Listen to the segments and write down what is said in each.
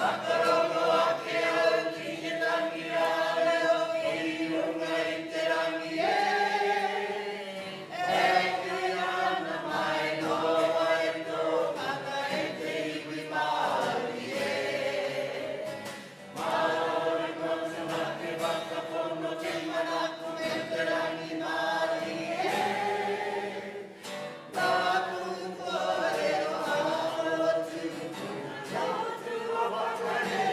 Whakarongo ake au ki te tangi ā-reo i runga i te rangi e. E kīia ana mai nō wai tō mana e te iwi Māori e. Māori motuhake whakapono te manako me te rangimārie. Nāku kōrero ā-roa tūpuna nō tua whakarere.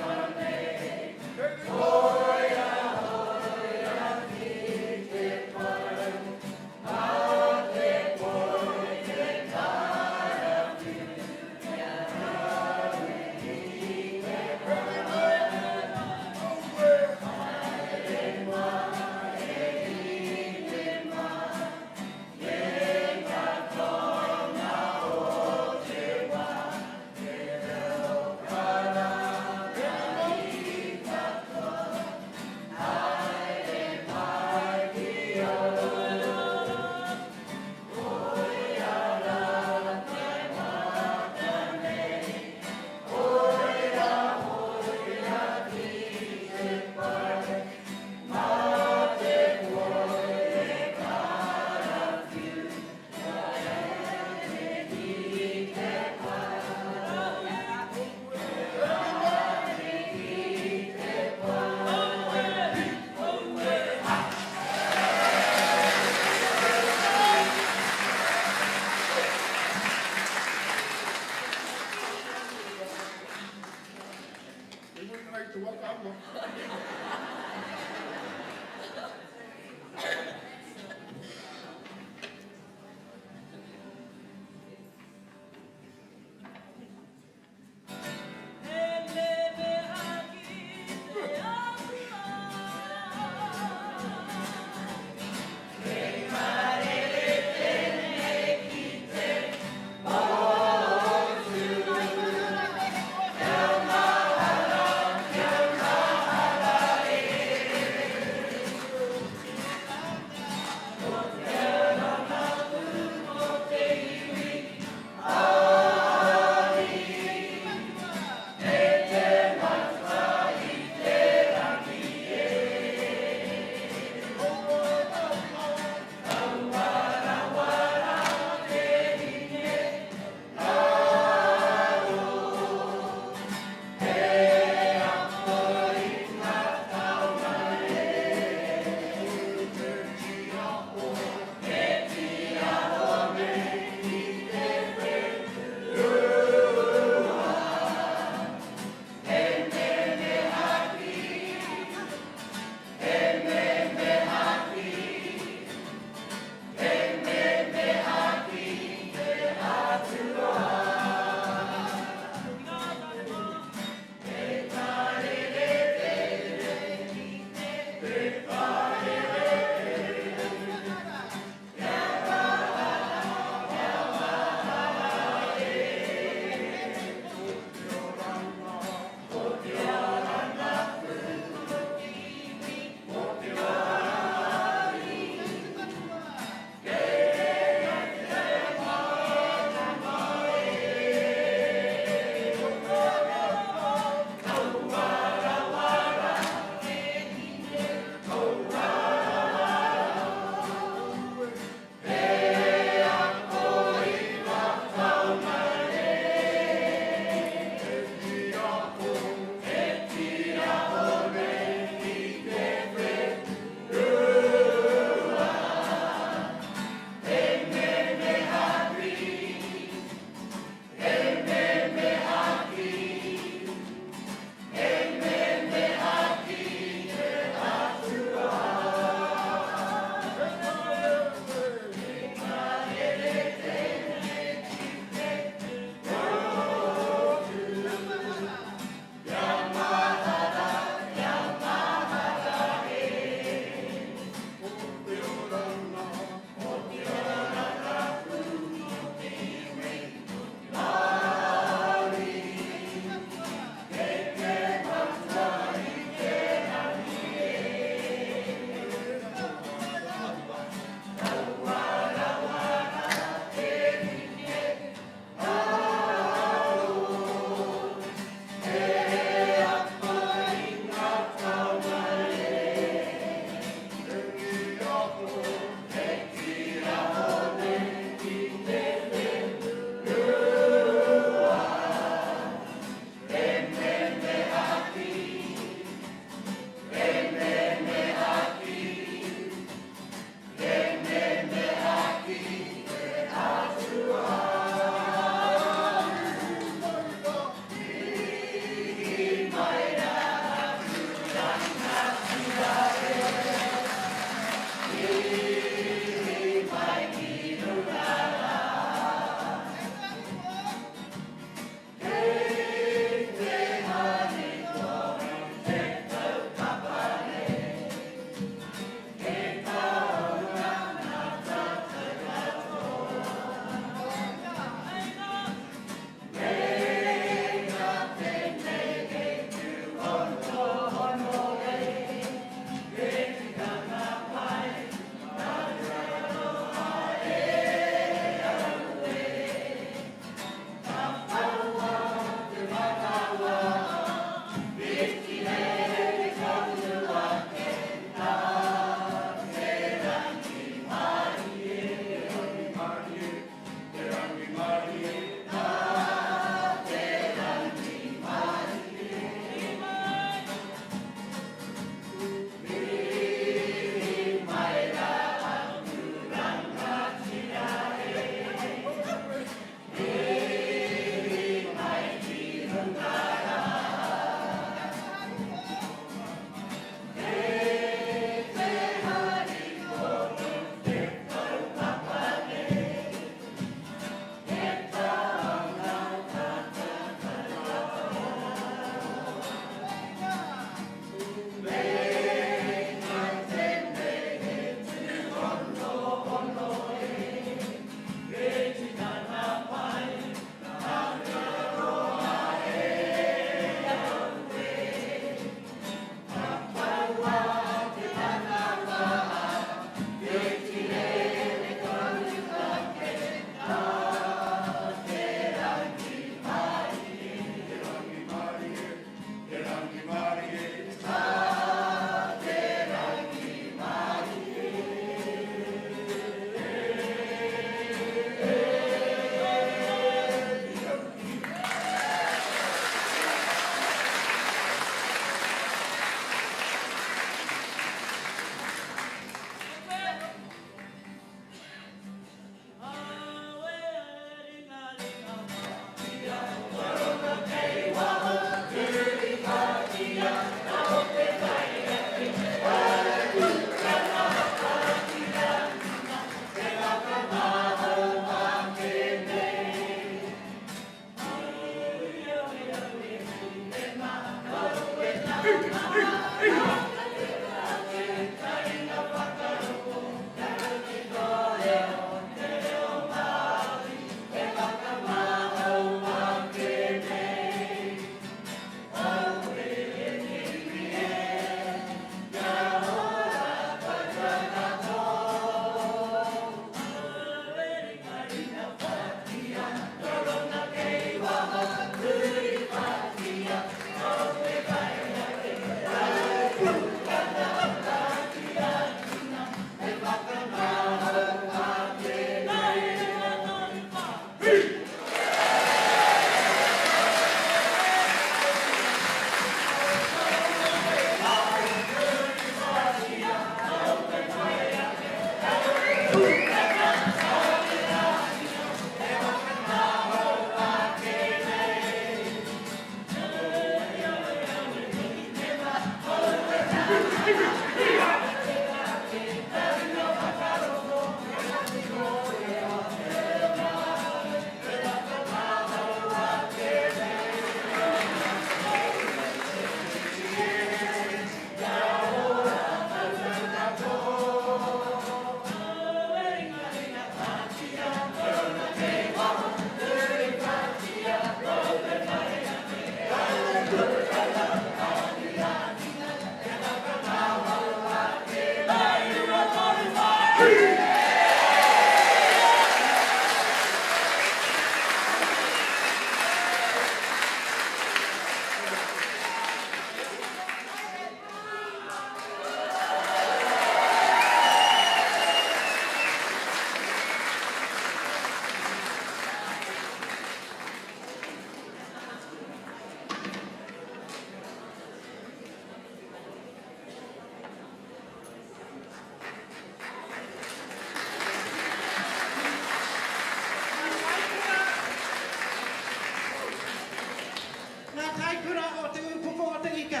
Ngā Kaikura o Te Upoko o Te Ika.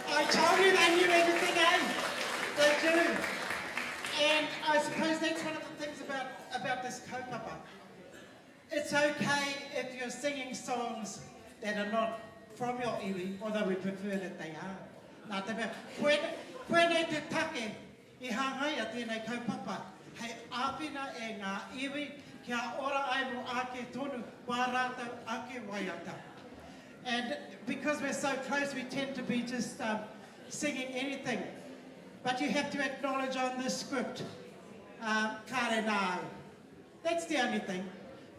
I told you they knew everything, eh? They do. And I suppose that's one of the things about, about this kaupapa. It's okay if you're singing songs that are not from your iwi, although we prefer that they are. Nā te mea, koe, koenei te take i hangaia tēnei kaupapa hei āwhina e ngā iwi kia ora ai mō ake tonu wā rātou ake waiata. And because we're so close, we tend to be just um, singing anything. But you have to acknowledge on this script, um, kāre nā au. That's the only thing.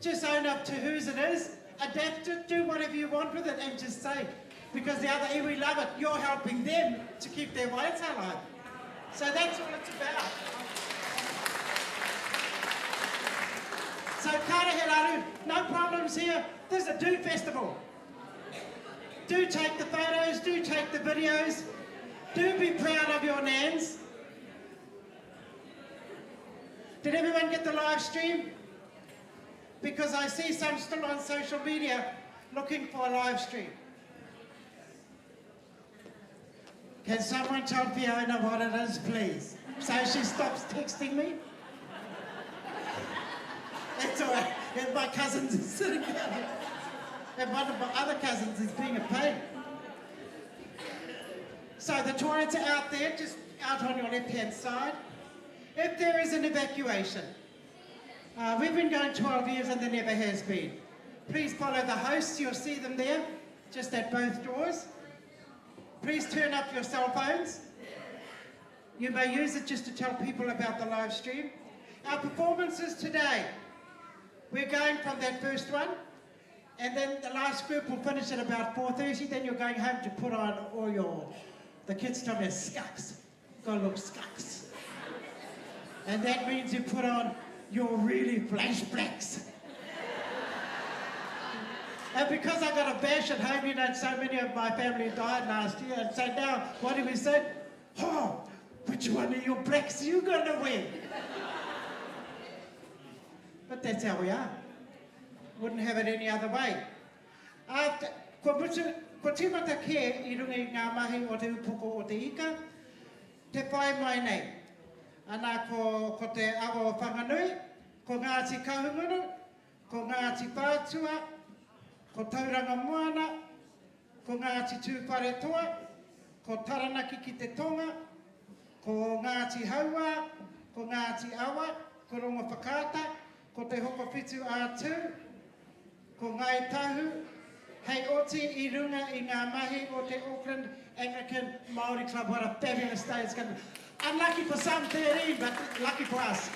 Just own up to whose it is, adapt it, do whatever you want with it, and just say, because the other iwi love it, you're helping them to keep their waiata alive. So that's all it's about. So kāre he raru, no problems here. This is a do festival. Do take the photos, do take the videos, do be proud of your nans. Did everyone get the live stream? Because I see some still on social media looking for a live stream. Can someone tell Fiona what it is, please? So she stops texting me? That's all right. And my cousins is sitting down. And one of my other cousins is being a pain. So the toilets are out there, just out on your left-hand side. If there is an evacuation, uh, we've been going 12 years and there never has been. Please follow the hosts, you'll see them there, just at both doors. Please turn up your cell phones. You may use it just to tell people about the live stream. Our performances today, we're going from that first one, and then the last group will finish at about 4.30, then you're going home to put on all your, the kids tell me, scucks. Gotta look scucks. And that means you put on your really flash blacks. And because I got a bash at home, you know, so many of my family died last year. And so now, what do we say? Oh, which one of your blacks are you going to wear? But that's how we are. Wouldn't have it any other way. After, kua mutu, kua tīmata kē i runga i ngā mahi o Te Upoko o Te Ika, te whai mai nei. Ana ko, ko te awa o Whanganui, ko Ngāti Kahungunu, ko Ngāti Whātua, ko Tauranga Moana, ko Ngāti Tūwharetoa, ko Taranaki ki te tonga, ko Ngāti Hauā, ko Ngāti Awa, ko Rongowhakaata, ko Te Hokowhitu a Tū, ko Ngāi Tahu, hei oti i runga i ngā mahi o te Auckland Anglican Māori Club. What a fabulous day it's going to be. Unlucky for some 13, but lucky for us.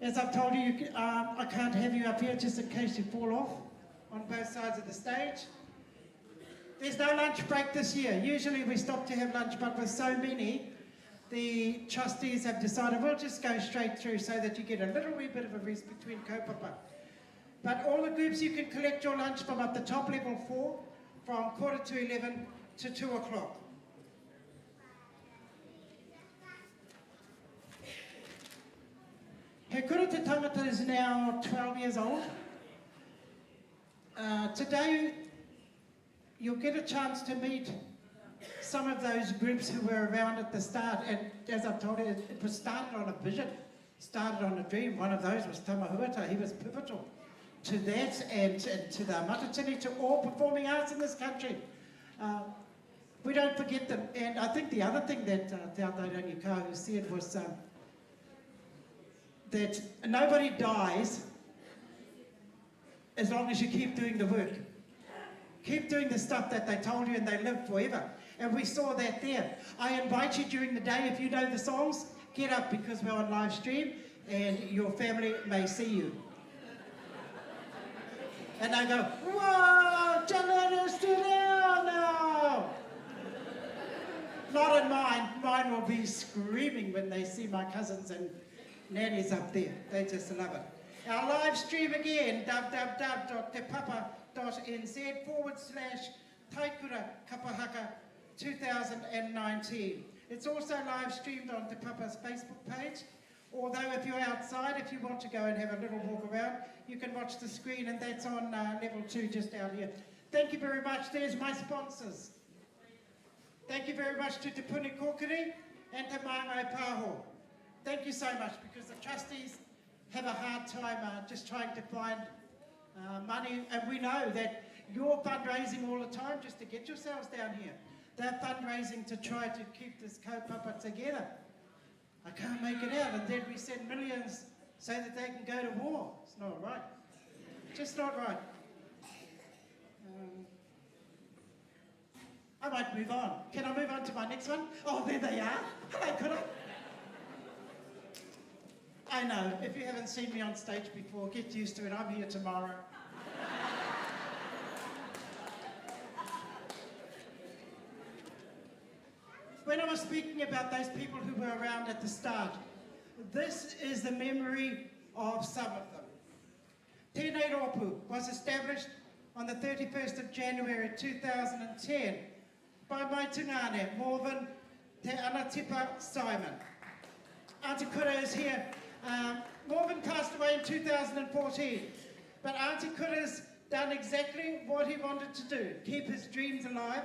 As I've told you, you um, I can't have you up here just in case you fall off on both sides of the stage. There's no lunch break this year. Usually we stop to have lunch, but with so many, the trustees have decided we'll just go straight through so that you get a little wee bit of a rest between kaupapa. But all the groups, you can collect your lunch from up the top level 4 from quarter to 11 to 2 o'clock. He Kura Te Tangata is now 12 years old. Uh, today, you'll get a chance to meet some of those groups who were around at the start. And as I've told you, it was started on a vision, started on a dream. One of those was Tama Huata. He was pivotal to that and, and to the Matatini, to all performing arts in this country. Uh, we don't forget them. And I think the other thing that uh, Te Atairangi said was um, that nobody dies as long as you keep doing the work. Keep doing the stuff that they told you and they live forever. And we saw that there. I invite you during the day, if you know the songs, get up because we're on live stream and your family may see you. And I go, whoa, Jalena down now. Not in mine. Mine will be screaming when they see my cousins and nannies up there. They just love it. Our live stream again, www.tepapa.nz forward slash Taikura Kapahaka 2019. It's also live streamed on Te Papa's Facebook page. Although if you're outside, if you want to go and have a little walk around, you can watch the screen and that's on uh, level two just out here. Thank you very much. There's my sponsors. Thank you very much to Te Puni Kōkiri and Te Māngai Pāho. Thank you so much because the trustees have a hard time uh, just trying to find uh, money and we know that you're fundraising all the time just to get yourselves down here. They're fundraising to try to keep this kaupapa together. I can't make it out. And then we send millions so that they can go to war. It's not right. Just not right. Um, I might move on. Can I move on to my next one? Oh, there they are. Hello, could I? I know, if you haven't seen me on stage before, get used to it. I'm here tomorrow. When I was speaking about those people who were around at the start, this is the memory of some of them. Tēnei Rōpū was established on the 31st of January 2010 by my tungane, Morven Te Anatipa Simon. Auntie Kura is here. Um, Morven passed away in 2014, but Auntie Kura's done exactly what he wanted to do, keep his dreams alive,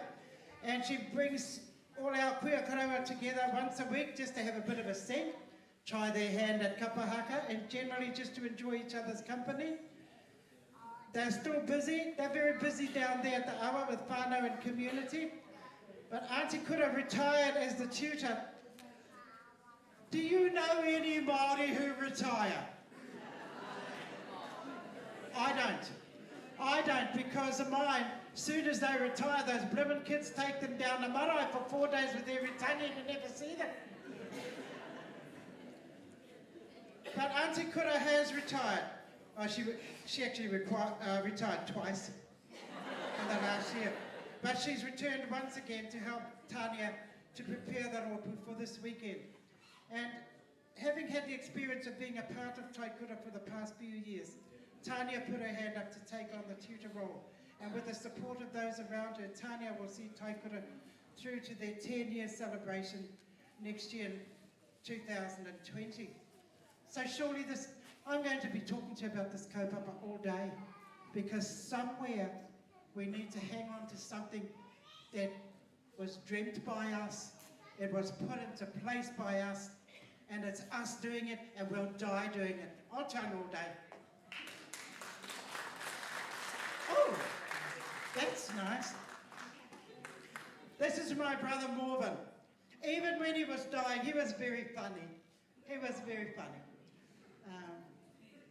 and she brings all our kuia koroua together once a week just to have a bit of a sing, try their hand at kapahaka, and generally just to enjoy each other's company. They're still busy. They're very busy down there at the awa with whānau and community. But Auntie Kura retired as the tutor. Do you know any Māori who retire? I don't. I don't because of mine. Soon as they retire, those blimmin' kids take them down to marae for four days with their tangi and you never see them. But Auntie Kura has retired. Oh, she, she actually requi- uh, retired twice in the last year. But she's returned once again to help Tania to prepare the rōpū for this weekend. And having had the experience of being a part of Taikura for the past few years, Tania put her hand up to take on the tutor role. And with the support of those around her, Tania will see Taikura through to their 10-year celebration next year in 2020. So surely this, I'm going to be talking to you about this kaupapa all day because somewhere we need to hang on to something that was dreamt by us, it was put into place by us, and it's us doing it, and we'll die doing it. I'll tell you all day. Oh, that's nice. This is my brother Morven. Even when he was dying, he was very funny. He was very funny. Um,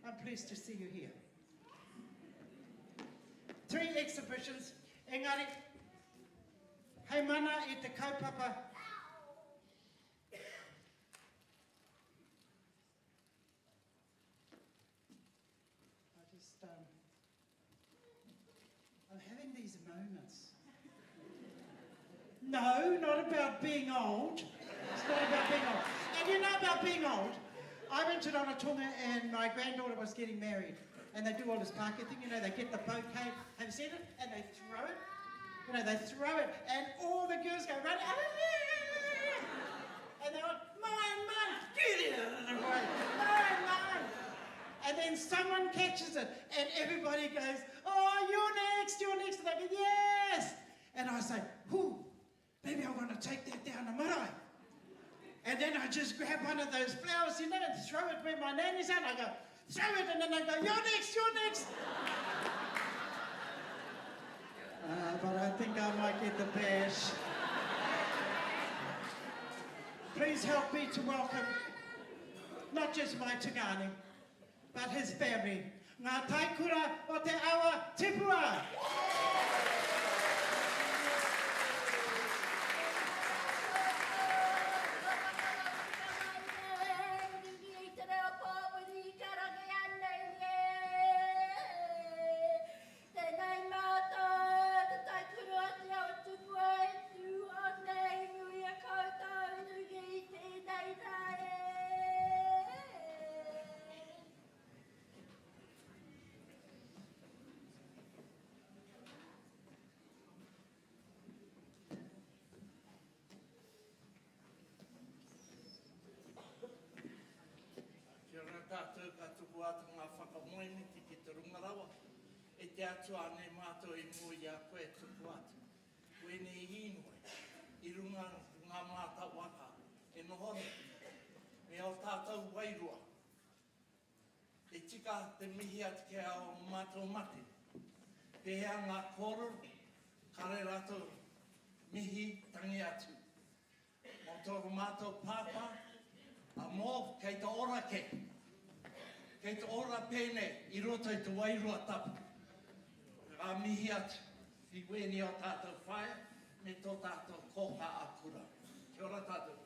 I'm pleased to see you here. Three exhibitions. Engari, hei mana i te kaupapa I just, um, I'm having these moments. No, not about being old. It's not about being old. And you know about being old. I went to Rarotonga and my granddaughter was getting married. And they do all this party thing, you know, they get the bouquet. Have you seen it? And they throw it. You know, they throw it. And all the girls go running. And they're like, mine, mine, get it out of the way. Mine, mine. And then someone catches it and everybody goes, oh, you're next, you're next. And they go, yes. And I say, whoo, maybe I'm going to take that down to marae. And then I just grab one of those flowers, you know, and throw it where my nanny's at. I go, throw it, and then I go, you're next, you're next. Uh, but I think I might get the bash. Please help me to welcome not just my tungane, but his family. Ngā taikura o te awa tipua! atu ngā whakamoemiti ki te runga rawa, e te Atua anei mātou i mua i a koe e tuku atu. Wēnei īnoi, i runga ngā māta waka e noho nei, me ō tātou wairua, e tika te mihi atu ki a ō mātou mate. Pēhea ngā kōrero, kare rātou mihi tangi atu. Mō tō mātou pāpā, a mō kei te ora kē. Kei te ora pēnei i roto i te wairua tapu. Ka mihi atu ki wēnei o tātou whaea me tō tātou kōkā a Kura. Kia ora tātou.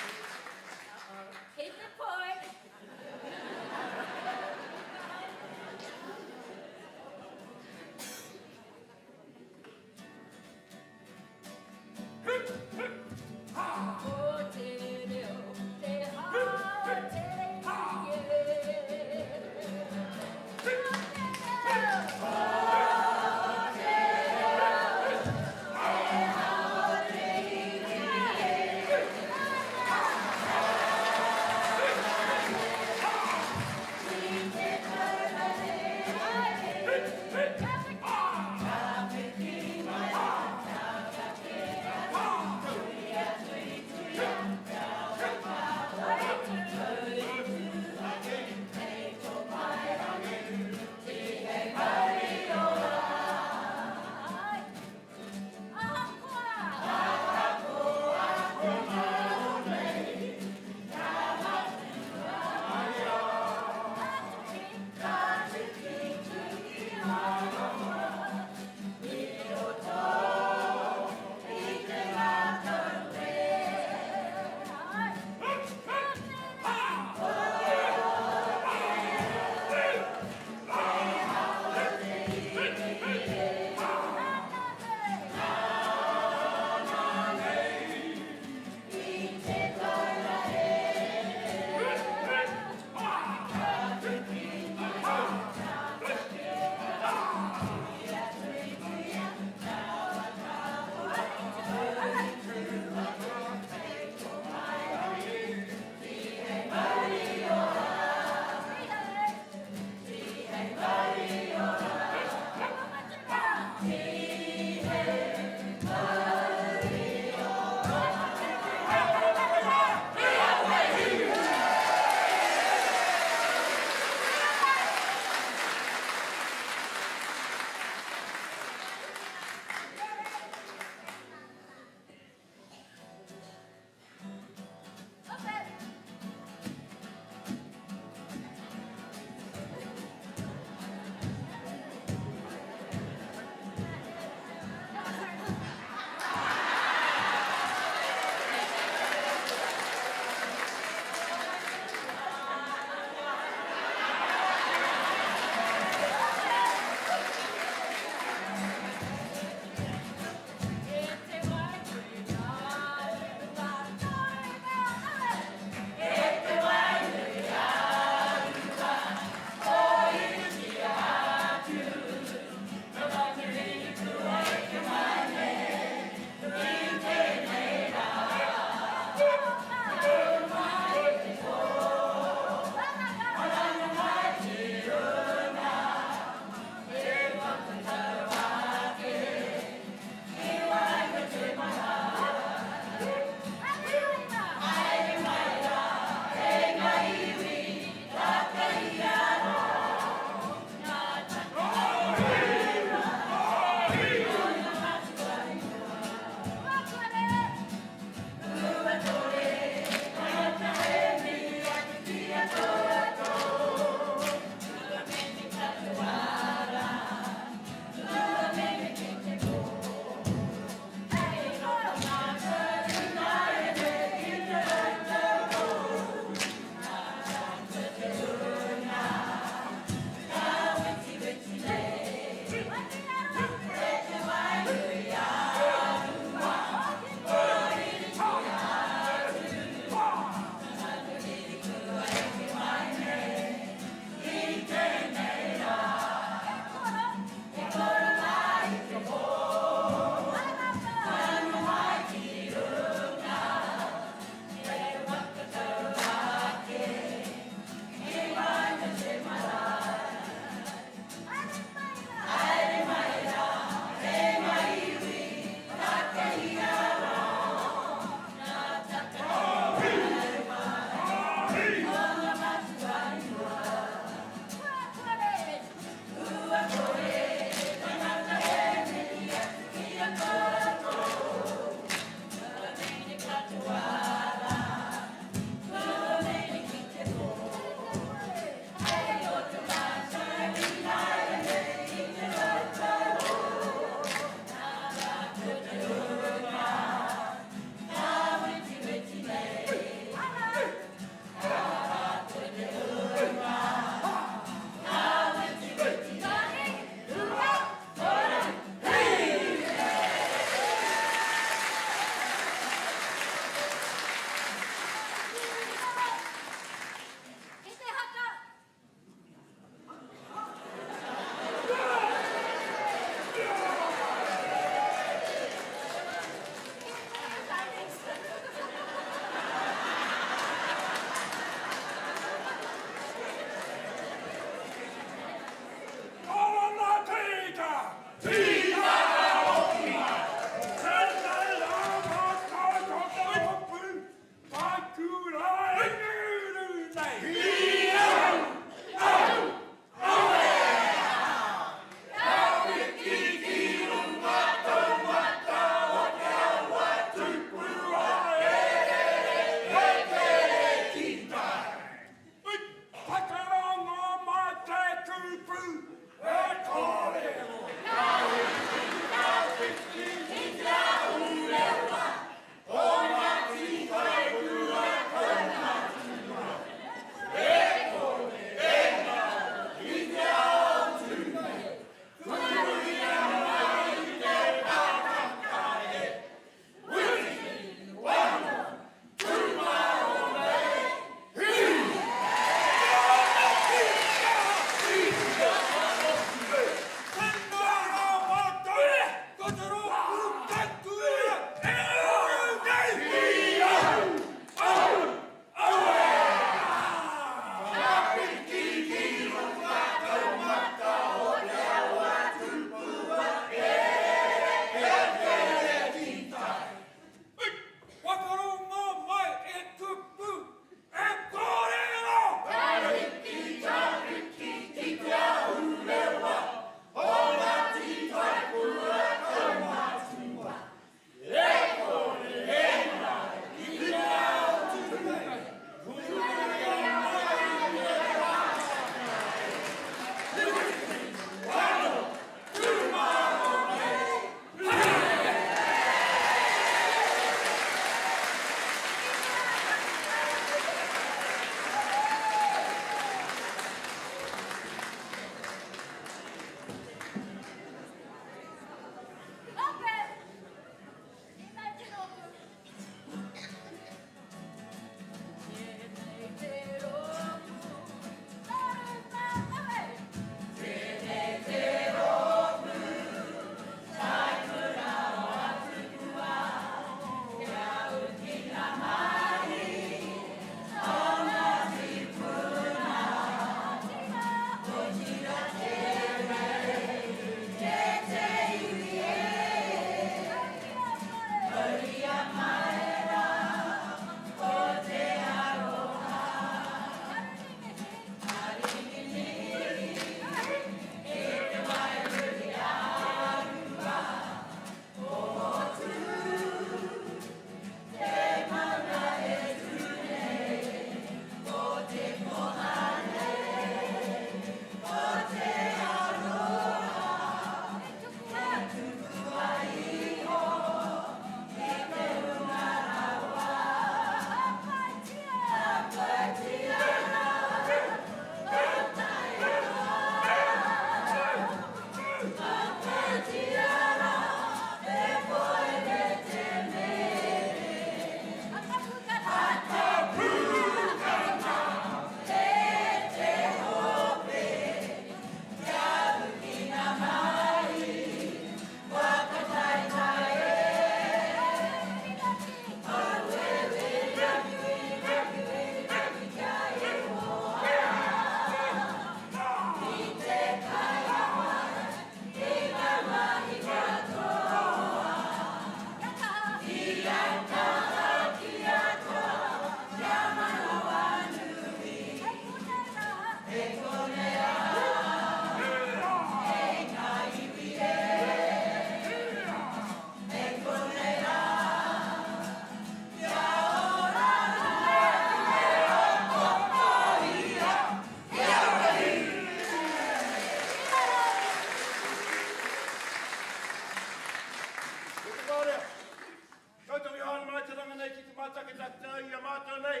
i a mātou nei,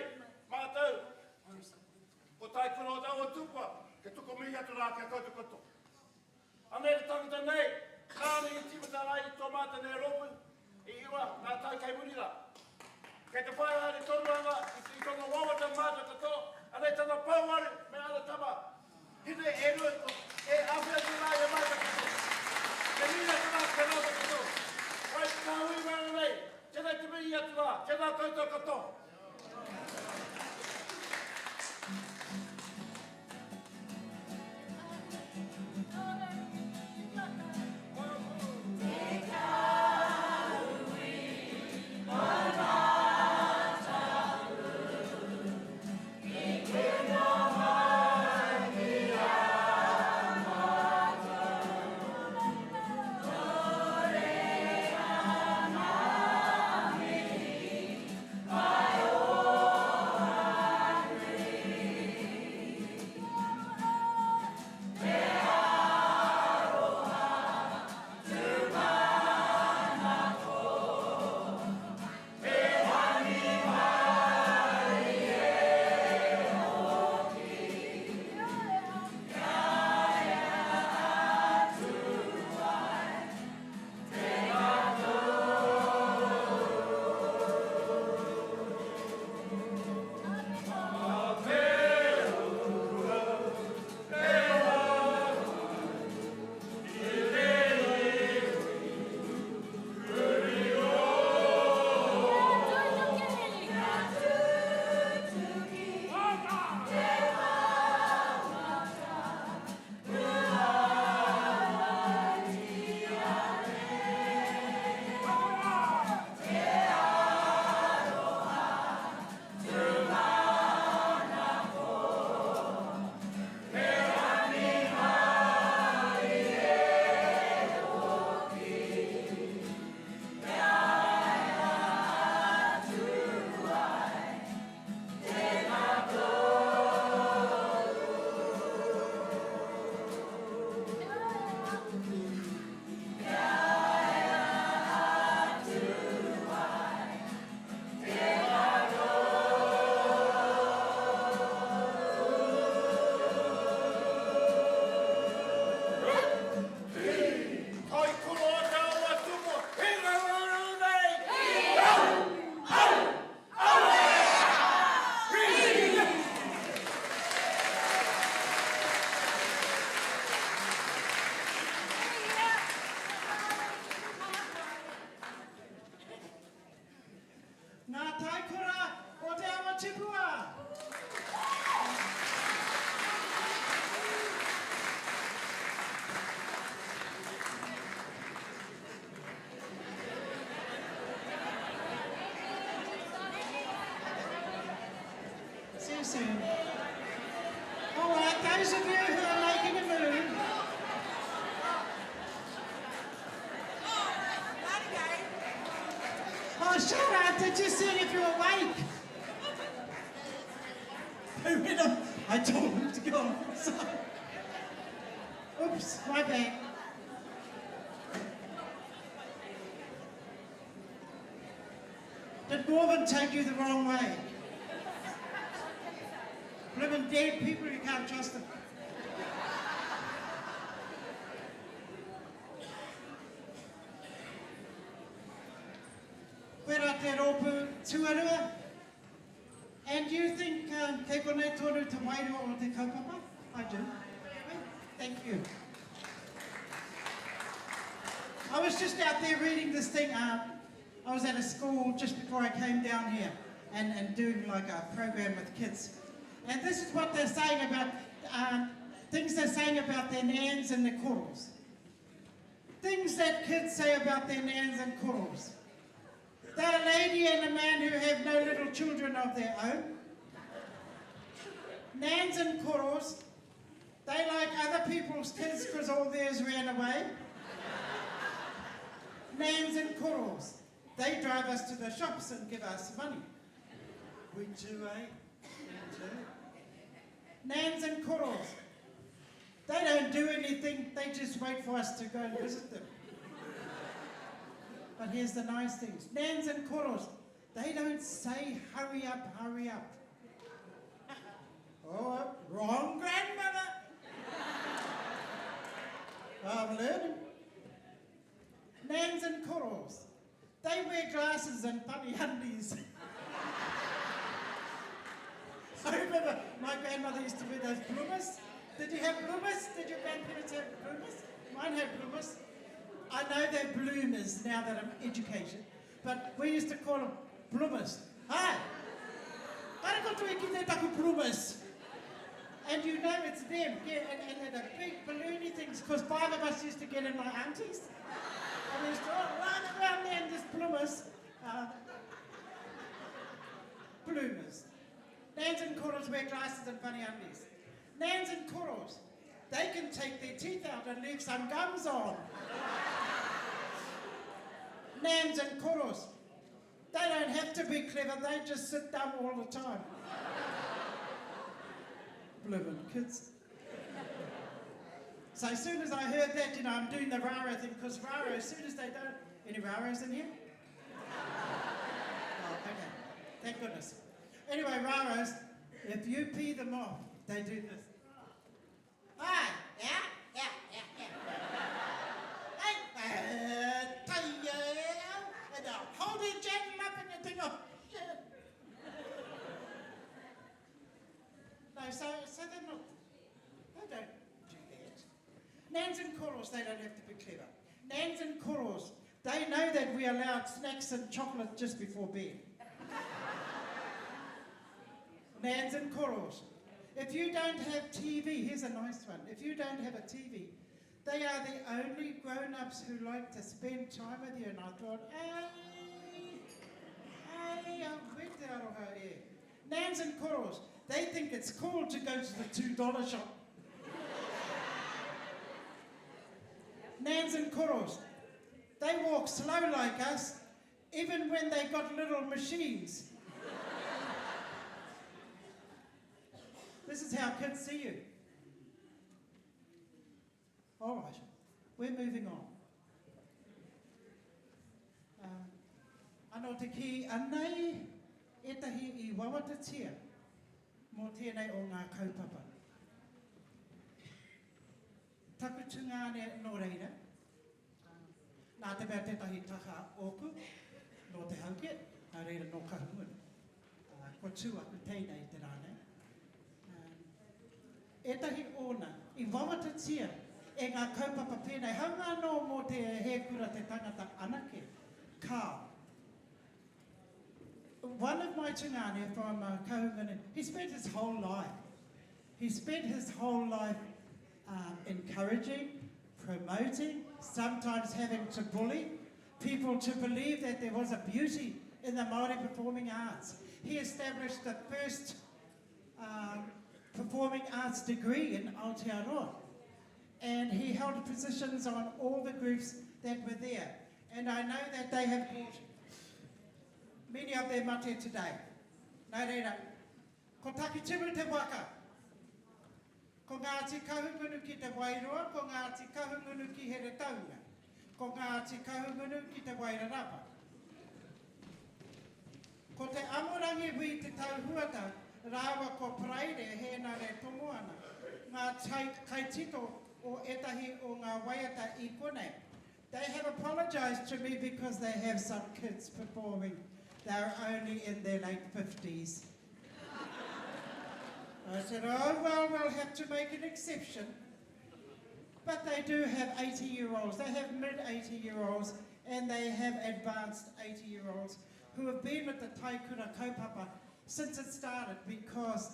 mātou, ko Taikura o Te Awa Tupua, ke tuku mihi atu rā ki a koutou katoa. Anei te tangata nei, nāna i tīmata ai i tō mātou nei rōpū, i iwa ngā tau kei muri rā. Kei te whai haere tonu ana i tōna wawata mātou katoa, anei tana pouaru me ana tama hine e rua e āwhi atu rā i a mātou katoa. Te mihi atu rā ki a rātou katoa. Wai te kāhui rāna nei, tēnei te mihi atu rā, tēnā koutou katoa. Kai koro o te awa tupu, hinga ruru nei! Au! Au! Aue! Hi! Ngā Taikura o Te Awa Tupua! See you soon. All right, those of you who are making a move. Oh, shut up, did you see if you're awake? I told him to go outside. Oops, my bad. Did Morven take you the wrong way? Living dead people, you can't trust them. Wera te rōpū tuarua. And do you think um, kei konei tonu te wairua o te kaupapa? I do. Thank you. I was just out there reading this thing. Um, I was at a school just before I came down here and, and doing like a program with kids. And this is what they're saying about um, things they're saying about their nans and their koros. Things that kids say about their nans and koros. They're a lady and a man who have no little children of their own. Nans and koros, they like other people's kids because all theirs ran away. Nans and koros, they drive us to the shops and give us money. We too, eh? We too. Nans and koros, they don't do anything, they just wait for us to go and visit them. But here's the nice things. Nans and koros. They don't say hurry up, hurry up. Oh, wrong grandmother. I'm learning. Nans and koros. They wear glasses and funny undies. I remember my grandmother used to wear those bloomers. Did you have bloomers? Did your grandparents have bloomers? Mine had bloomers. I know they're bloomers now that I'm educated, but we used to call them bloomers. Hi! Kare koutou e kite taku bloomers. And you know it's them, yeah, and, and, and the big balloony things, because five of us used to get in my aunties. And we used to all run around there in this bloomers. Uh, bloomers. Nans and koros wear glasses and funny undies. Nans and koros, they can take their teeth out and leave some gums on. Nans and koros, they don't have to be clever, they just sit dumb all the time. Bloomin' kids. So as soon as I heard that, you know, I'm doing the raro thing, because raro, as soon as they don't... Any raros in here? Oh, okay. Thank goodness. Anyway, raros, if you pee them off, they do this. Hi, yeah, yeah, yeah, yeah. Hey, and they'll hold their jacket up and you think, oh, shit. No, so, so they're not, they don't do that. Nans and koros, they don't have to be clever. Nans and koros, they know that we allowed snacks and chocolate just before bed. Nans and koros. If you don't have TV, here's a nice one. If you don't have a TV, they are the only grown-ups who like to spend time with you. And I thought, hey, hey, I'm aroha e. Nans and koros, they think it's cool to go to the $2 shop. Nans and koros, they walk slow like us, even when they got little machines. This is how kids see you. All right, we're moving on. Um, anō te ki anei etahi i wawatatia mō tēnei o ngā kaupapa. Taku tungāne nō reira, nā te mea tētahi taha ōku, nō te hauke, nā reira nō Kahungunu. Uh, kua tū aku teina i te rā nei. Um, ētahi ōna i wawatatia e ngā kaupapa pēnei, haunga anō mō te hēkura te tangata anake, kāo. One of my tungāne from uh, Kahungunu, he spent his whole life, he spent his whole life um, encouraging, promoting, sometimes having to bully people to believe that there was a beauty in the Māori performing arts. He established the first um, performing arts degree in Aotearoa. And he held positions on all the groups that were there. And I know that they have brought many of their mate today. Nā reira, ko Takitimu te waka. Ko Ngāti Kahungunu ki te Wairoa, ko Ngāti Kahungunu ki Heretaunga. Ko Ngāti Kahungunu ki te Wairarapa. Ko te amorangi Wi Te Tau Huata rāua ko Paraire Hēnare Tomoana, ngā tai, kaitito o ētahi o ngā waiata i konei. They have apologised to me because they have some kids performing. They're only in their late 50s. I said, oh, well, we'll have to make an exception. But they do have 80-year-olds. They have mid-80-year-olds and they have advanced 80-year-olds who have been with the Taikura kaupapa since it started because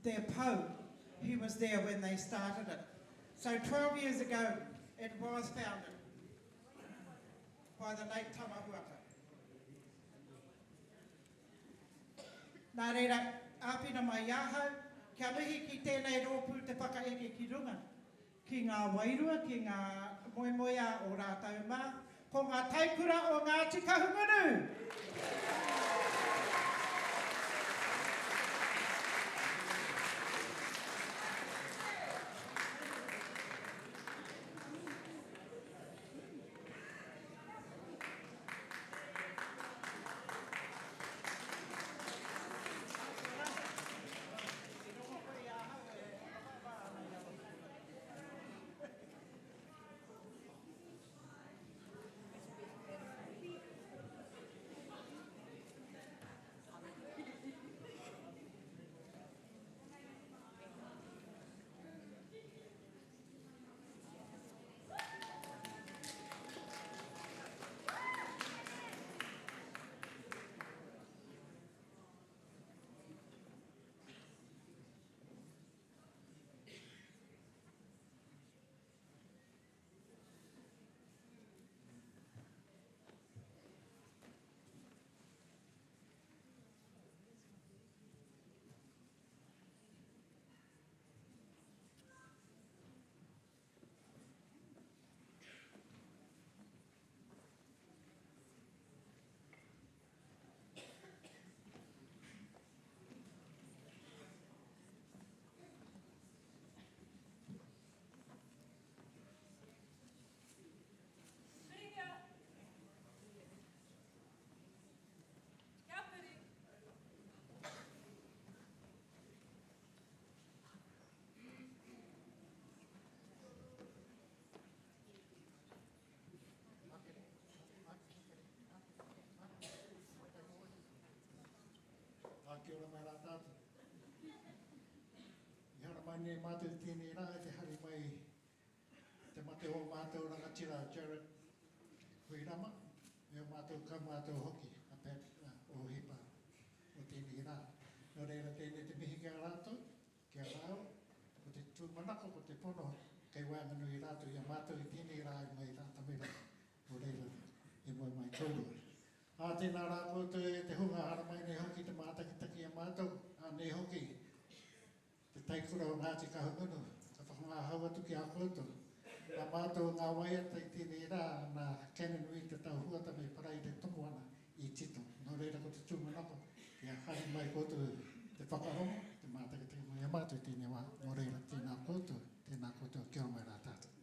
their pou, he was there when they started it. So 12 years ago, it was founded by the late Tama Huata. Nā reira, āwhina mai ahau, kia mihi ki tēnei rōpū te whakaeke ki runga, ki ngā wairua, ki ngā moemoeā o rātou mā, ko ngā taikura o Ngāti Kahungunu! Kia ora mai rā tātou. I haramai nei mātou i tēnei rā e te hari mai te mate o mātou rangatira Jared Huirama me o mātou kaumātou hoki a Pat Ohipa o tēnei rā. Nō reira tēnei te mihi ki a rātou, ki a rāua, ko te tūmanako, ko te pono kei waenganui i rātou i a mātou i tēnei rā i mai rā Tamira. Nō reira, e moe mai kōrua. Ā, tēnā rā koutou e te hunga haramai nei hoki te mātakitaki i a mātou, ā, nei hoki te taikura o Ngāti Kahungunu, ka whakangahau atu ki a koutou. Nā mātou ngā waiata i tēnei rā, nā Canon Reid Te Tau Huata me Paraire Tomoana i tito. Nō reira ko te tūmanako kia hari mai koutou te whakarongo, te mātakitaki mai i a mātou i tēnei wā. Nō reira, tēnā koutou, tēnā koutou, kia ora mai rā tātou.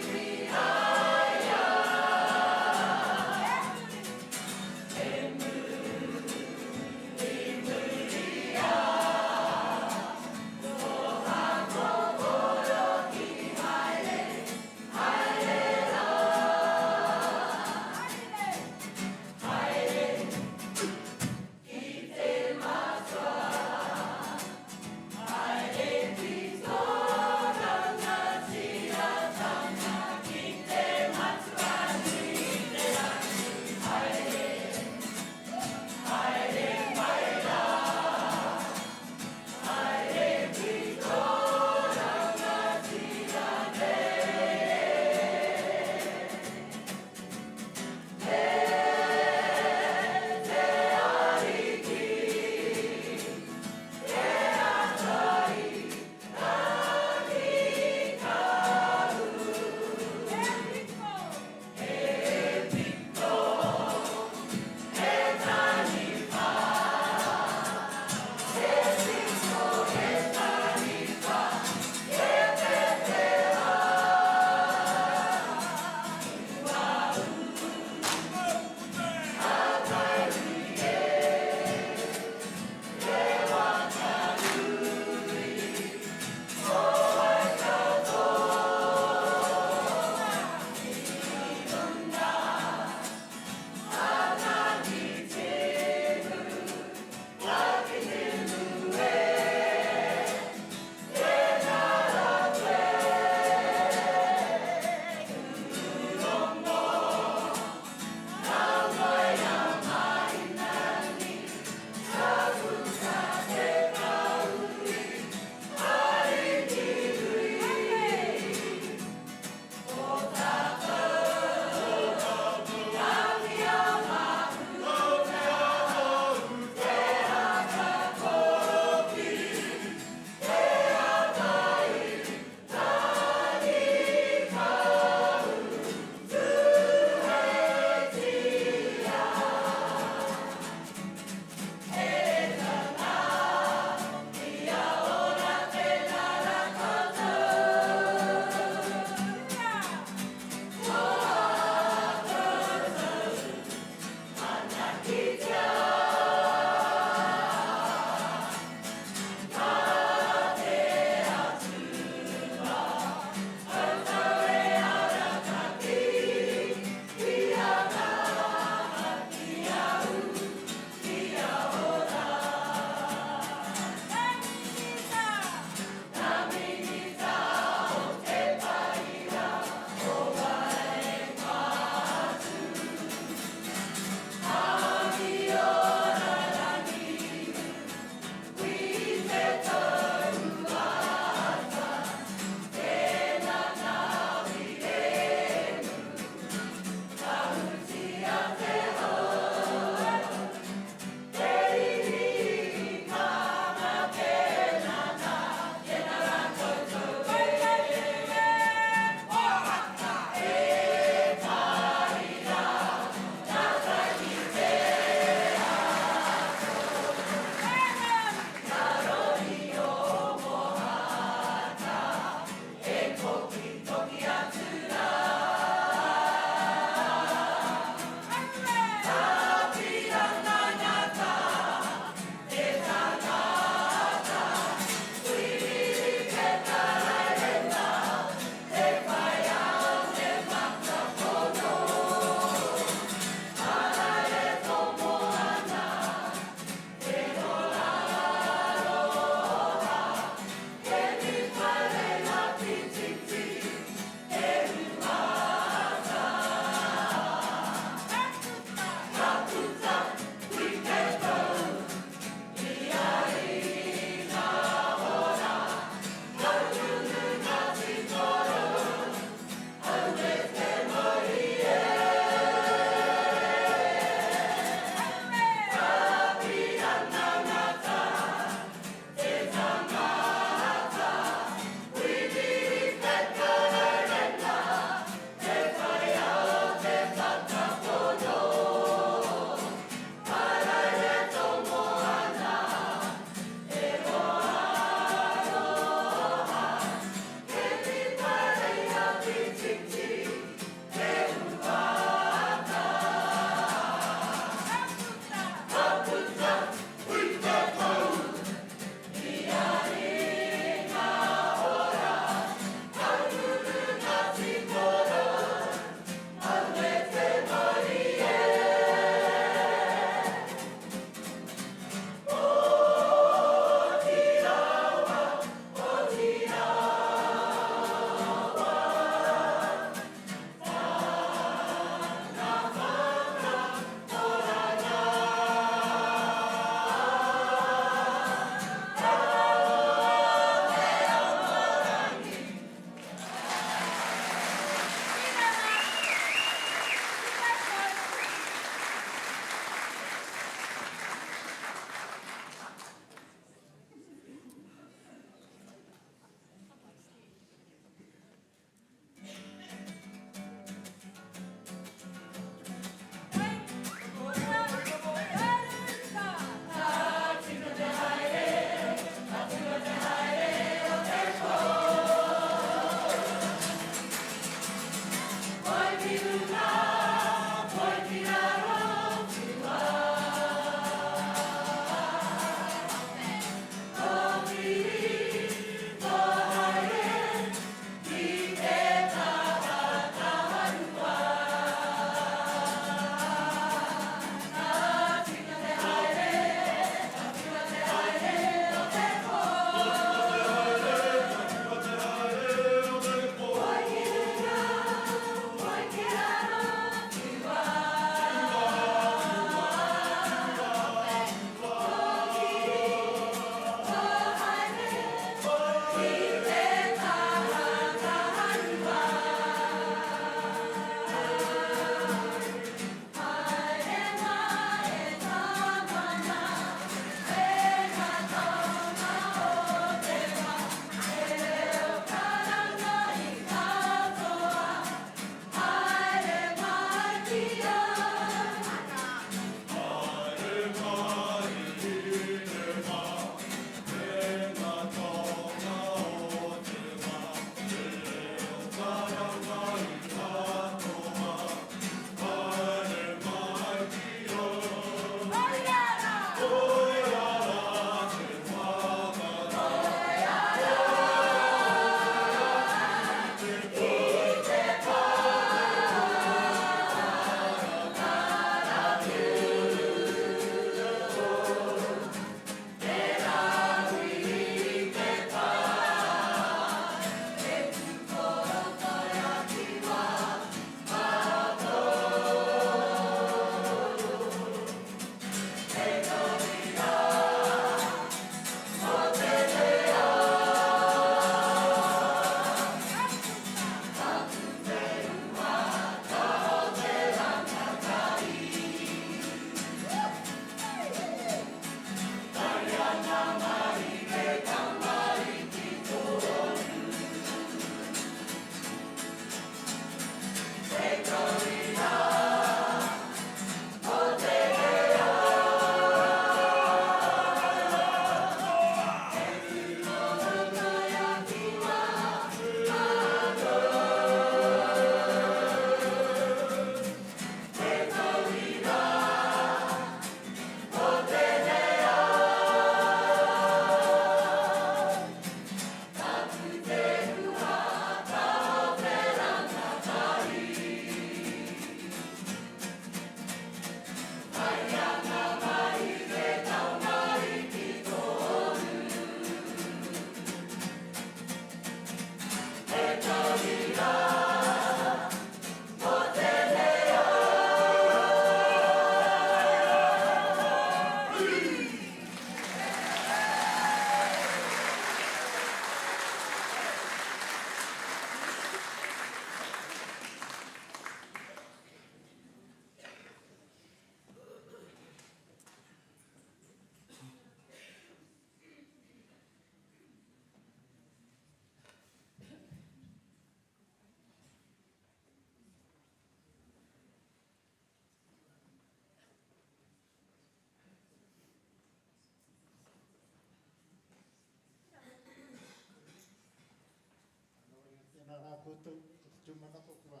koutou, ko te tūmanako kua,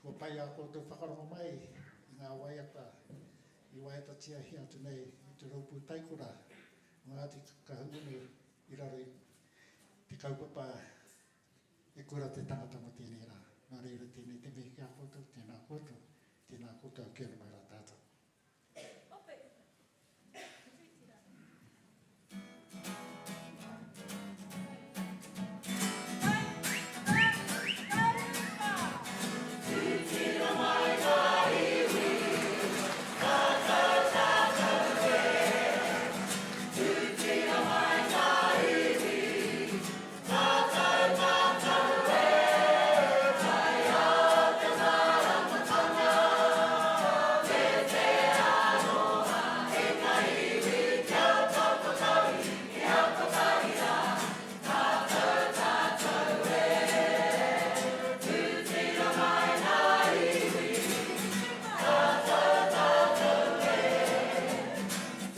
kua pai ā koutou whakarongo mai i ngā waiata i waiatatiahia atu nei e te rōpū Taikura o Ngāti Kahungunu i raro i te kaupapa E kura te tangata mo tēnei rā. Nā reira tēnei te mihi ki a koutou, tēnā koutou, tēnā koutou, kia ora mai rā tātou. Ope. Tūtira. Titiro mai ngā iwi, tātou tātou e. Titiro mai ngā iwi, Tātou, tātou e, tae a te māramatanga, me te aroha e ngā iwi kia kotahi, kia kotahi rā. Tātou, tātou e, titiro mai ngā iwi, tātou, tātou e,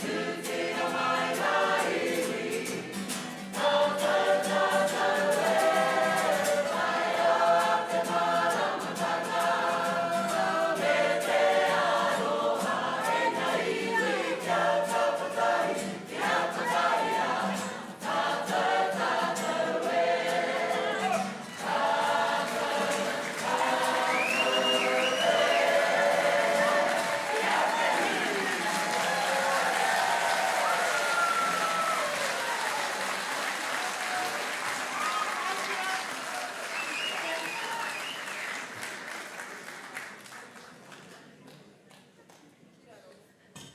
titiro mai ngā iwi.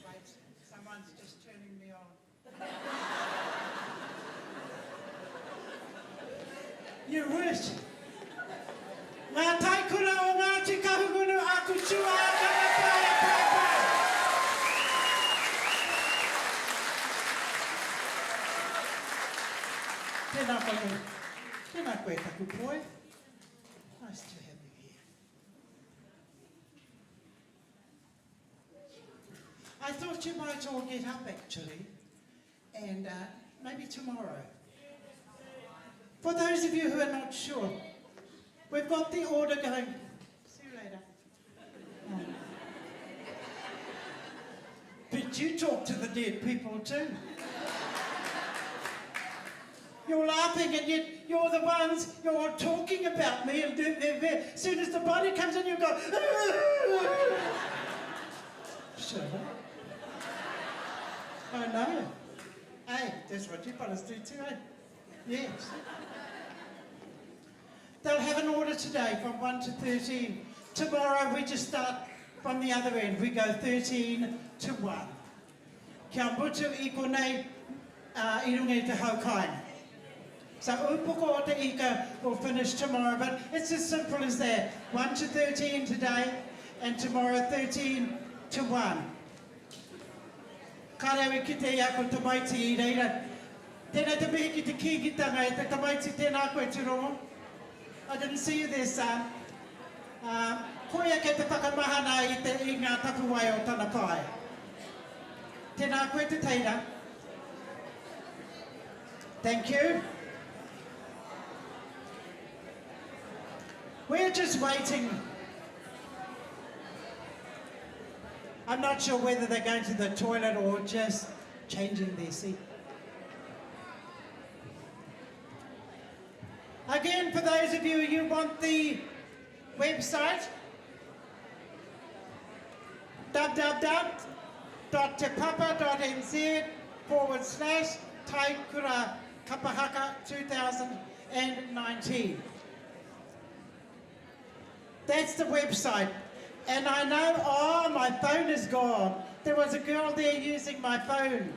Wait, someone's just turning me on. You wish. Ngā taikura o Ngāti Kahungunu aku tuākana pae pae pae. Tēnā koutou. Tēnā koe taku poi. Nice to have you here. I thought you might all get up actually, and uh, maybe tomorrow. For those of you who are not sure, we've got the order going. See you later. Oh. But you talk to the dead people too. You're laughing and yet you're the ones, you're talking about me and as soon as the body comes in you go, Shut up. I know. Hey, that's what you fellas do too, eh? Yes. They'll have an order today from 1 to 13. Tomorrow we just start from the other end. We go 13 to 1. Kia mutu i konei uh, i runga i te hau kāinga. So upoko o te ika will finish tomorrow, but it's as simple as that. 1 to 13 today, and tomorrow 13 to 1. Kāre au i kite i aku tamaiti i reira. Tēnei te mihi ki te kīngitanga e te tamaiti, tēnā koe Turongo. I didn't see you there son. Um, koia kei te whakamahana i, te, i ngā tapuwae o tana pae. Tēnā koe te teira. Thank you. We're just waiting. I'm not sure whether they're going to the toilet or just changing their seat. Again, for those of you who want the website, www.tepapa.nz forward slash taikura kapahaka 2019. That's the website. And I know, oh, my phone is gone. There was a girl there using my phone.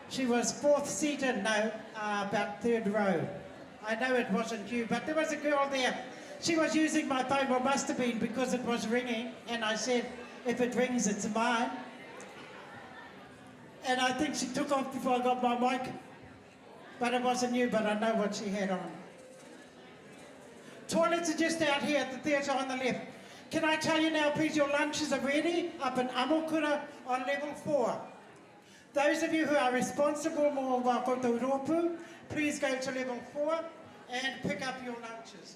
She was fourth seated, no, uh, about third row. I know it wasn't you, but there was a girl there. She was using my phone, well, must have been because it was ringing. And I said, if it rings, it's mine. And I think she took off before I got my mic. But it wasn't you, but I know what she had on. Toilets are just out here at the theatre on the left. Can I tell you now, please, your lunches are ready up in Amokura on level 4. Those of you who are responsible mō wā koutou rōpū, please go to level 4 and pick up your lunches.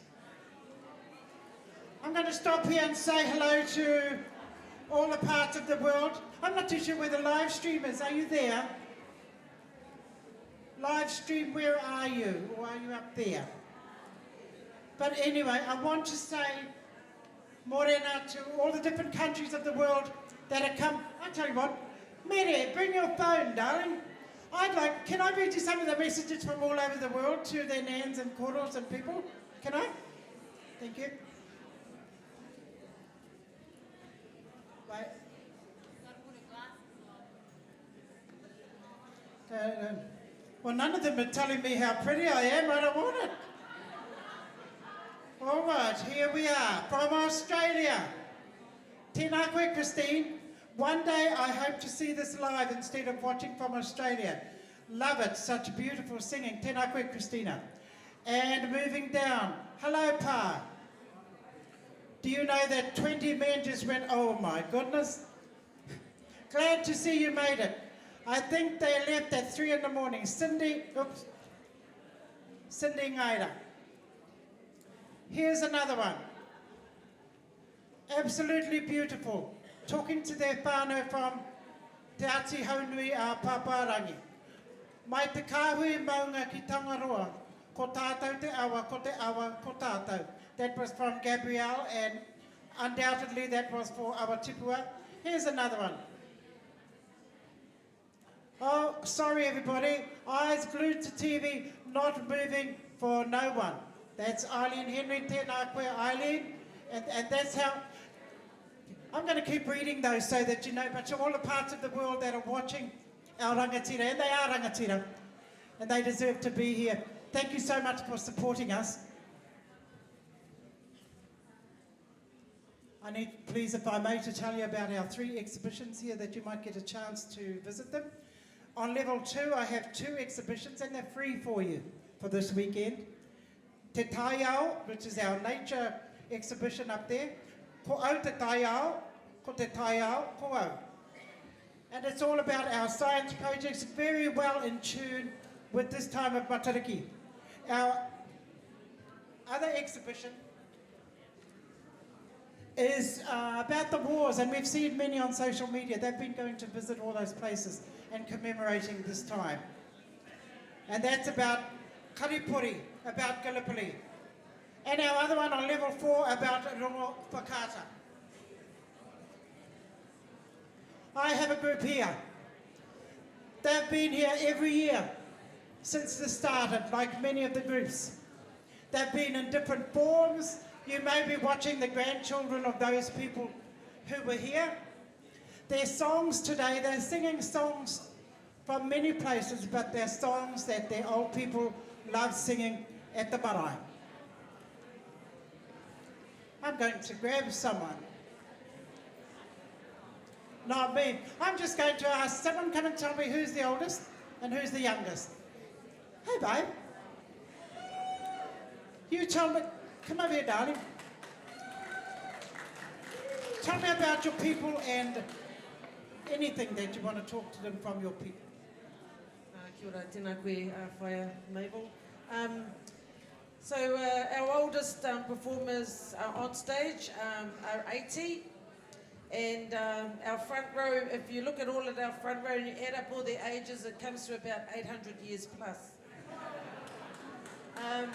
I'm going to stop here and say hello to all the parts of the world. I'm not too sure where the live stream is. Are you there? Live stream, where are you? Or are you up there? But anyway, I want to say morena to all the different countries of the world that have come. I tell you what, Mere, bring your phone, darling. I'd like, can I read you some of the messages from all over the world to their nans and koros and people? Can I? Thank you. Wait. Uh, well, none of them are telling me how pretty I am. I don't want it. All right, here we are from Australia. Tēnā koe, Christine. One day I hope to see this live instead of watching from Australia. Love it, such beautiful singing. Tēnā koe, Christina. And moving down, hello, Pa. Do you know that 20 men just went, oh my goodness? Glad to see you made it. I think they left at 3 in the morning. Cindy, oops, Cindy Ngaira. Here's another one. Absolutely beautiful. Talking to their whānau from Te Ati Haunui a Pāpārangi. Mai te kāhui maunga ki Tangaroa, ko tātou te awa, ko te awa, ko tātou. That was from Gabrielle and undoubtedly that was for our tipua. Here's another one. Oh, sorry everybody. Eyes glued to TV, not moving for no one. That's Eileen Henry, tēnā koe Eileen. And, and that's how... I'm going to keep reading those so that you know, but to all the parts of the world that are watching our rangatira, and they are rangatira, and they deserve to be here. Thank you so much for supporting us. I need, please, if I may, to tell you about our three exhibitions here that you might get a chance to visit them. On level two, I have two exhibitions, and they're free for you for this weekend. Te Taiao, which is our nature exhibition up there. Ko au te taiao, ko te taiao, ko au. And it's all about our science projects, very well in tune with this time of Matariki. Our other exhibition is uh, about the wars, and we've seen many on social media. They've been going to visit all those places and commemorating this time. And that's about Karipuri, about Gallipoli. And our other one on level four about Rongowhakaata. I have a group here. They've been here every year since this started, like many of the groups. They've been in different forms. You may be watching the grandchildren of those people who were here. Their songs today, they're singing songs from many places, but they're songs that their old people love singing at the marae. I'm going to grab someone. Not me. I'm just going to ask someone come and tell me who's the oldest and who's the youngest. Hey, babe. You tell me. Come over here, darling. Tell me about your people and anything that you want to talk to them from your people. Uh, kia ora, tēnā koe, uh, Whaea Mabel. Um, so uh, our oldest um, performers uh, on stage um, are 80, and um, our front row, if you look at all of our front row and you add up all their ages, it comes to about 800 years plus. Um,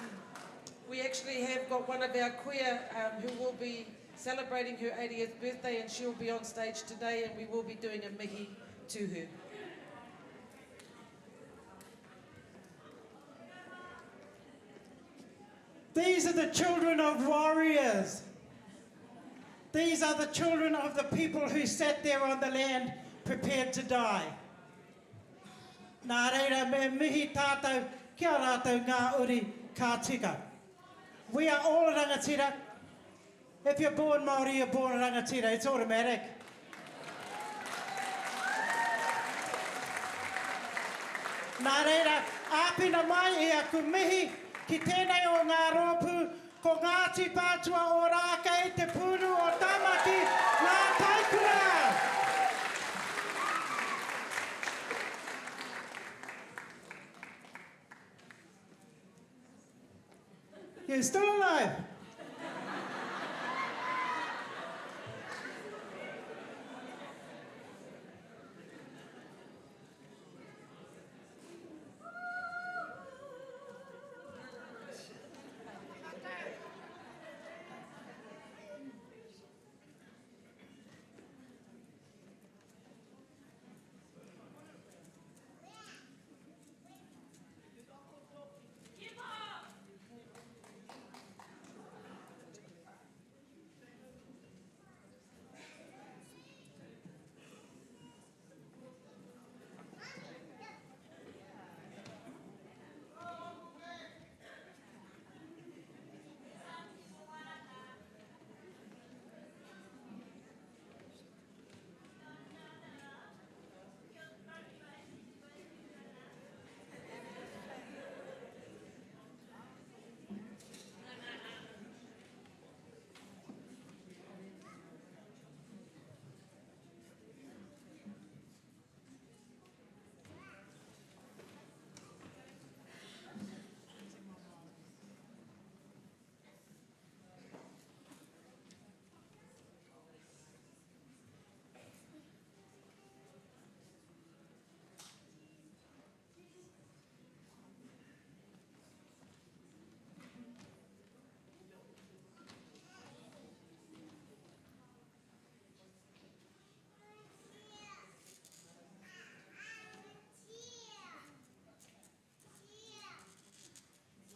we actually have got one of our kuia um, who will be celebrating her 80th birthday and she'll be on stage today and we will be doing a mihi to her. These are the children of warriors. These are the children of the people who sat there on the land prepared to die. Nā reira me mihi tātou ki a rātou ngā uri ka tika. We are all rangatira. If you're born Māori, you're born rangatira. It's automatic. Nā reira, āwhina mai i aku mihi ki tēnei o ngā rōpū, ko Ngāti Whātua Ōrākei Te Pūru o Tāmaki, Ngā Taikura! you still alive?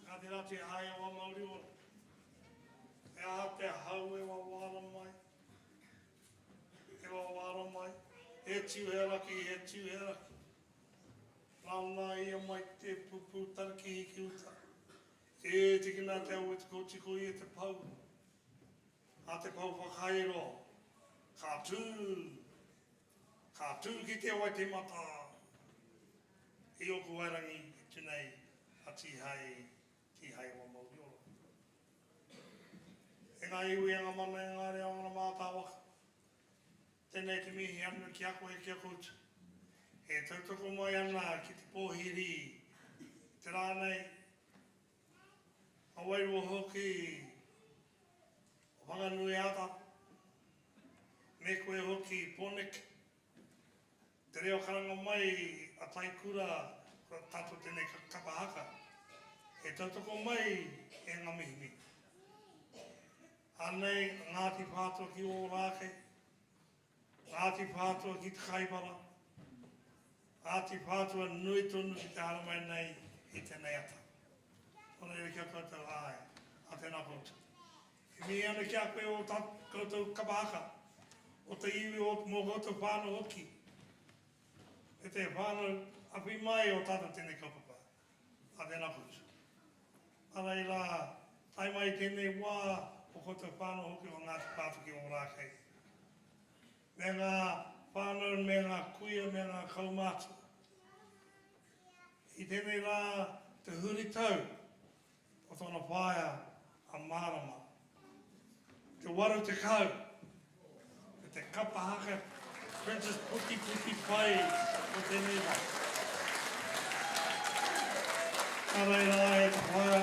Ka te rā te hae o Mauri ora. E aha te hau e wawara mai. E wawara mai. E tiu he raki, e tiu he raki. Nāna ia mai te pupu tarakihi ki uta. E tikina te au e te kotiko i e te pau. A te pau whakairo. Ka tū. Ka tū ki te Waitemata. I oku wairangi e tu nei a Tihei, Tihei wa mauri ora. E ngā iwi, e ngā mana, e ngā reo, e ngā mātāwaka. Tēnei te mihi anu ki a koe, ki a koutou. E tautoko mai ana ki te pōhiri i te rā nei, a wairua hoki o Whanganui Ata, me koe hoki Pōneke. Te reo karanga mai a Taikura kua tato tenei kapa haka. E tautoko mai e nga mihimihi. Anei a Ngāti Whātua ki Ōrākei, Ngāti Whātua ki Te Kaipara, Ngāti Whātua nui tonu ki te haramai nei i tenei ata. Nō reira kia koutou āe, a tēnā koutou. E mihi ana ki a koe o tā koutou kapa haka, o te iwi o mō koutou whānau hoki, me te whānau awhi mai o tātou tēnei kaupapa. A tēnā koutou. Nā reira, tae mai tēnei wā o koutou whānau hoki o Ngāti Whātua ki Ōrākei, me ngā whānau me ngā kuia me ngā kaumātua. I tēnei rā te huritau o tōna whaea a Mārama. Te 80 me te kapa haka Princess Puti Puti Pai o tēnei wā. Ka reira ai e te whaea,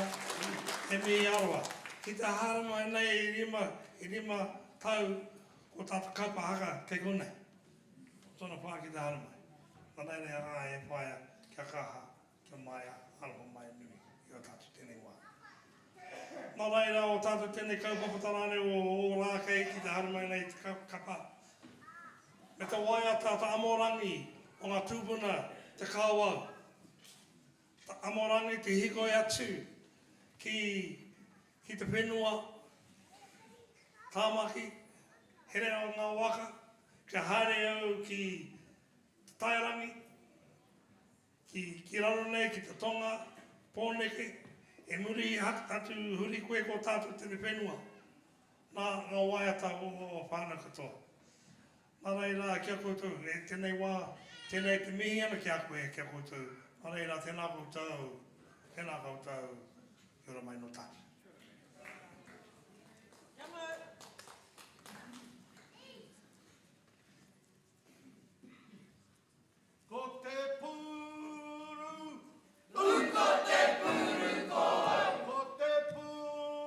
he mihi aroha. Ki te haere mai nei i rima, i rima tau o tā te kapa haka kei konei. Ko tōna whaea ki te haere mai. Nā reira ai e whaea kia kaha Kia maea aroha mai nui i o tātou tēnei wā. Nā reira o tātou tēnei kaupapa tarāne o Ōrākei ki te haramai nei te kapa me te waiata ta amorangi o ngā tūpuna te kāwau ta amorangi te hikoi atu ki ki te whenua Tāmaki, herea o ngā waka, kia haere au ki Te Taerangi, Ki, ki raro nei, ki te tonga, Pōneke, e muri atu huri koe ko tātou tene whenua, nā ngā waiata o o whānau katoa. Nā reira, ki a koutou, e tēnei wā, tēnei te mihi ana ki a koe, ki a koutou, nā reira, tēnā koutou, tēnā koutou, kia ora mai nō tātou. Kia mau. Ko te pūru. Ko te pūru ko au. Ko te pūru.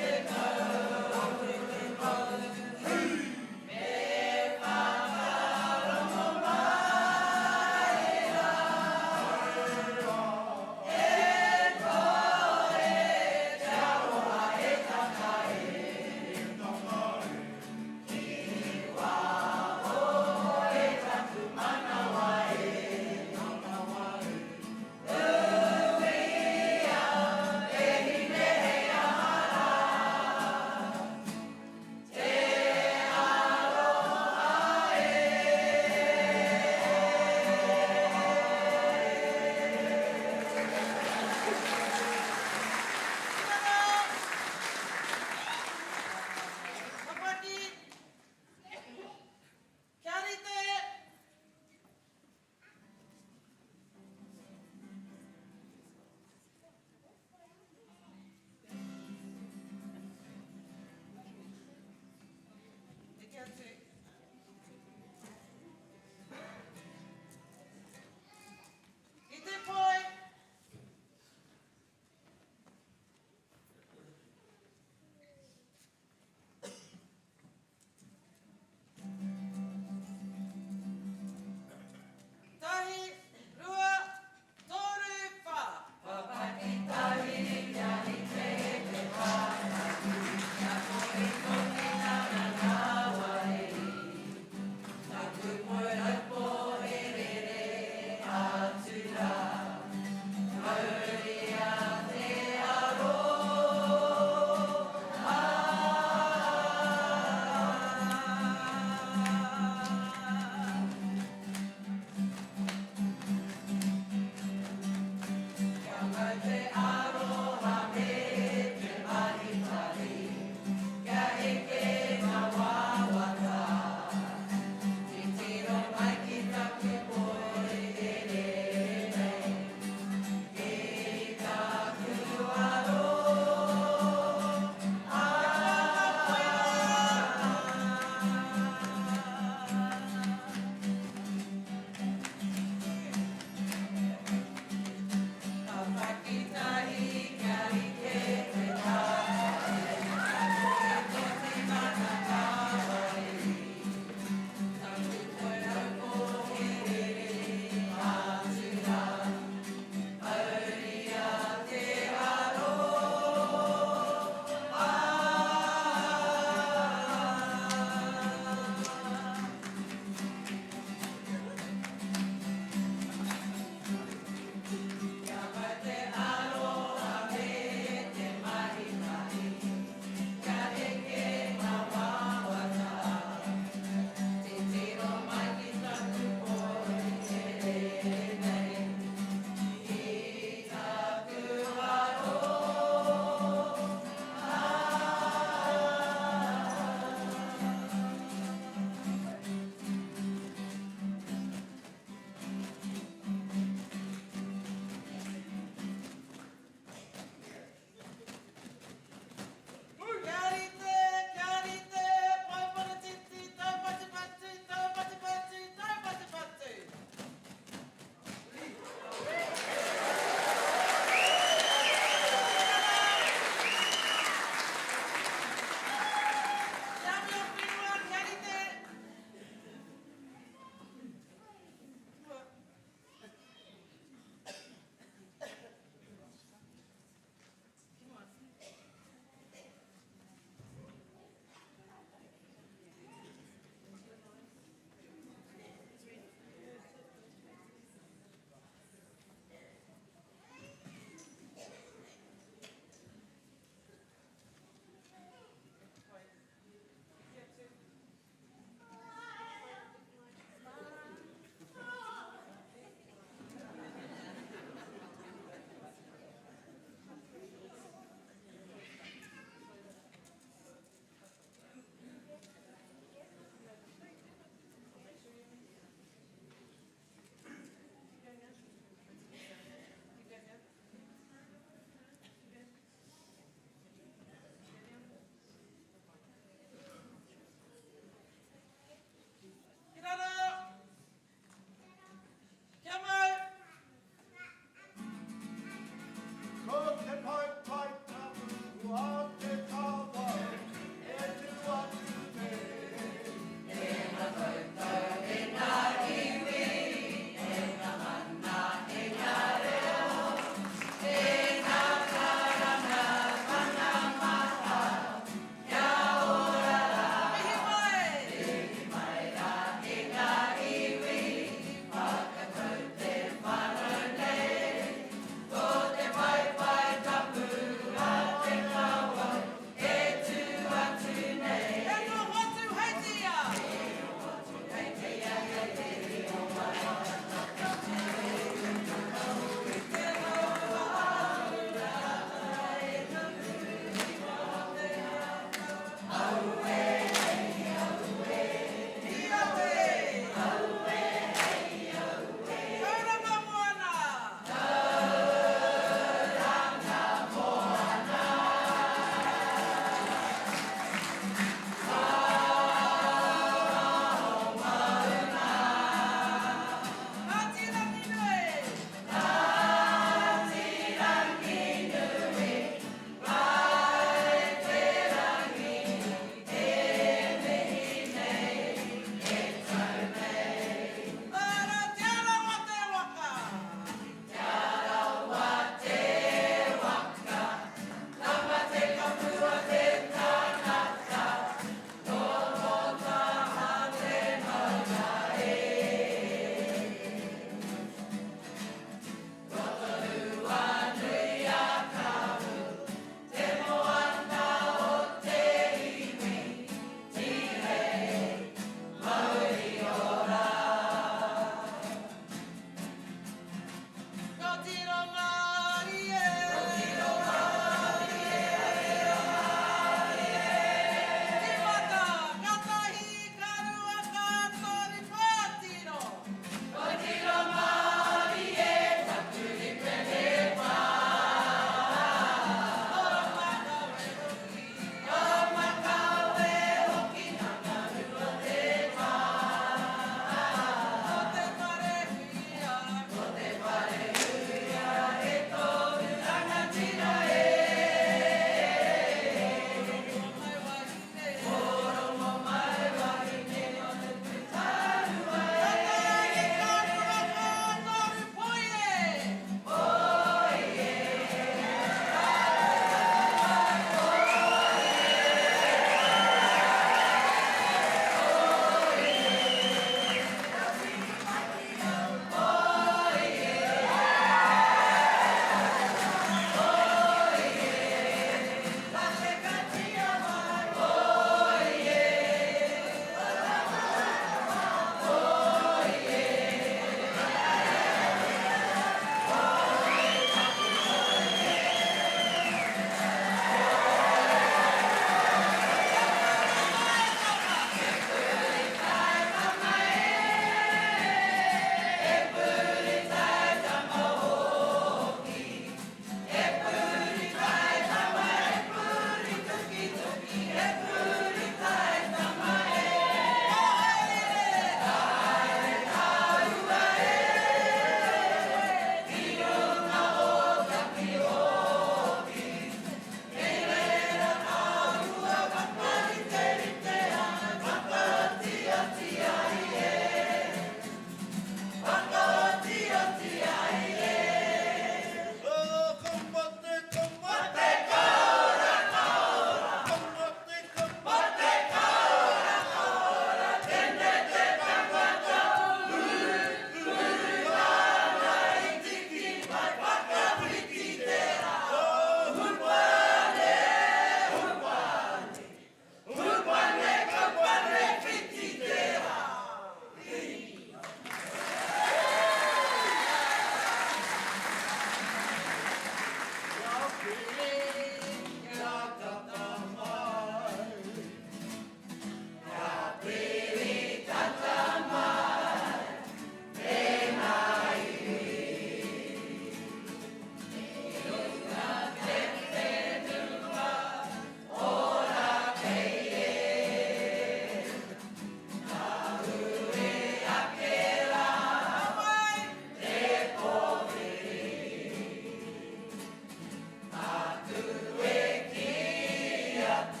Ora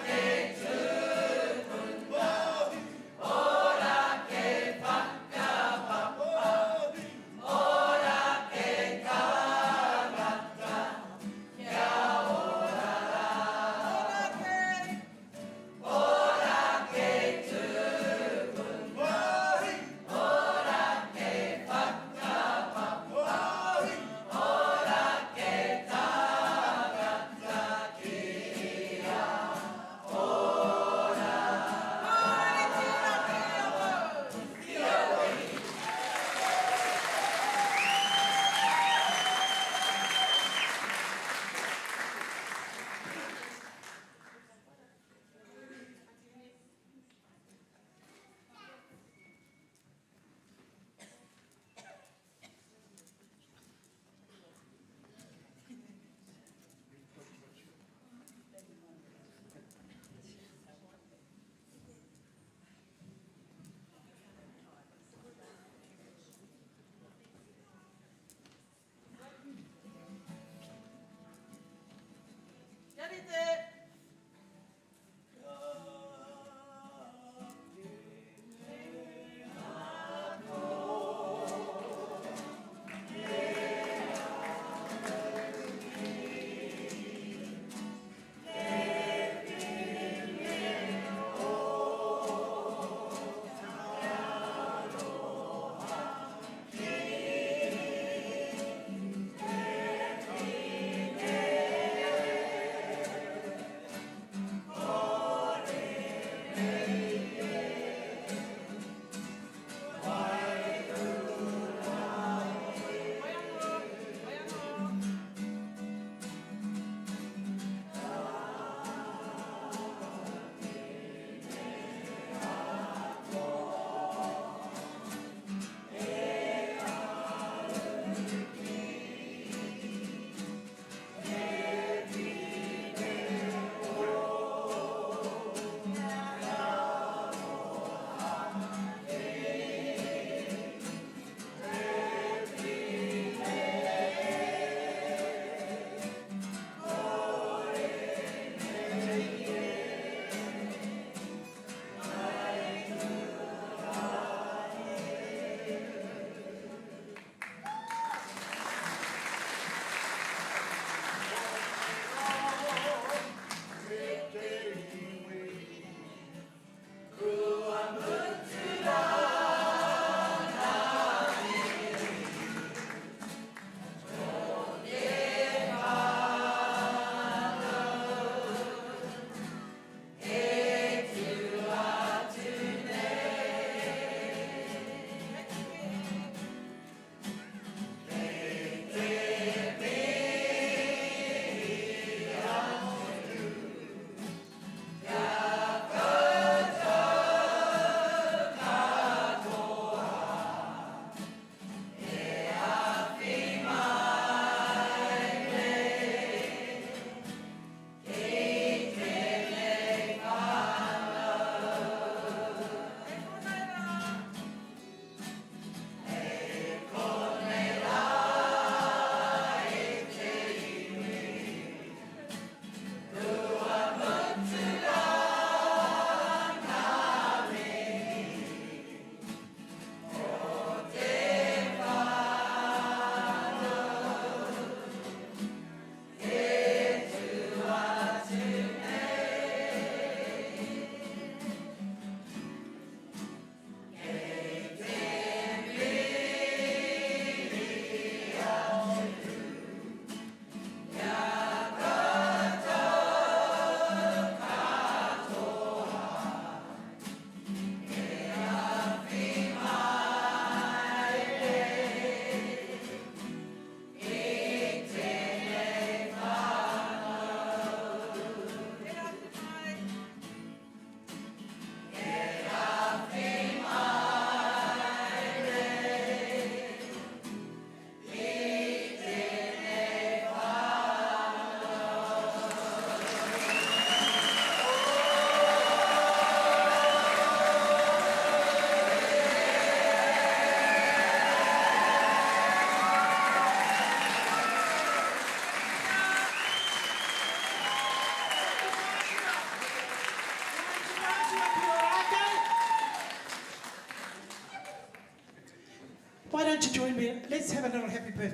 ke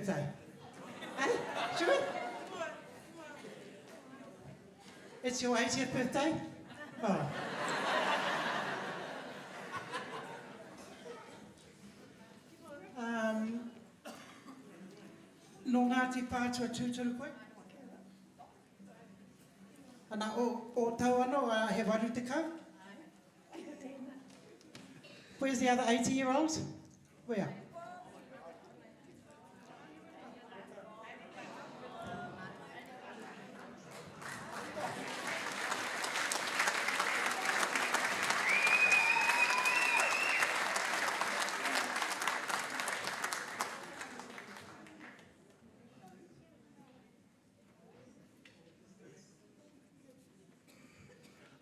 birthday. Hey, should we? It's your 80th birthday? Oh. Um, nō Ngāti Whātua tūturu koe? Ana, o, o tau anō, uh, he 80? Where's the other 80 year olds? Where?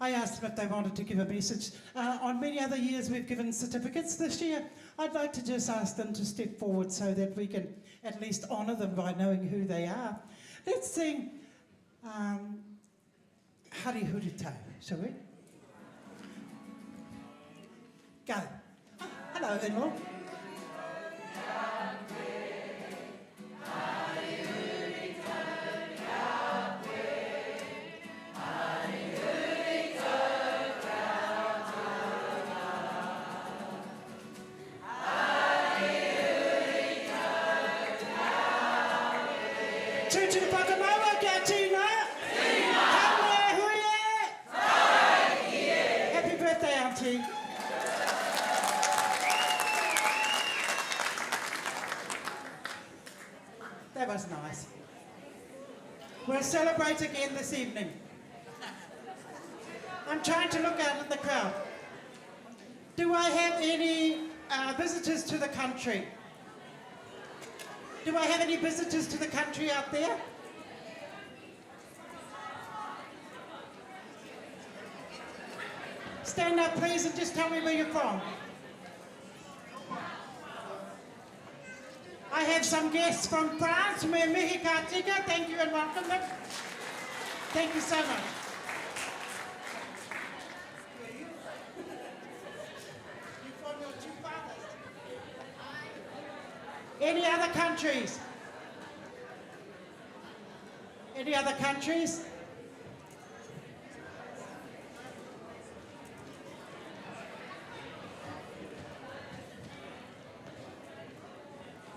I asked them if they wanted to give a message. Uh, on many other years, we've given certificates. This year, I'd like to just ask them to step forward so that we can at least honour them by knowing who they are. Let's sing um, Hari Huritau, shall we? Go. Oh, hello, in-law. Tūturu whakamaua kia tīna! Tīna! Haere hui e! Haere Happy birthday, Auntie. That was nice. We'll celebrate again this evening. I'm trying to look out in the crowd. Do I have any uh, visitors to the country? Do I have any visitors to the country out there? Stand up, please, and just tell me where you're from. I have some guests from France. Me mihi ka tika. Thank you and welcome them. Thank you so much. Any other countries? Any other countries?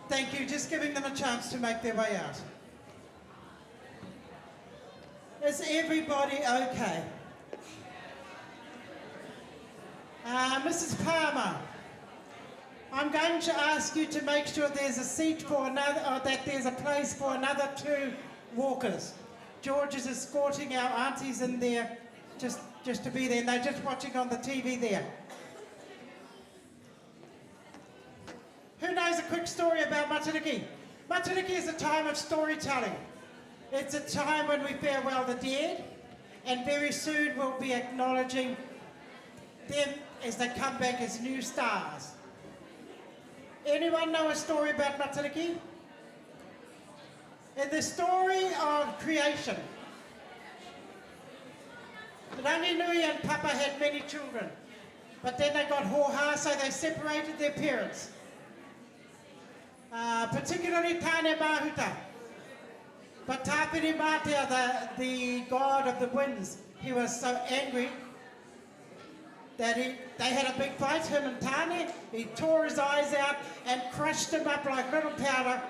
Thank you. Just giving them a chance to make their way out. Is everybody okay? Uh, Mrs. Palmer, I'm going to ask you to make sure there's a seat for another, or that there's a place for another two walkers. George is escorting our aunties in there just, just to be there, and they're just watching on the TV there. Who knows a quick story about Matariki? Matariki is a time of storytelling. It's a time when we farewell the dead, and very soon we'll be acknowledging them as they come back as new stars. Anyone know a story about Matariki? In the story of creation, Ranginui and Papa had many children, but then they got hoha, so they separated their parents. Uh, particularly Tane Mahuta. But Tāpiri Mātea, the, the god of the winds, he was so angry that he, they had a big fight, him and Tane. He tore his eyes out and crushed them up like little powder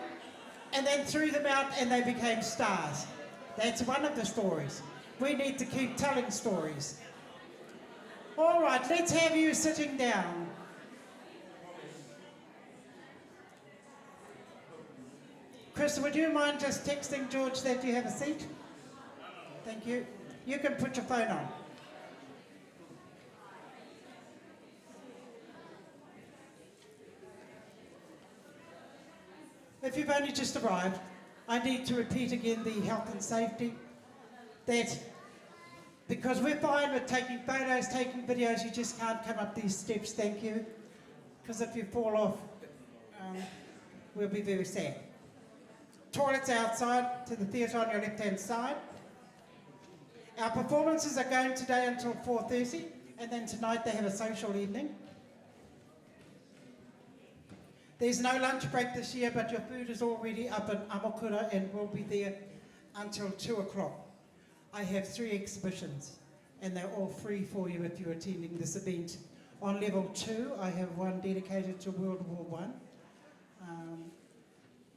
and then threw them out and they became stars. That's one of the stories. We need to keep telling stories. All right, let's have you sitting down. Chris, would you mind just texting George that you have a seat? Thank you. You can put your phone on. If you've only just arrived, I need to repeat again the health and safety that because we're fine with taking photos, taking videos, you just can't come up these steps, thank you. Because if you fall off, um, we'll be very sad. Toilets outside to the theatre on your left-hand side. Our performances are going today until 4.30, and then tonight they have a social evening. There's no lunch break this year, but your food is already up in Amokura and will be there until 2 o'clock. I have three exhibitions, and they're all free for you if you're attending this event. On level 2, I have one dedicated to World War One. Um,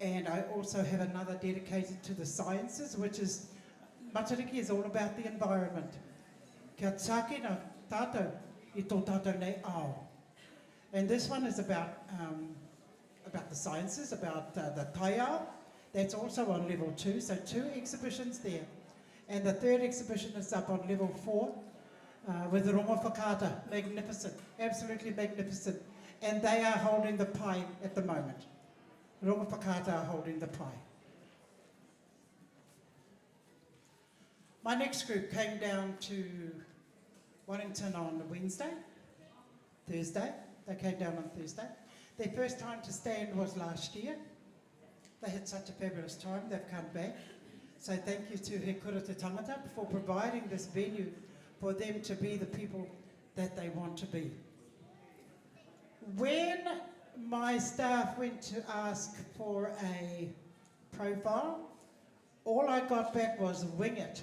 and I also have another dedicated to the sciences, which is, Matariki is all about the environment. Kia tiakina tātou i tō tātou nei ao. And this one is about, um, about the sciences, about uh, the taiao. That's also on level 2, so two exhibitions there. And the third exhibition is up on level 4 uh, with Rongowhakaata. Magnificent, absolutely magnificent. And they are holding the pie at the moment. Rongowhakaata are holding the pie. My next group came down to Wellington on Wednesday, Thursday. They came down on Thursday. Their first time to stand was last year. They had such a fabulous time. They've come back. So thank you to He Kura Te Tangata for providing this venue for them to be the people that they want to be. When my staff went to ask for a profile, all I got back was wing it.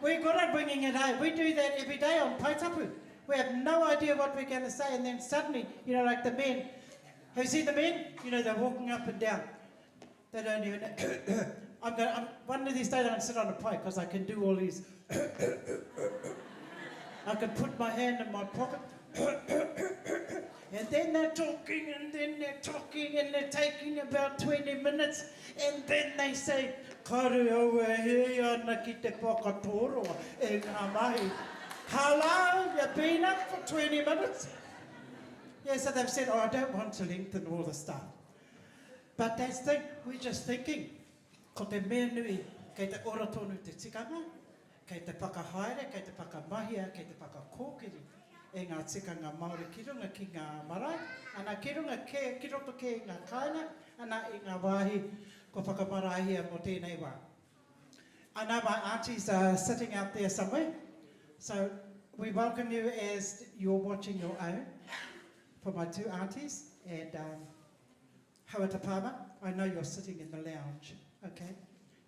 We're good at winging it, eh? We do that every day on Paetapu. We have no idea what we're going to say, and then suddenly, you know, like the men. Have you seen the men? You know, they're walking up and down. They don't even. I'm going. I'm, one of these days, I'm going to sit on a pike because I can do all these. I can put my hand in my pocket. and then they're talking, and then they're talking, and they're taking about 20 minutes, and then they say, Kare au e hē ana ki te whakatōroa e ngā mahi. Hello, you've been up for 20 minutes. Yeah, so they've said, oh, I don't want to lengthen all the stuff. But that's the thing, we're just thinking, ko te mea nui, kei te ora tonu te tikanga, kei te whakahaere, kei te whakamahia, kei te whakakōkiri e ngā tikanga Māori ki runga ki ngā marae, ana ki runga kē, ki roto kē i ngā kāinga, ana i ngā wāhi kua whakamaraehia mō tēnei wā. I know my aunties are sitting out there somewhere, so we welcome you as you're watching your own for my two aunties and um, Hauata Palmer, I know you're sitting in the lounge, okay?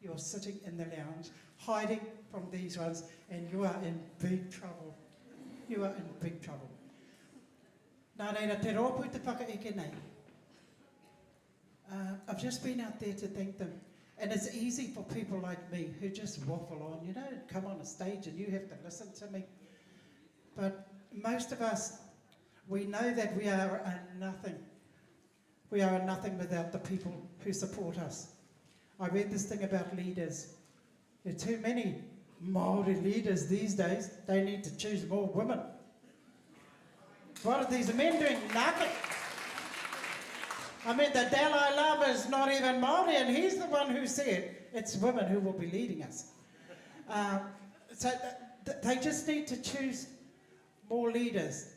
You're sitting in the lounge, hiding from these ones, and you are in big trouble. You are in big trouble. Nā reira, te rōpū te whakaeke nei. Uh, I've just been out there to thank them. And it's easy for people like me who just waffle on, you know, come on a stage and you have to listen to me. But most of us, we know that we are a nothing. We are a nothing without the people who support us. I read this thing about leaders. There are too many Māori leaders these days. They need to choose more women. What are these men doing? Nothing. I mean, the Dalai Lama is not even Māori, and he's the one who said it's women who will be leading us. Um, so th th they just need to choose more leaders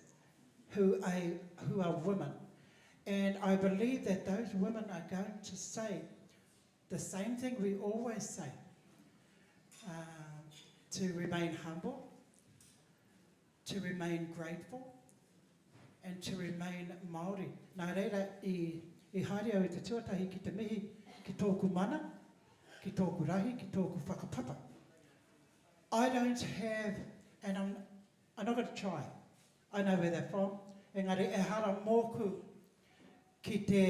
who are, who are women. And I believe that those women are going to say the same thing we always say uh, to remain humble, to remain grateful, and to remain Māori. Nā reira, i, i haere au i te tuatahi ki te mihi ki tōku mana, ki tōku rahi, ki tōku whakapapa. I don't have, and I'm, I'm not going to try, I know where they're from, engari ehara mōku ki te,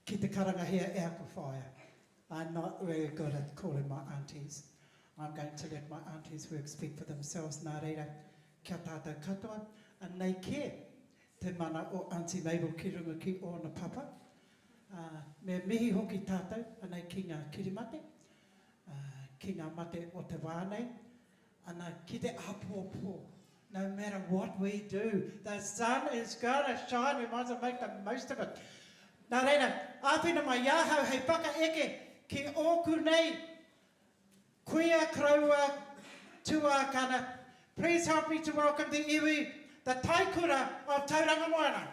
ki te karangahia e aku whaea. I'm not really good at calling my aunties. I'm going to let my aunties work speak for themselves. Nā reira, kia tātou katoa, anei kē te mana o Aunty Mabel ki runga ki ōna papa. Uh, me mihi hoki tātou, anei ki ngā kirimate, uh, ki ngā mate o te wā nei, ana ki te āpōpō. No matter what we do, the sun is gonna shine, we might as well make the most of it. Nā reira, āwhina mai i ahau hei whakaeke ki ōku nei kuia, koroua, tuākana. Please help me to welcome the iwi, the taikura of Tauranga Moana.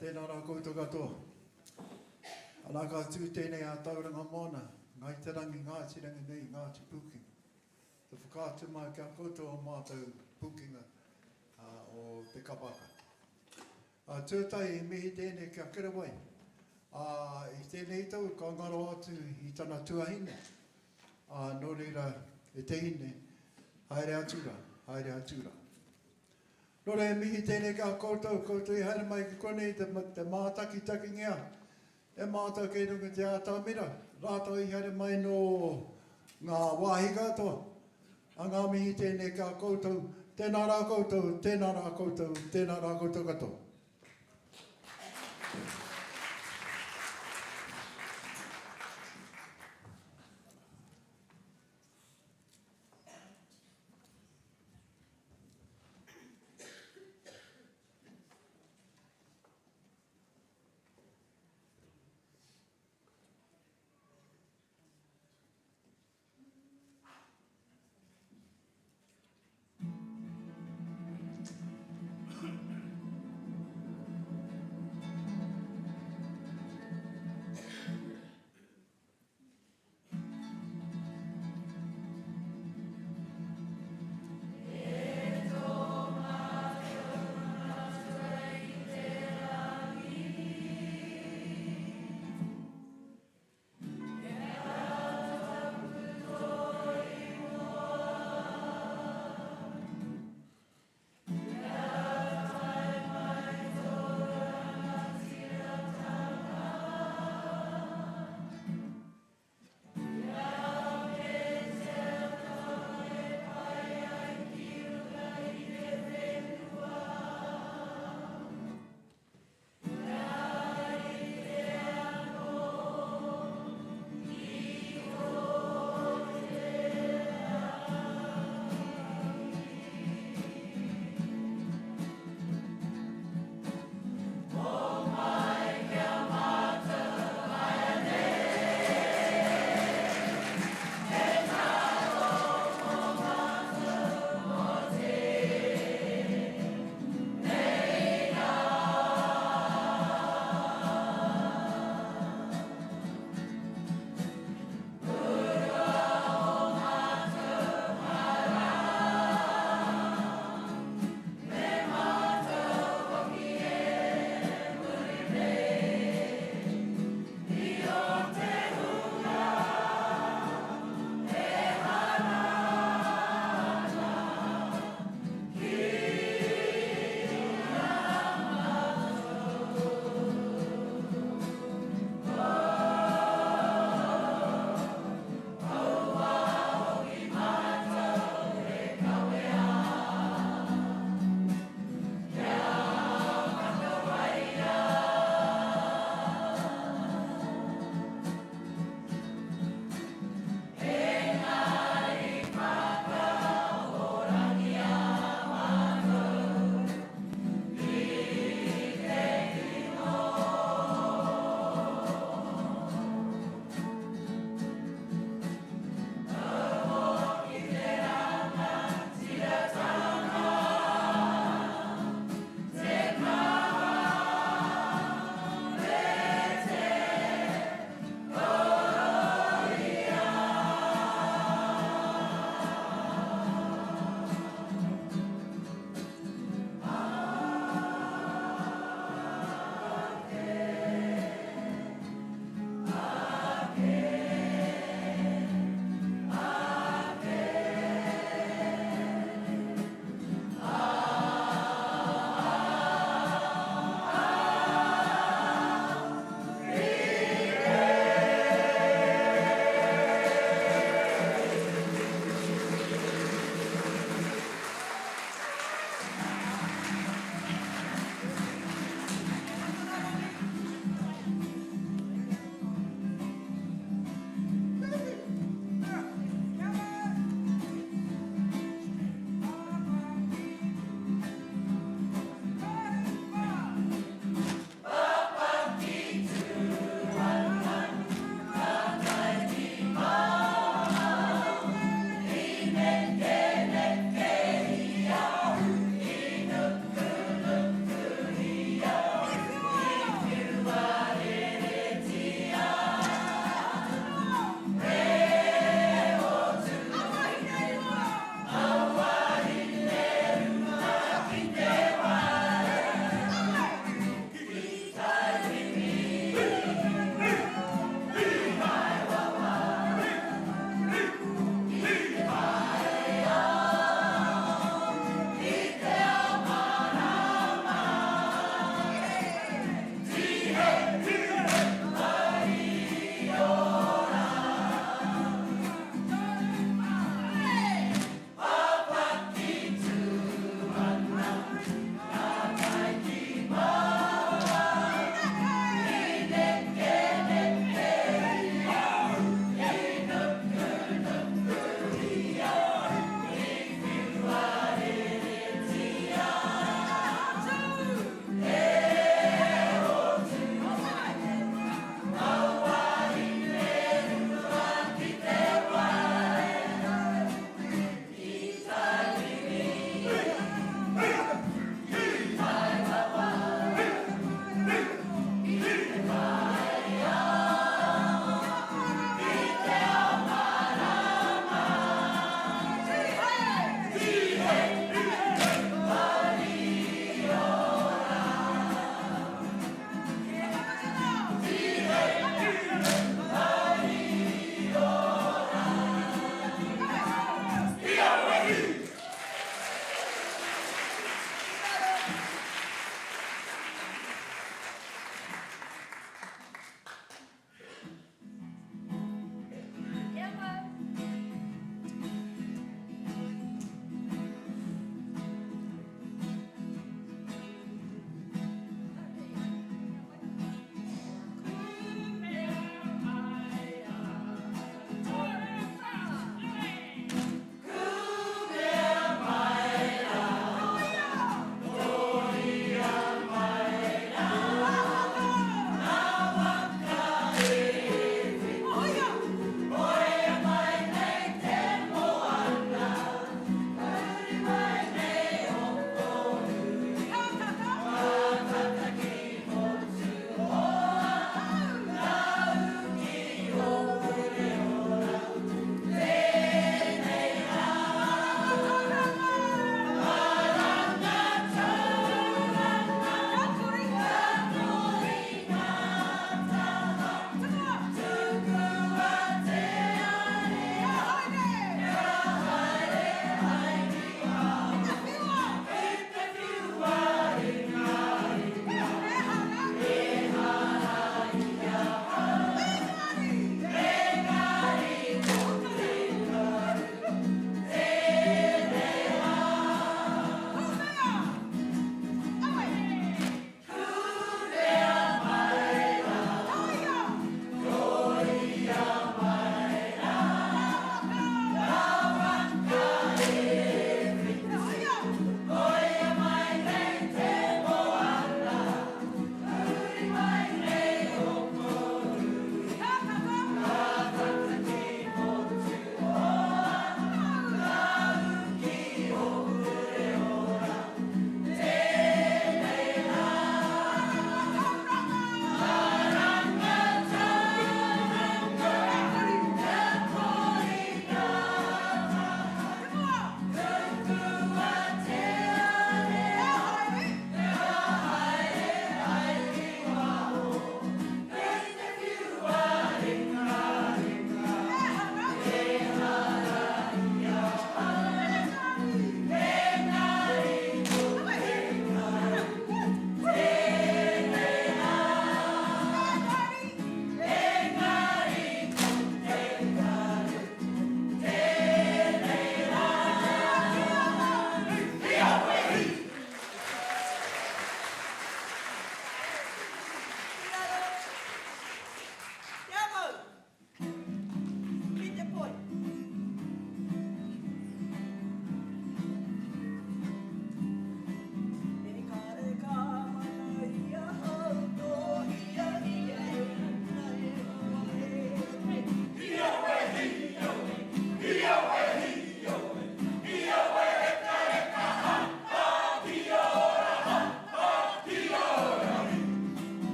tēnā rā koutou katoa. Arā ka tū tēnei a Tauranga Moana, Ngāi Te Rangi, Ngāti Ranginui, Ngāti Pūkenga. Te whakaatu mai ki a koutou o mātou pūkenga o te kapa haka. Tuatahi, i mihi tēnei ki a Kerewai. Ā, i tēnei tau ka ngaro atu i tana tuahine. Ā, nō reira, e te hine, haere atu rā, haere atu rā. Nō reira, mihi tēnei ki a koutou, koutou i haere mai ki konei te, te mātakitakingia e mātou kei runga i te ātamira, rātou i haere mai nō ngā wāhi katoa. A ngā mihi tēnei ki a koutou, tēnā rā koutou, tēnā rā koutou, tēnā rā koutou katoa.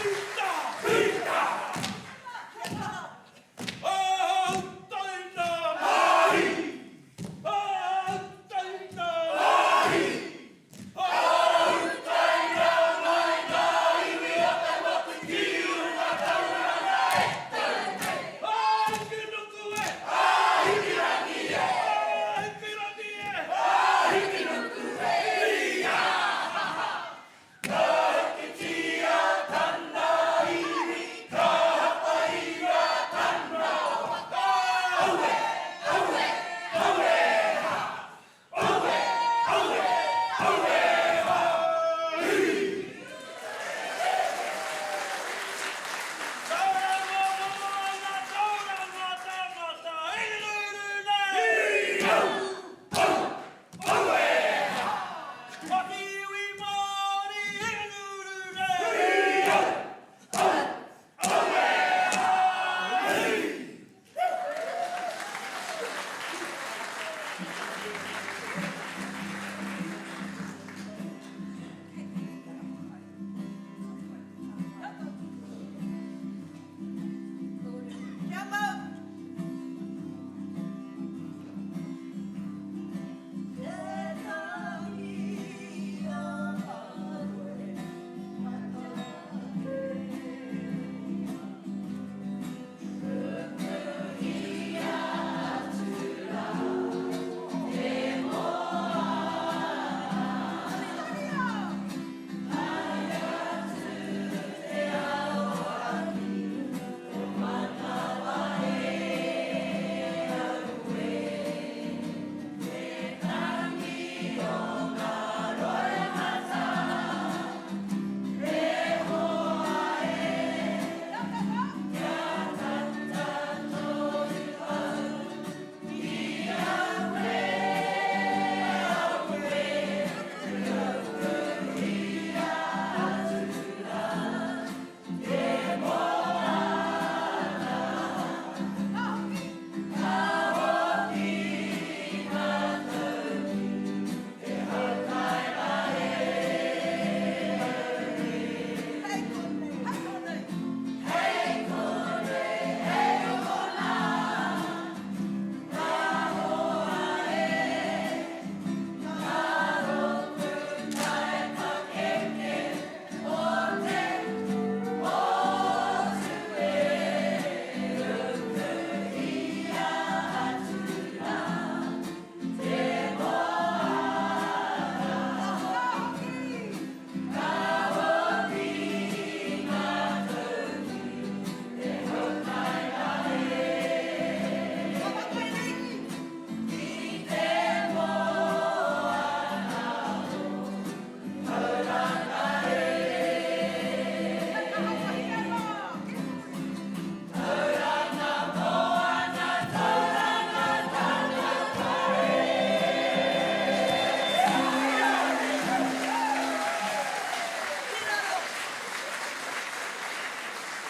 Pita! Pita! Autaina! Mahi! Autaina! Mahi! Autaina mai ngā iwi o te motu ki runga tauranga e tau nei. Ā-Hikunuku e! Ā-Hikirangi e! Ā-Hikirangi e! Ā-Hikinuku e! Ia! Ka hikitia tana iwi, ka hapaia tana waka. Aue! Aue! Aue! Ha! Aue! Aue! Aue! Ha! Hi! Tauranga moana, tauranga tangata, iriru nei! Hi! Au! Au! Aue! Ha! Ka iwi Māori, iriru nei! Hi! Au! Au! Aue! Ha! Hi! Kia mau! Te tangi a Aroe,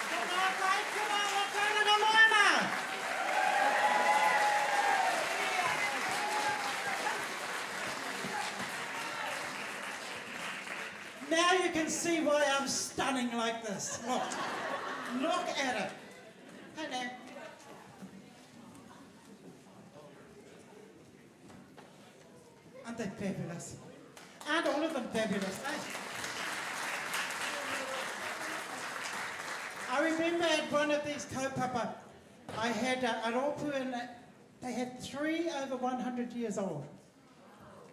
Ko ngā kaikura o Tauranga Moana! Now you can see why I'm stunning like this. Look. Look at it. Hello. Aren't they fabulous? Aren't all of them fabulous, eh? I remember at one of these kaupapa, I had a, a rōpū and they had three over 100 years old.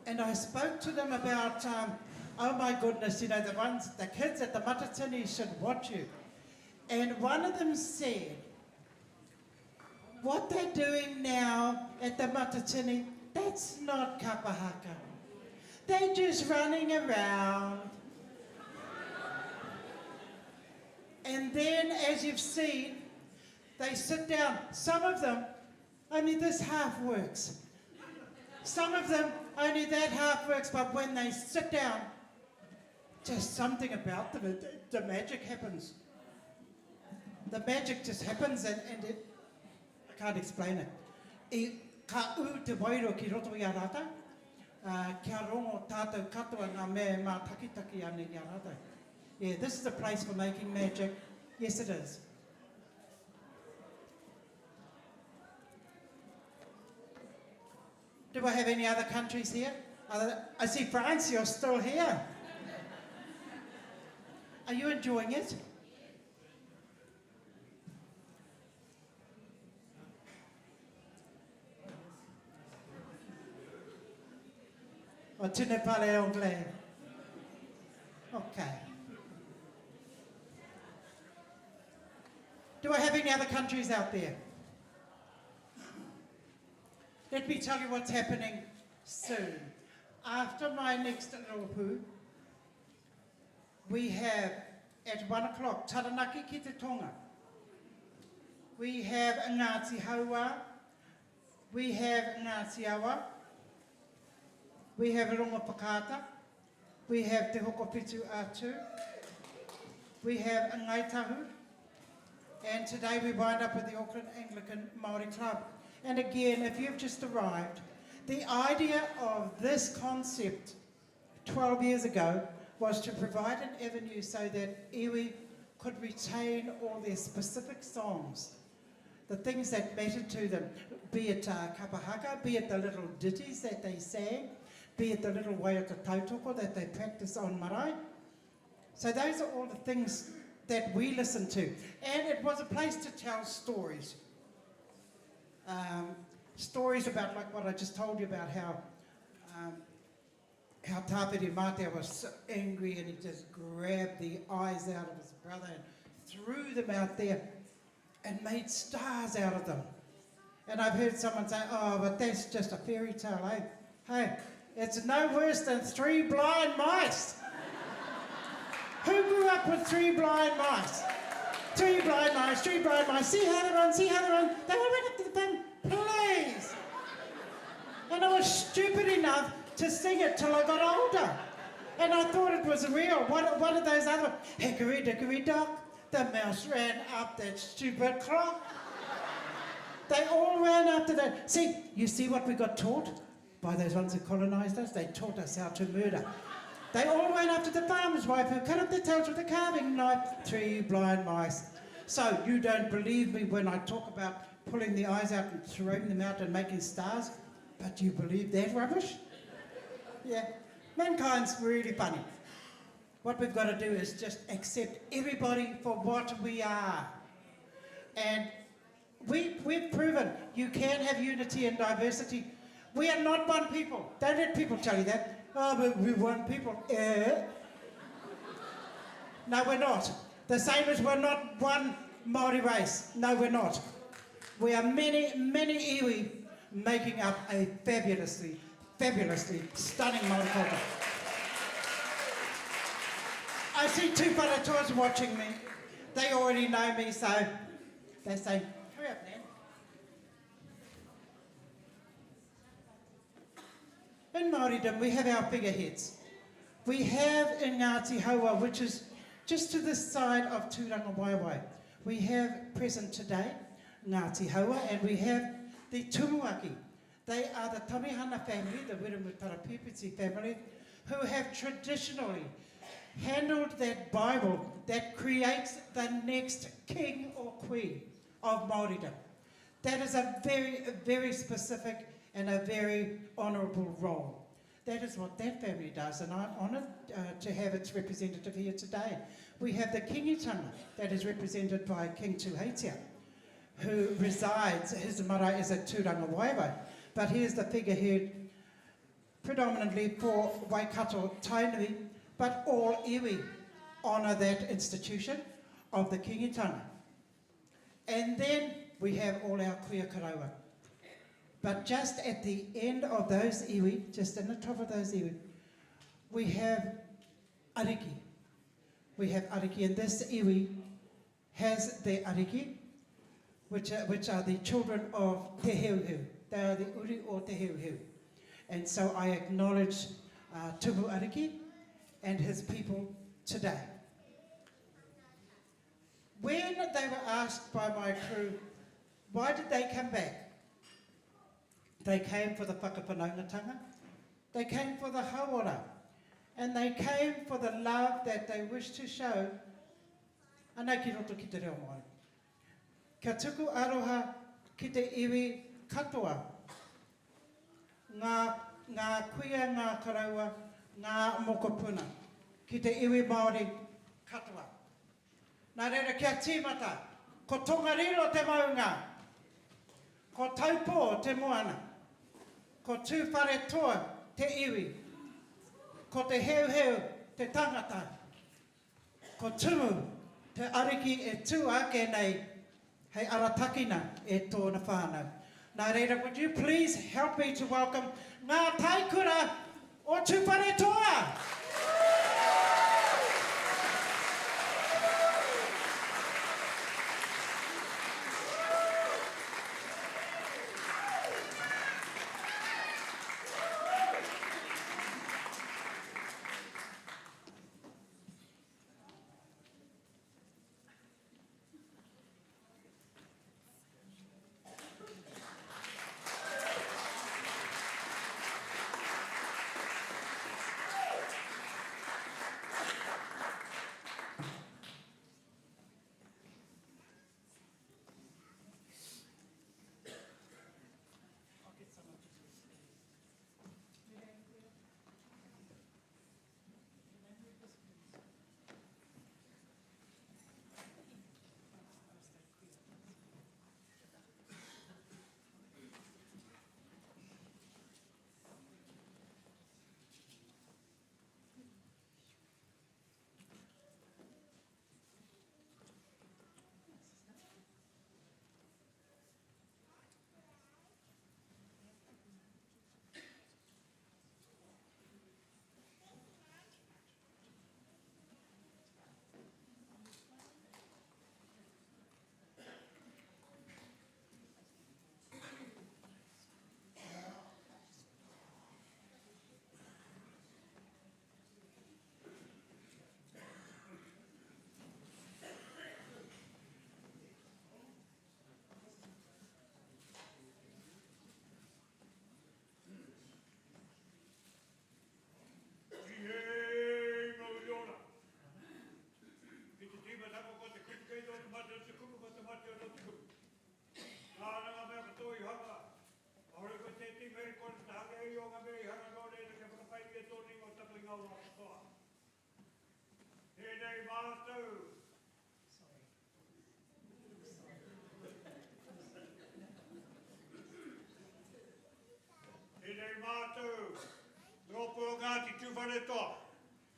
And I spoke to them about, um, oh my goodness, you know, the ones, the kids at the Matatini should watch you. And one of them said, what they're doing now at the Matatini, that's not kapahaka. They're just running around. And then, as you've seen, they sit down. Some of them, only this half works. Some of them, only that half works, but when they sit down, just something about them, the, the magic happens. The magic just happens and, and it, I can't explain it. I ka ū te wairua ki roto i a rātou, uh, kia rongo tātou katoa ngā mea e mātakitaki ana i a rātou. Yeah, this is a place for making magic. Yes, it is. Do I have any other countries here? Other, I see France, you're still here. Are you enjoying it? Oh, tu ne parles anglais. Okay. Do I have any other countries out there? Let me tell you what's happening soon. After my next rōpū, we have at one o'clock Taranaki ki te Tonga. We have Ngāti Hauā. We have Ngāti Awa. We have Rongowhakaata. We have Te Hokowhitu a Tū. We have Ngai Tahu. And today we wind up with the Auckland Anglican Māori Club. And again, if you've just arrived, the idea of this concept 12 years ago was to provide an avenue so that iwi could retain all their specific songs, the things that mattered to them, be it uh, kapahaka, be it the little ditties that they sang, be it the little waiata tautoko that they practice on marae. So those are all the things that we listen to. And it was a place to tell stories. Um, stories about, like what I just told you about, how um, how Tāwhirimātea was so angry and he just grabbed the eyes out of his brother and threw them out there and made stars out of them. And I've heard someone say, oh, but that's just a fairy tale, eh? Hey, it's no worse than three blind mice. Who grew up with three blind mice? Three blind mice, three blind mice. See how they run, see how they run. They all went up to the pen, please. And I was stupid enough to sing it till I got older. And I thought it was real. What, what are those other? Hickory dickory dock. The mouse ran up that stupid clock. They all ran after that. See, you see what we got taught by those ones who colonized us? They taught us how to murder. They all ran after the farmer's wife who cut up the tails with a carving knife. Three blind mice. So you don't believe me when I talk about pulling the eyes out and throwing them out and making stars? But you believe that rubbish? Yeah. Mankind's really funny. What we've got to do is just accept everybody for what we are. And we, we've proven you can have unity and diversity. We are not one people. Don't let people tell you that. Oh, but we're one people. Eh? No, we're not. The same as we're not one Māori race. No, we're not. We are many, many iwi making up a fabulously, fabulously stunning Māori culture. I see two wharatoas watching me. They already know me, so they say, hurry up, Nan. In Māoridom, we have our figureheads. We have in Ngāti Haua, which is just to this side of Tūrangawaewae. We have present today Ngāti Haua, and we have the Tumuaki. They are the Tamihana family, the Wiremu Tarapipiti family, who have traditionally handled that Bible that creates the next king or queen of Māoridom. That is a very, very specific and a very honourable role. That is what that family does, and I'm honoured uh, to have its representative here today. We have the Kingitanga that is represented by King Tuheitia, who resides, his marae is at Tūrangawaewae, but he is the figurehead predominantly for Waikato Tainui, but all iwi honour that institution of the Kingitanga. And then we have all our kuia karaua. But just at the end of those iwi, just in the top of those iwi, we have ariki. We have ariki, and this iwi has the ariki, which are, which are the children of Te Heuheu. They are the uri o Te Heuheu. And so I acknowledge uh, Tumu Ariki and his people today. When they were asked by my crew, why did they come back? They came for the whakawhanaungatanga. They came for the hauora. And they came for the love that they wish to show Anei ki roto ki te reo Māori. Kia tuku aroha ki te iwi katoa, ngā, ngā kuia, ngā koroua, ngā mokopuna, ki te iwi Māori katoa. Nā reira kia tīmata, ko Tongariro te maunga, ko Taupō te moana, ko Tūwharetoa te iwi, ko Te Heuheu te tangata, Ko Tumu te ariki e tū ake nei hei aratakina e tōna whānau. Nā reira, would you please help me to welcome Ngā Taikura o Tūwharetoa! Tihei mauri ora! Ki te tīmatanga ko te kupu kei tō te mate o te kupu ko te mate anō te kupu. Nāna ngā mea katoa i hanga, kāore koe tētehi mea i kore te hanga e ia o ngā mea i hanga nō reira kia whakapaingia tōna ingoa tapu i ngā wā katoa. Tēnei mātou. Tēnei mātou, rōpū o Ngāti Tūwharetoa,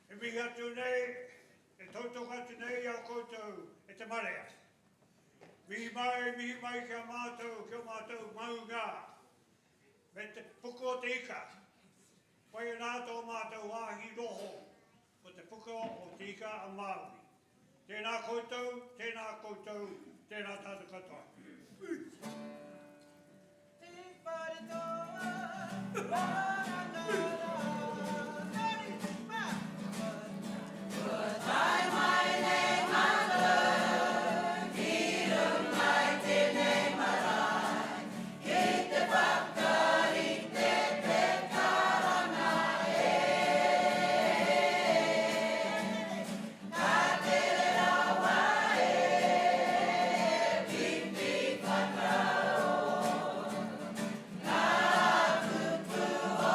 e mihi atu nei, e tautoko atu nei i a koutou e te marea. Mihi mai, mihi mai ki a mātou, ki o mātou maunga, me te puku o te ika. Koia nā tō mātou wāhi noho, ko te puka o Te Ika a Māui. Tēnā koutou, tēnā koutou, tēnā tātou katoa. Kua tae mai nei mātou ki runga i tēnei marae, ki te whakarite te karanga e. Ka tere rawa e, pipi whakaō, ngā kupu o.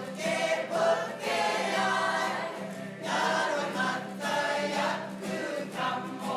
Whakapukepuke ai, ngaro mata i aku kamo.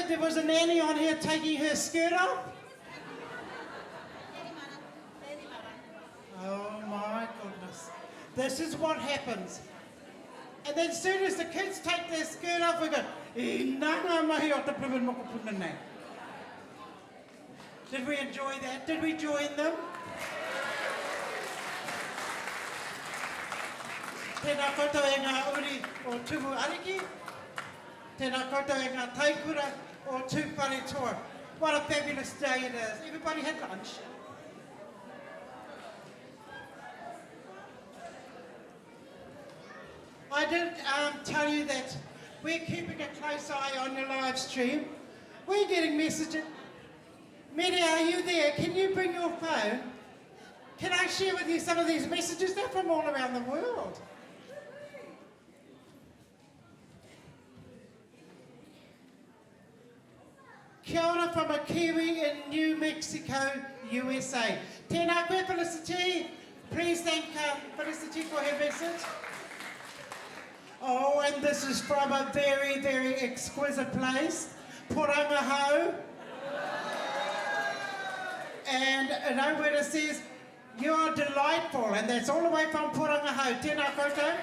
heard there was a nanny on here taking her skirt off? Oh my goodness. This is what happens. And then soon as the kids take their skirt off, we go, I nā ngā mahi o te blooming mokopuna nei. Did we enjoy that? Did we join them? Tēnā koutou e ngā uri o Tumu Ariki. Tēnā koutou e ngā taikura o Tūwharetoa. What a fabulous day it is. Everybody had lunch. I did um, tell you that we're keeping a close eye on your live stream. We're getting messages. Mary, are you there? Can you bring your phone? Can I share with you some of these messages? They're from all around the world. Kia ora from a Kiwi in New Mexico, USA. Tēnā koe, Felicity. Please thank um, Felicity for her message. Oh, and this is from a very, very exquisite place, Porangahau. And Rauwera says, you are delightful, and that's all the way from Porangahau. Tēnā koutou.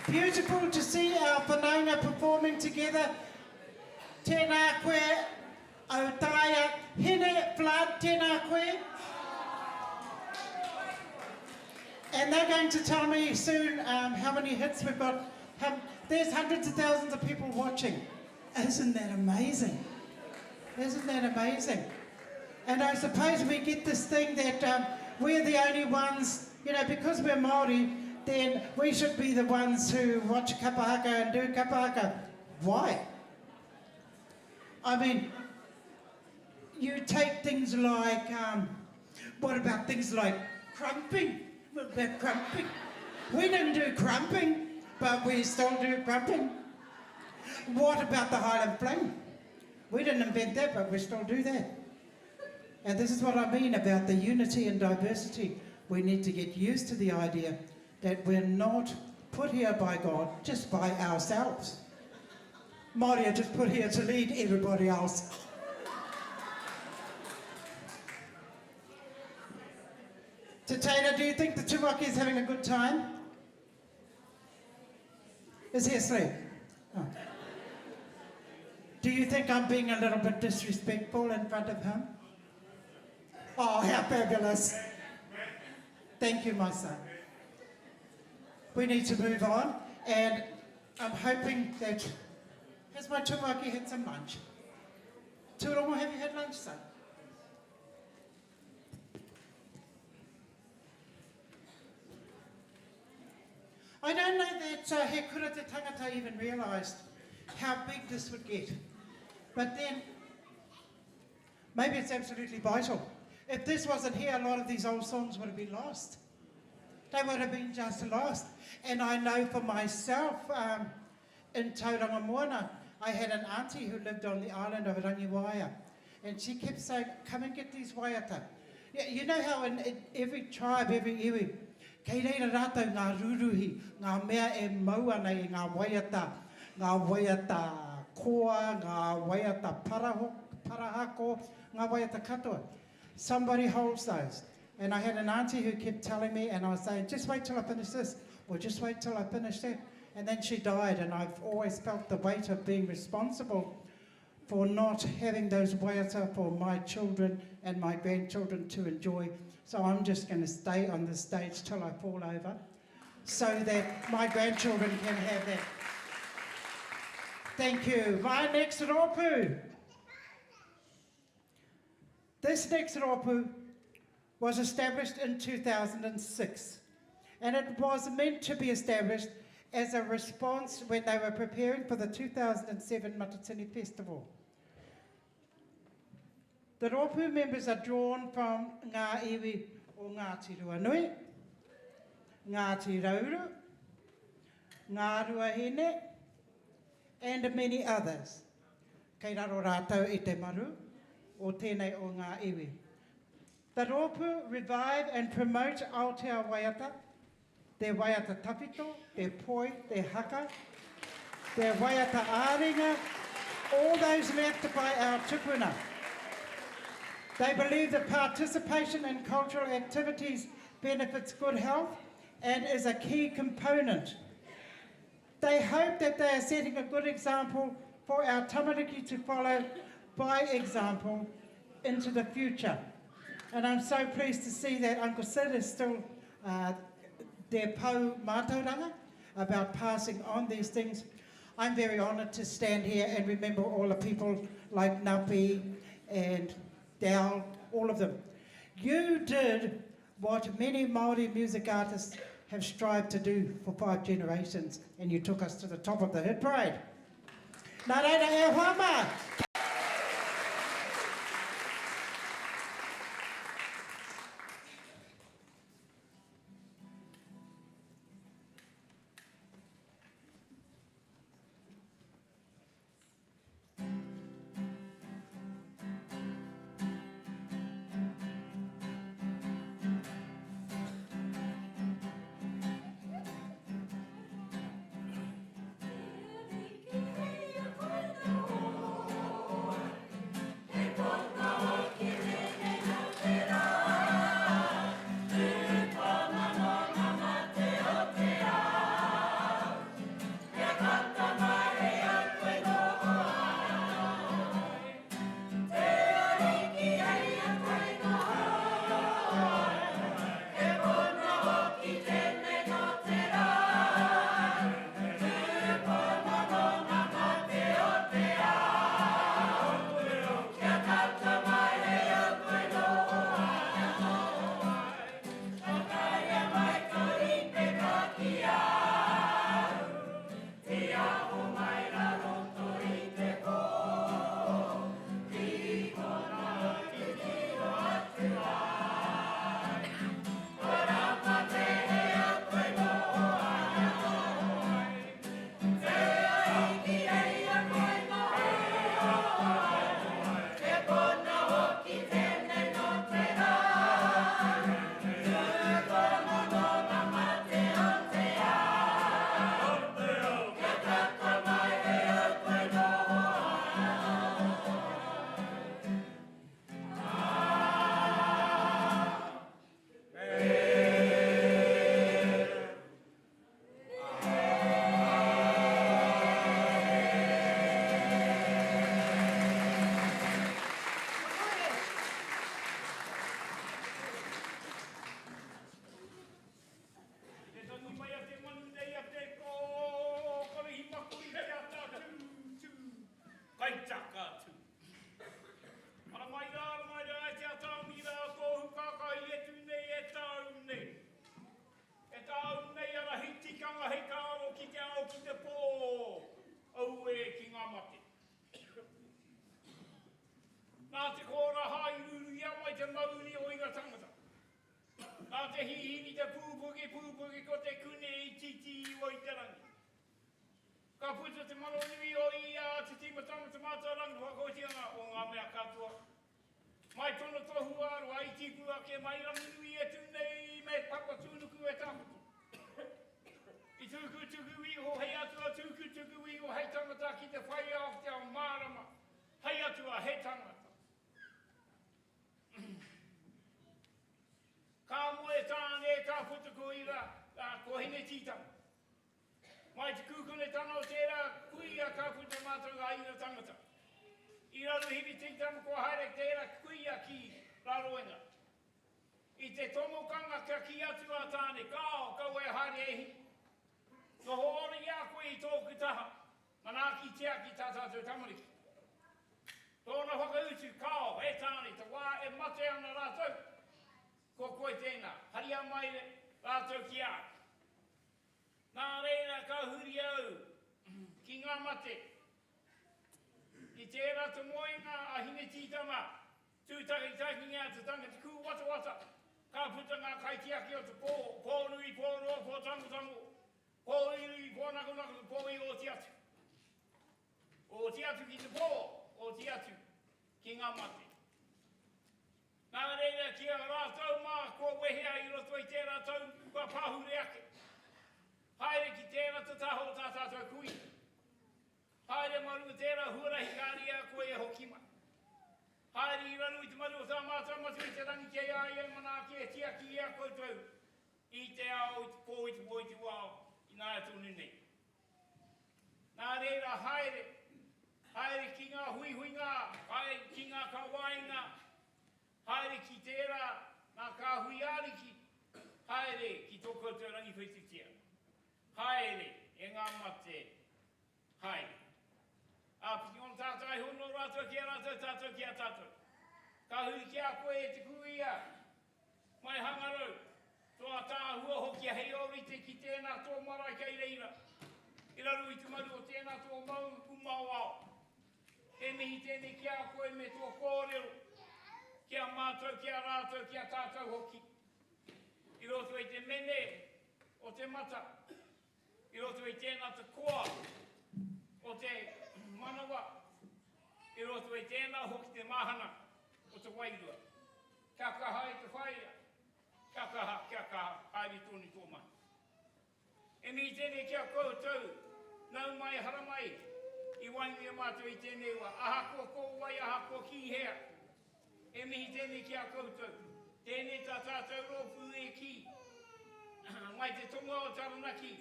Beautiful to see our whanaunga performing together. Tēnā koe, Autaia, Hine Flood, tēnā koe. And they're going to tell me soon um, how many hits we've got. Um, there's hundreds of thousands of people watching. Isn't that amazing? Isn't that amazing? And I suppose we get this thing that um, we're the only ones, you know, because we're Māori, then we should be the ones who watch kapahaka and do kapahaka. Why? I mean, you take things like, um, what about things like crumping? What about crumping? We didn't do crumping, but we still do crumping. What about the Highland Fling? We didn't invent that, but we still do that. And this is what I mean about the unity and diversity. We need to get used to the idea that we're not put here by God just by ourselves. Māori are just put here to lead everybody else. Tataina, do you think the Tumuaki is having a good time? Is he asleep? Oh. Do you think I'm being a little bit disrespectful in front of him? Oh, how fabulous. Thank you, my son. We need to move on, and I'm hoping that... Has my tumuaki had some lunch? Turongo, have you had lunch, son? I don't know that uh, He Kura Te Tangata even realised how big this would get. But then, maybe it's absolutely vital. If this wasn't here, a lot of these old songs would have been lost. They would have been just lost. And I know for myself, um, in Tauranga Moana, I had an auntie who lived on the island of Rangiwaea. And she kept saying, come and get these waiata. You know how in, in every tribe, every iwi, kei reira rātou ngā ruruhi, ngā mea e mau ana i ngā waiata, ngā waiata koa, ngā waiata paraho, parahako, ngā waiata katoa. Somebody holds those. And I had an auntie who kept telling me, and I was saying, just wait till I finish this, or just wait till I finish that. And then she died, and I've always felt the weight of being responsible for not having those waiata for my children and my grandchildren to enjoy. So I'm just going to stay on the stage till I fall over so that my grandchildren can have that. Thank you. My next rōpū. This next rōpū was established in 2006 and it was meant to be established as a response when they were preparing for the 2007 Matatini Festival. The rōpū members are drawn from ngā iwi o Ngāti Ruanui, Ngāti Rauru, Ngā Ruahine, and many others. Kei raro rātou i te maru o tēnei o ngā iwi. The rōpū revive and promote Aotea waiata, te waiata tawhito, te poi, te haka, te waiata āringa, All those left by our tupuna. They believe that participation in cultural activities benefits good health and is a key component. They hope that they are setting a good example for our tamariki to follow by example into the future. And I'm so pleased to see that Uncle Sid is still uh, their pou mātauranga about passing on these things. I'm very honoured to stand here and remember all the people like Napi and Dal, all of them. You did what many Māori music artists have strived to do for five generations, and you took us to the top of the hit parade. Nā reira e hoa mā! Te tangi mai a te manu nei a te kōkorihi makuri te ata tū, tū, kaitaka tū. Ara mai rā, ara mai rā e te atāmi rā, tōhu kākahi e tū nei e tāu nei. E tāu nei ara hei tikanga hei kāro ki te ao ki te pō, auē ki ngā mate. Nā te kōraha i rūruia mai te mauri o ira tangata. Nā te hihiri te pūpuke, pūpuke ko te kune i titi iwa i te rangi. Ka puta te mano nui o ia te tīmatanga te mātauranga whakaotianga o ngā mea katoa. Mai tono tohu āroa i tipu ake mai Ranginui e tū nei me Papatūnuku e takoto. I tūku tuku iho hei atua, tūku tuku iho hei tangata ki te whai ao ki te ao mārama, hei atua, he tangata. Ka moe tāne, ka puta ko Ira, ā, ko Hinetītama. Mai te kūkunetanga o tērā kuia ka puta mātou ngā ira tangata. I raro Hinetītama kua haere tērā kuia ki Raroenga. I te tomokanga ka kī atu a Tāne, Kāo, kaua e haere e Hine. Noho ora i a koe i tōku taha. Manaakitia ki tā tātou tamariki. Tōna whakautu, Kāo, e Tāne, te wā e mate ana rātou, ko koe tēnā, haria mai rātou ki a au. Nā reira ka huri au ki ngā mate. I tērā te moenga a Hinetītama, tūtakitakingia te tangata kūwatawata, ka puta ngā kaitiaki o te pō, pō nui, pō roa, pō tangotango, Pō iri, pō nakunako, pō i oti atu. Oti atu ki te pō, oti atu ki ngā mate. Nā reira ki a rātou mā kua wehea i roto i tērā tau kua pahure ake. Haere ki tērā te taha o tā tātou kuia. Haere mā runga tērā huarahi kāre i a koe e hoki mai. Haere i raro i te maru o tā mātou Matua i te Rangi kei a ia e manaaki e tiaki i a koutou i te ao, i te pō, i te pō, i te wao, ināia tonu nei. Nā reira haere, haere ki ngā huihuinga, haere ki ngā kawainga, haere ki tērā, ngā kāhui ariki, haere ki tō koutou rangiwhetutia. Haere, e ngā mate, haere. Āpiti ona tātai hono rātou ki a rātou, tātou ki a tātou. Ka huri ki a koe e te kūia, Mai hangarau, tō ātaahua hoki hei ōrite ki tēnā tō marae kei reira, i raro i te maru o tēnā tō maunga kumaoao. He mihi tēnei ki a koe me tō kōrero, ki a mātou, ki a rātou, ki a tātou hoki. I roto i te mene o te mata, i roto i tēnā te koa o te manawa, i roto i tēnā hoki te mahana o te wairua. Kia kaha e te whaea, kia kaha, kia kaha, haere tonu tō mahi. E mihi tēnei ki a koutou, nau mai, haramai, i waenga i a mātou i tēnei wā, ahakoa ko wai, ahakoa ki hea. E mihi tēnei ki a koutou. Tēnei tā tātou rōpū e kī, mai te tonga o Taranaki,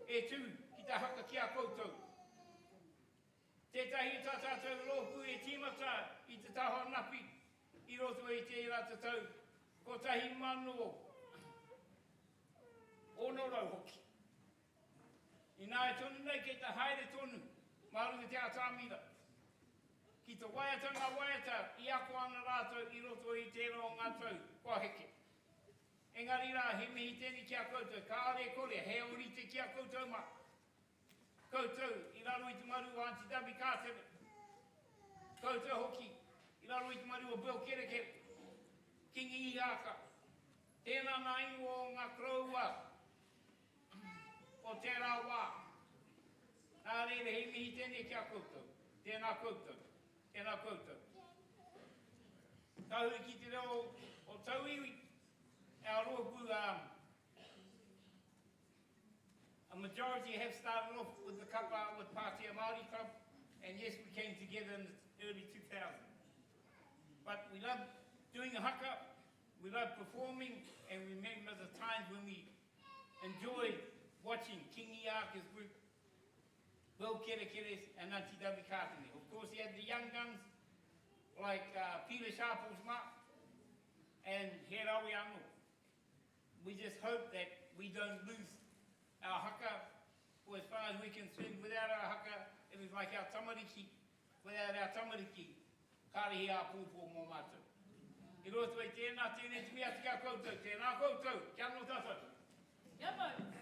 e tū ki te haka ki a koutou. Tētahi tā tātou rōpū e tīmata i te taha napi i roto i tērā te tau 1600 hoki. Ināia tonu nei kei te haere tonu mā runga i te atamira ki te waiata ngā waiata i ako ana rātou i roto i tērā o ngā tau kua heke. Engari rā, he mihi tēnei ki a koutou, kāore e kore, he ōrite ki a koutou mā. Koutou i raro i te maru o Aunty Debbie Kātere. Koutou hoki i raro i te maru o Bill Kerekere, Kingi Ihaka. Tēnā nā ingoa o ngā koroua o tērā wā. Nā reira he mihi tēnei ki a koutou. Tēnā koutou. Tēnā koutou. Ka huri ki te reo o tauiwi, e a rōpū a A majority have started off with the kapa with Pātea Māori Club, and yes, we came together in the early 2000s. But we love doing a haka, we love performing, and we remember the times when we enjoyed watching Kingi Aka's group, Bill Kerekeres and Auntie Debbie Cartney. Of course, he had the young guns like uh, Peter Sharples ma and He Rawi Anō. We just hope that we don't lose our haka, for as far as we're concerned, without our haka, it is like our tamariki, without our tamariki, kāre he āpōpō mō mātou. I roto i tēnā, tēnei te mihi atu ki a koutou, tēnā koutou, kia noho tātou. Kia mau!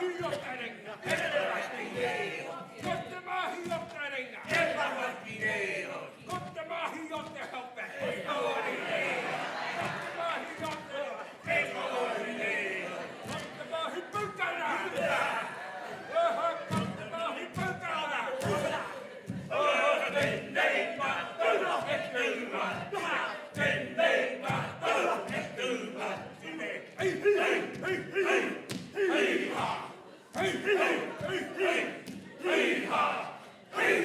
mahi o te ringa. He Ko te mahi o te ringa. He Ko te mahi o te hope. He Ko te mahi o te He Ko te mahi pūkara. Ko te mahi pūkara. Tēnei mātou e tū ana. Tēnei mātou e tū atu nei. Hei, hei, hei, hei, hei ha. Hei, hei, hei, hei, hei ha. Hei!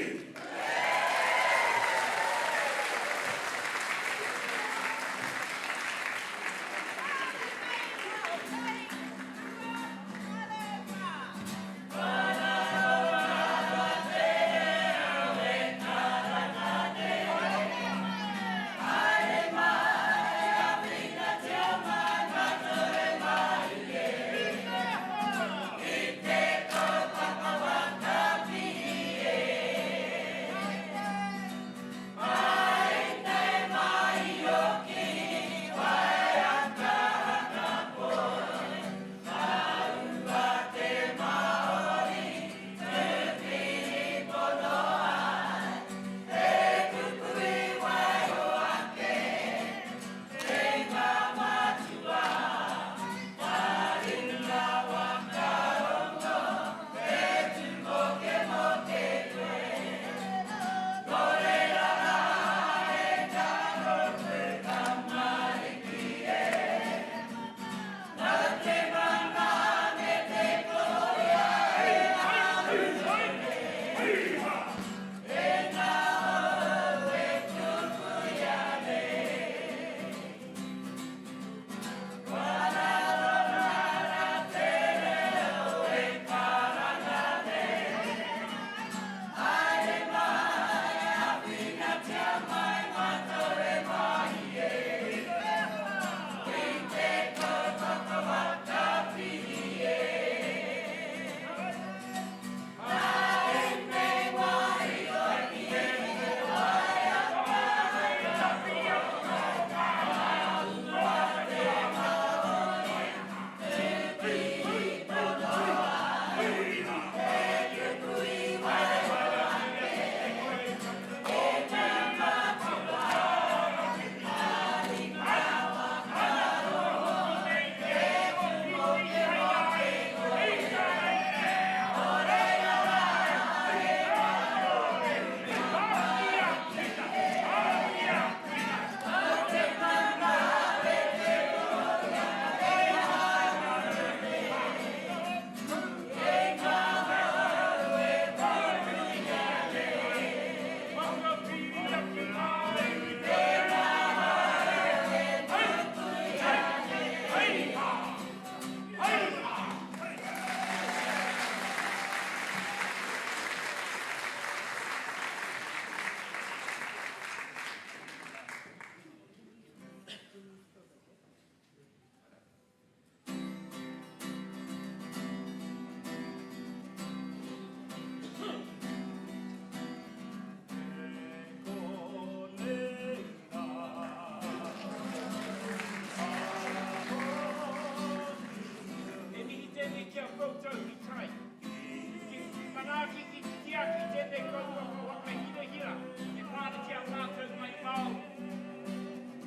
He mihi tēnei ki a koutou i tae. Ki te manaaki, ki te tiaki i tēnei kaupapa whakahirahira e pā ana ki a mātou Ngāi Māori.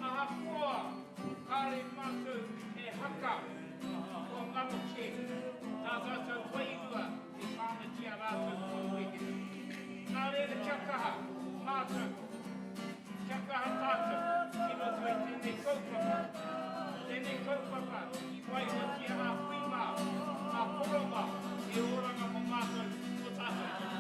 Ahakoa kāore mātou e haka, kua ngaro kē tā tātou wairua e pā ana ki a rātou kua wehe. Nā reira kia kaha mātou, kia kaha tātou ki roto i tēnei kaupapa, tēnei kaupapa i waihotia a hui mā, a koro mā he oranga mō mātou, mō tātou.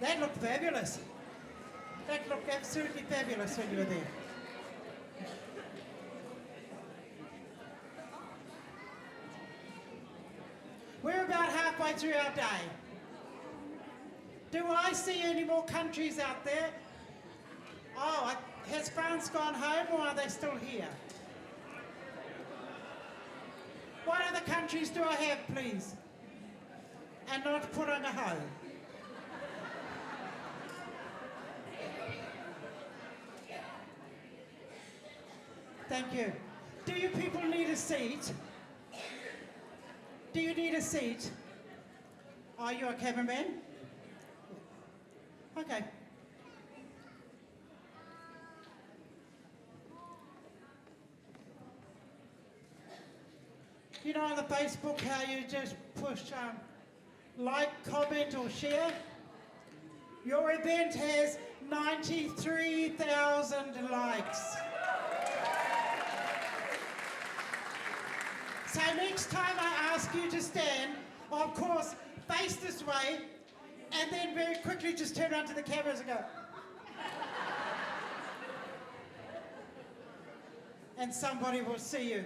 That looked fabulous. That looked absolutely fabulous when you were there. We're about halfway through our day. Do I see any more countries out there? Oh, has France gone home or are they still here? What other countries do I have, please? And not Purangahau. Thank you. Do you people need a seat? Do you need a seat? Are you a cameraman? Okay. You know on the Facebook how you just push um, like, comment or share? Your event has 93,000 likes. So next time I ask you to stand, of course, face this way, and then very quickly just turn around to the cameras and go. and somebody will see you.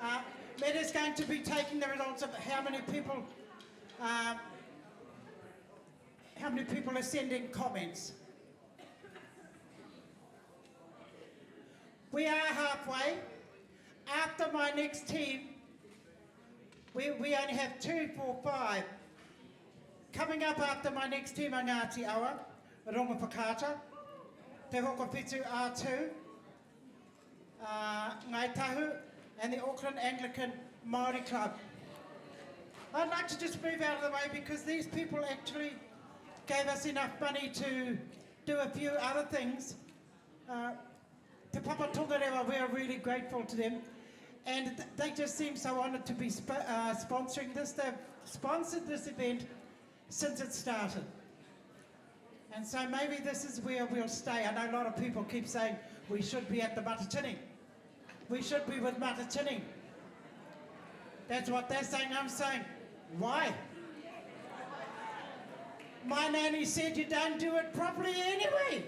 Uh, is going to be taking the results of how many people, um, how many people are sending comments. We are halfway. After my next team, we, we only have two, four, five. Coming up after my next team are Ngāti Awa, Rongowhakaata, Te Hokowhitu R2, uh, Ngai Tahu, and the Auckland Anglican Māori Club. I'd like to just move out of the way because these people actually gave us enough money to do a few other things. Uh, Te Papa Tongarewa, we are really grateful to them. And th they just seem so honoured to be sp uh, sponsoring this. They've sponsored this event since it started. And so maybe this is where we'll stay. I know a lot of people keep saying we should be at the Matatini. We should be with Matatini. That's what they're saying. I'm saying, why? My nanny said you don't do it properly anyway.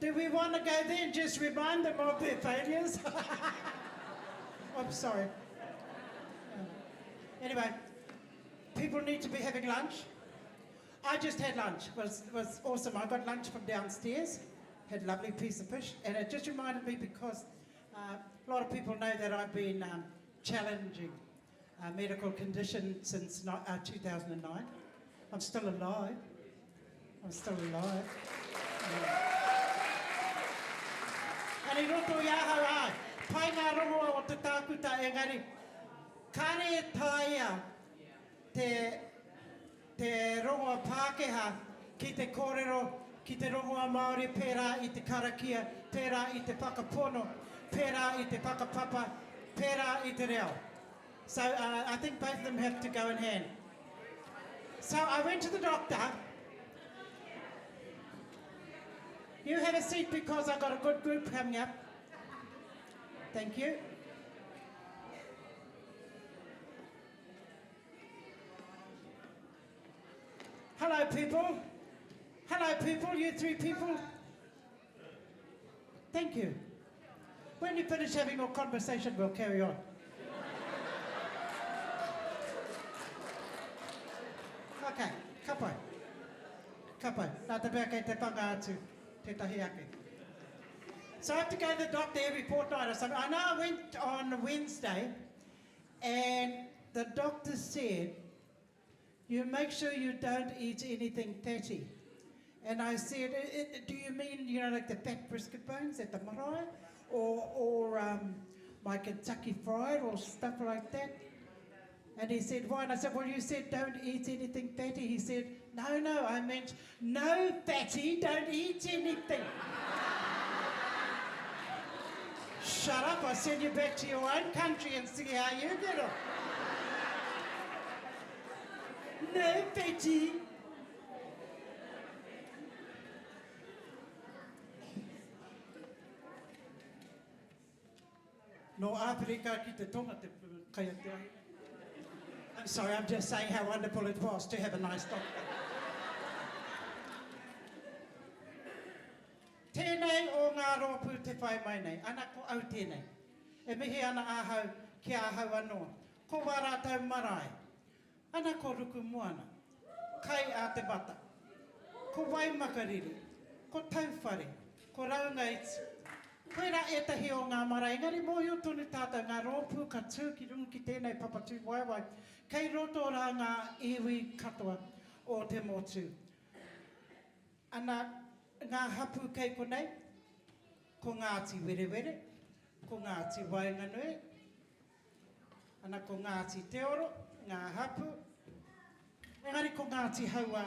Do we want to go there and just remind them of their failures? I'm sorry. Anyway, people need to be having lunch. I just had lunch. It was, was awesome. I got lunch from downstairs, had a lovely piece of fish, and it just reminded me because uh, a lot of people know that I've been um, challenging a medical condition since uh, 2009. I'm still alive. I'm still alive. And i roto i ahau, ai, pai ngā rongoa o te tākuta engari, kare e taea te, te rongoa Pākehā ki te kōrero, ki te rongoa Māori pērā i te karakia, pērā i te whakapono, pērā i te whakapapa, pērā i te reo. So uh, I think both of them have to go in hand. So I went to the doctor. You have a seat because I've got a good group coming up. Thank you. Hello, people. Hello, people. You three people. Thank you. When you finish having your conversation, we'll carry on. Okay, ka pai. Ka pai. Nā te mea kei te whanga atu tētahi ake. So I have to go to the doctor every fortnight or something. I know I went on Wednesday and the doctor said, you make sure you don't eat anything fatty. And I said, do you mean, you know, like the fat brisket bones at the marae? Or, or um, my Kentucky Fried or stuff like that? And he said, why? And I said, well, you said don't eat anything fatty. He said, no, no, I meant no fatty, don't eat anything. Shut up, I'll send you back to your own country and see how you get on. No fatty. Nō Āwherika ki te Tonga te kai a te ahi. I'm sorry, I'm just saying how wonderful it was to have a nice doctor. Tēnei o ngā rōpū te whai mai nei, ana ko au tēnei. E mihi ana ahau ki ahau anō. Ko wā rātou marae. Ana ko Rukumoana. Kai a te mata. Ko Waimakariri. Ko Tauwhare. Ko Raungaiti. Koirā ētahi o ngā marae, engari mōhio tonu tātou ngā rōpū ka tū ki runga ki tēnei papa tūwaewae, kei roto rā ngā iwi katoa o te motu. Ana, ngā hapū kei konei, ko Ngāti Werewere, ko Ngāti Waenganui, ana ko Ngāti Te Oro, ngā hapū, engari ko Ngāti Hauā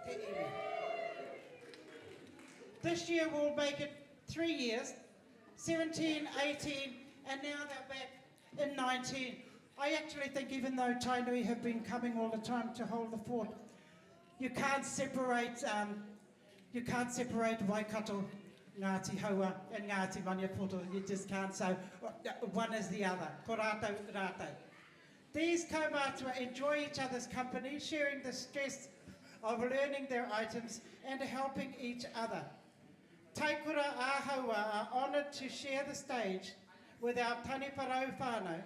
te iwi. This year will make it three years, 17, 18, and now they're back in 19. I actually think even though Tainui have been coming all the time to hold the fort, you can't separate um, you can't separate Waikato, Ngāti Haua and Ngāti Maniapoto. You just can't. So one is the other. Ko rātou, rātou. These kaumātua enjoy each other's company, sharing the stress of learning their items and helping each other. Taikura ā-Haua are honoured to share the stage with our Taniwharau whānau,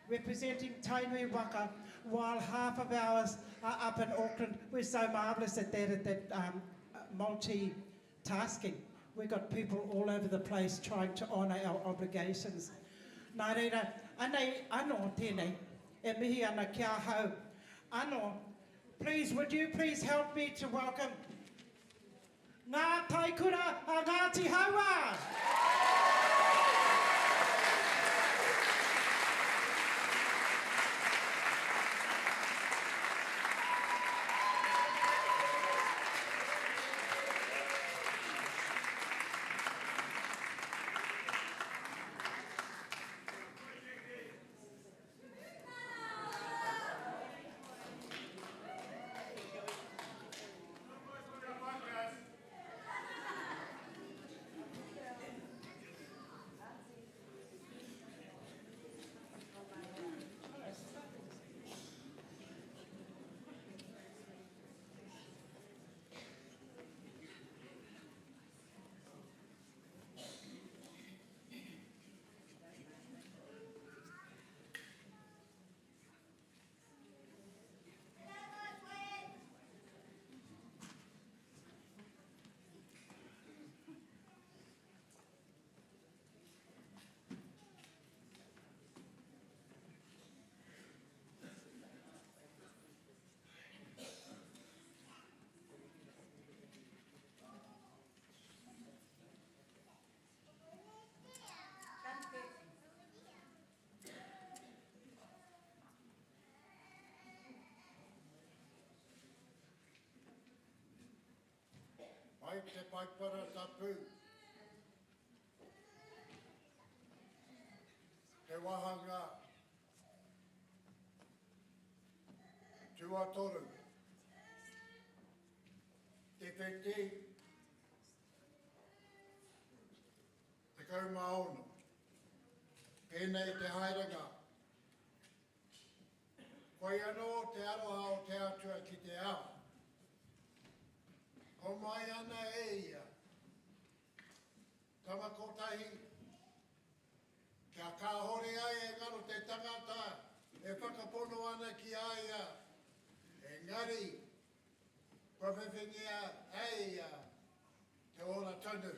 representing Tainui waka, while half of ours are up in Auckland. We're so marvellous at that, at that um, multi-tasking. We've got people all over the place trying to honour our obligations. Nā reira, anei anō tēnei, e mihi ana ki ahau anō. Please, would you please help me to welcome Ngā Taikura a Ngāti Hauā! Mai te paipara tapu. Te wahanga tuatoru. Te wheti 16. Pēnei te haerenga. Koia anō te aroha o te Atua ki te ao. Homai ana e ia, tama kotahi, kia kāhore ai e ngaro te tangata e whakapono ana ki a ia, engari kua whiwhingia e ia te ora tonu.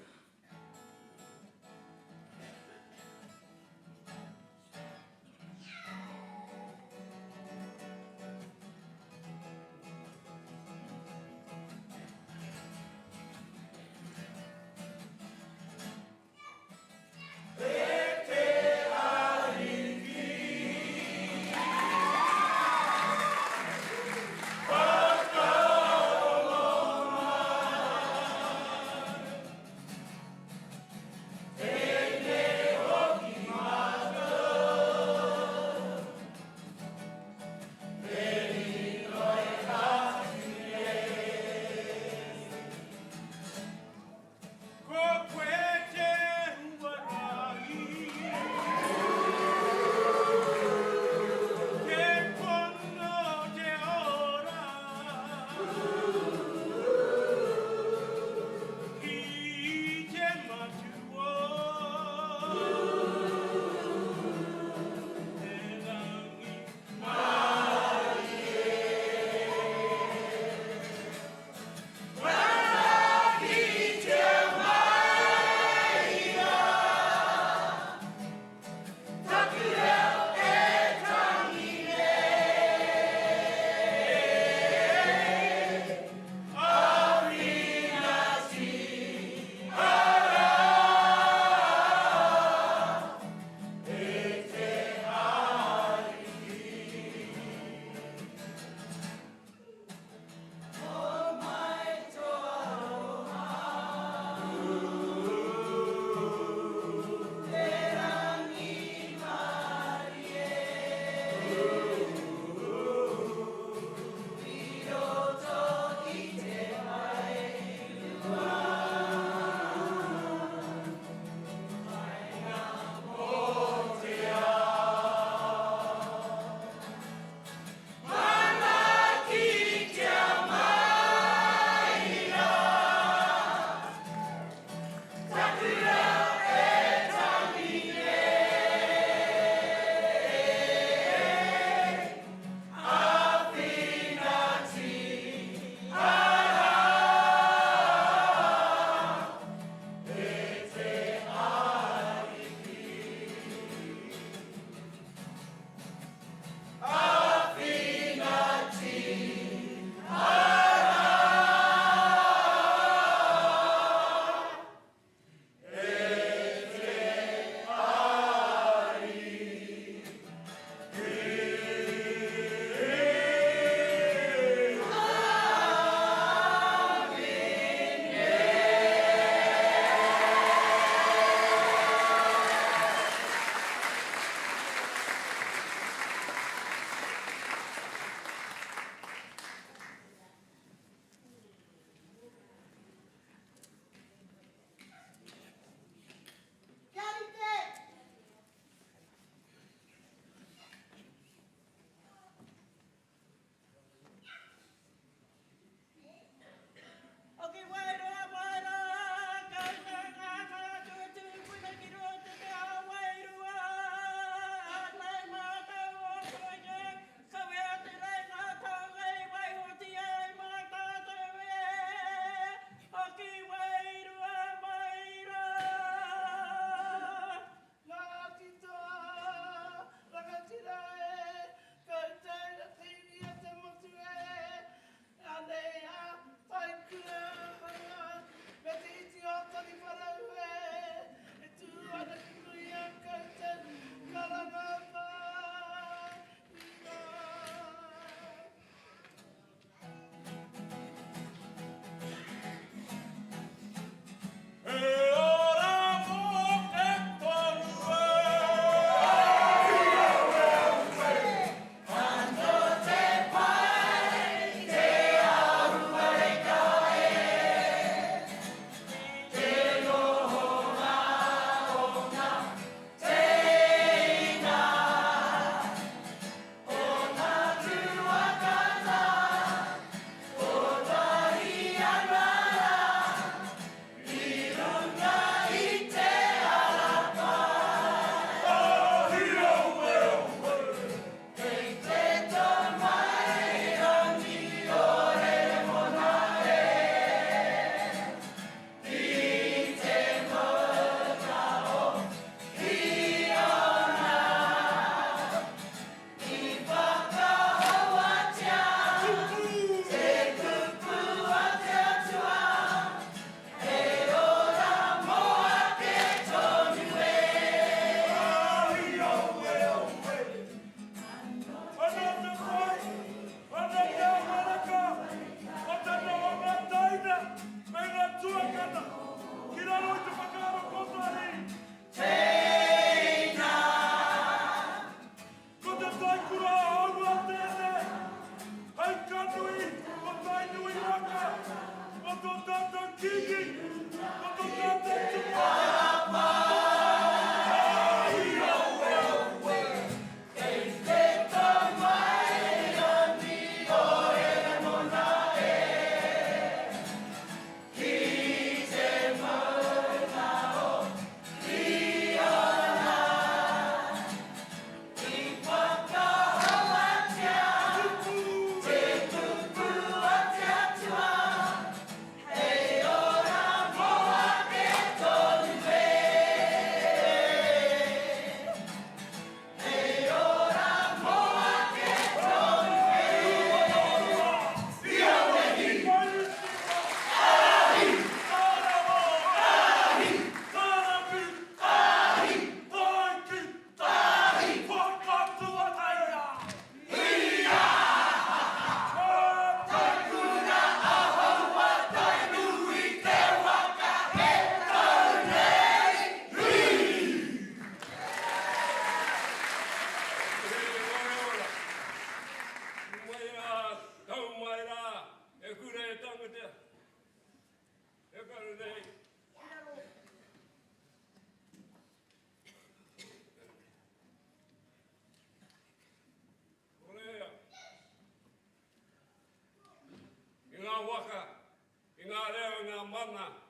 ana.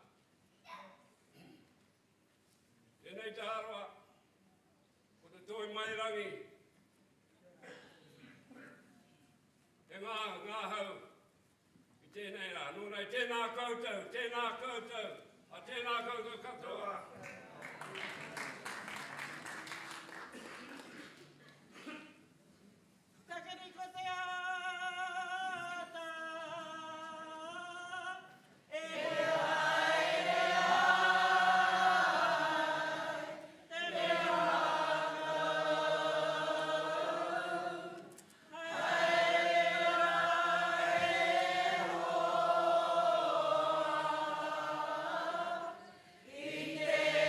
Tēnei te aroha, ko te toi mai rangi, te ngā, ngāhau i tēnei rā. Nō reira, tēnā koutou, tēnā koutou, a tēnā koutou katoa. Takere ko te ata, e haere ai te ngākau. Haere rā e hoa, i te.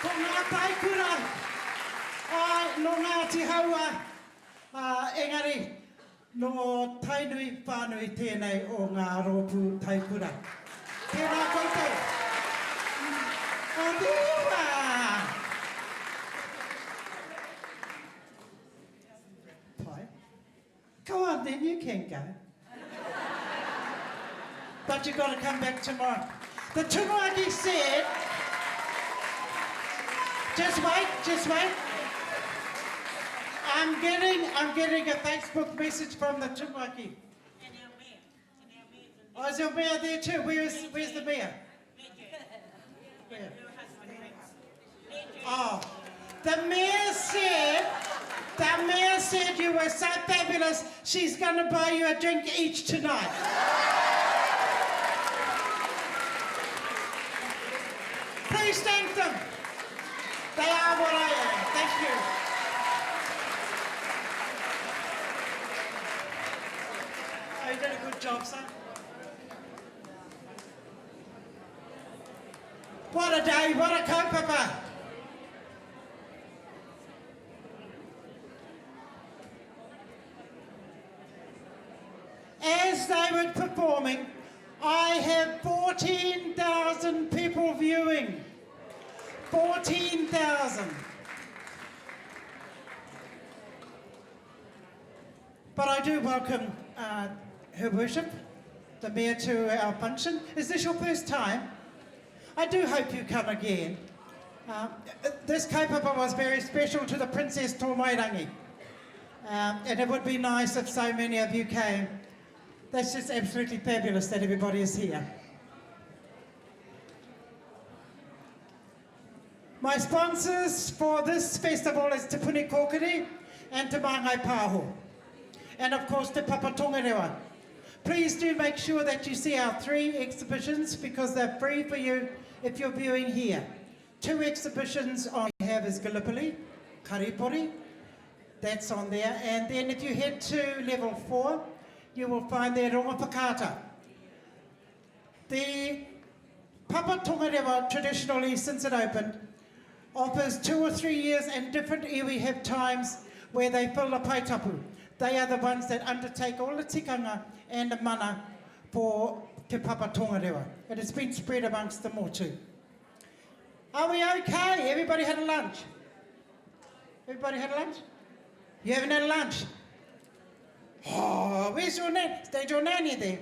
Ko ngā taikura, āe, nō Ngāti Hauā, ā, engari, nō Tainui whānui tēnei o ngā rōpū taikura. Tēnā koutou. Oh, there you are! Pai. Go on then, you can go. But you've got to come back tomorrow. The Tumuaki said, just wait, just wait. I'm getting, I'm getting a Facebook message from the Tumuaki. And our mayor. And our mayor's in Oh, is your mayor there too? Where's, where's the mayor? Where? Oh, the mayor said, the mayor said you were so fabulous, she's going to buy you a drink each tonight. Please thank them. They are what I am. Thank you. Oh, you did a good job, son. What a day, what a kaupapa. As they were performing, I have 14,000 people viewing. 14,000. But I do welcome uh, Her Worship, the Mayor, to our function. Is this your first time? I do hope you come again. Uh, this kaupapa was very special to the Princess Tomairangi. Um, and it would be nice if so many of you came. That's just absolutely fabulous that everybody is here. My sponsors for this festival is Te Puni Kōkiri and Te Māngai Pāho. And of course Te Papa Tongarewa. Please do make sure that you see our three exhibitions because they're free for you if you're viewing here. Two exhibitions on we have is Gallipoli, Karipori, that's on there. And then if you head to level four, you will find there Rongowhakaata. The Papa Tongarewa, traditionally, since it opened, offers two or three years and different iwi have times where they fill the paetapu. They are the ones that undertake all the tikanga and the mana for Te Papa Tongarewa. It has been spread amongst the motu. Are we okay? Everybody had a lunch? Everybody had a lunch? You haven't had a lunch? Oh, where's your nanny? Stayed your nanny there.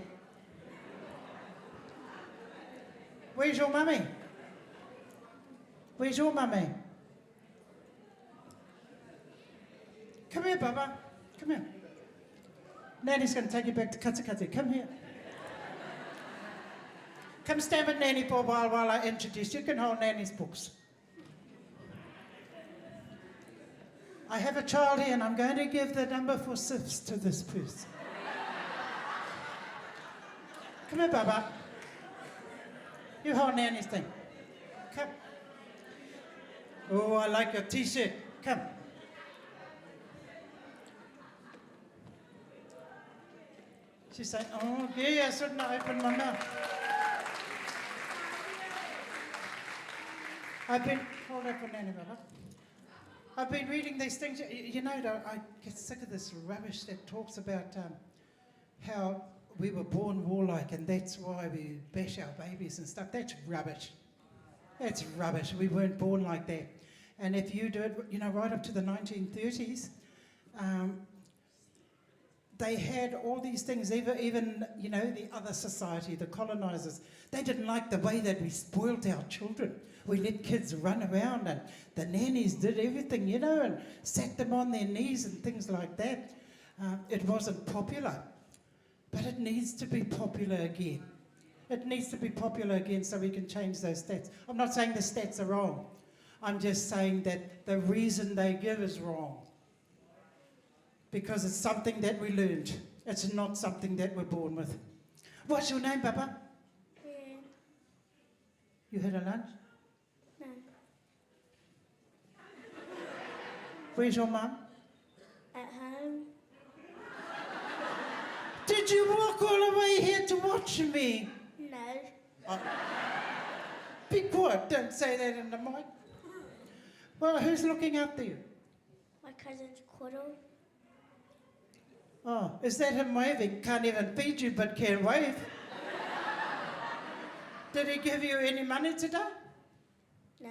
Where's your mummy? Where's your mummy? Come here, Baba. Come here. Nanny's going to take you back to Katikati. Come here. Come stand with Nanny for a while while I introduce you. You can hold Nanny's books. I have a child here and I'm going to give the number for SIFs to this person. Come here, Baba. You hold Nanny's thing. Come. Oh, I like your t-shirt. Come. She's saying, oh, yeah, I shouldn't have opened my mouth. I've been, hold up for Nanny, Baba. I've been reading these things. You know, I get sick of this rubbish that talks about um, how we were born warlike and that's why we bash our babies and stuff. That's rubbish. That's rubbish. We weren't born like that. And if you do it, you know, right up to the 1930s, um, they had all these things, even, even, you know, the other society, the colonizers, they didn't like the way that we spoiled our children. We let kids run around and the nannies did everything, you know, and sat them on their knees and things like that. Uh, it wasn't popular. But it needs to be popular again. It needs to be popular again so we can change those stats. I'm not saying the stats are wrong. I'm just saying that the reason they give is wrong. Because it's something that we learned. It's not something that we're born with. What's your name, Papa? Yeah. You had a lunch? No. Where's your mum? At home. Did you walk all the way here to watch me? No. Oh. Be quiet, don't say that in the mic. Well, who's looking after you? My cousin's Koro. Oh, is that him waving? Can't even feed you, but can wave. Did he give you any money today? No.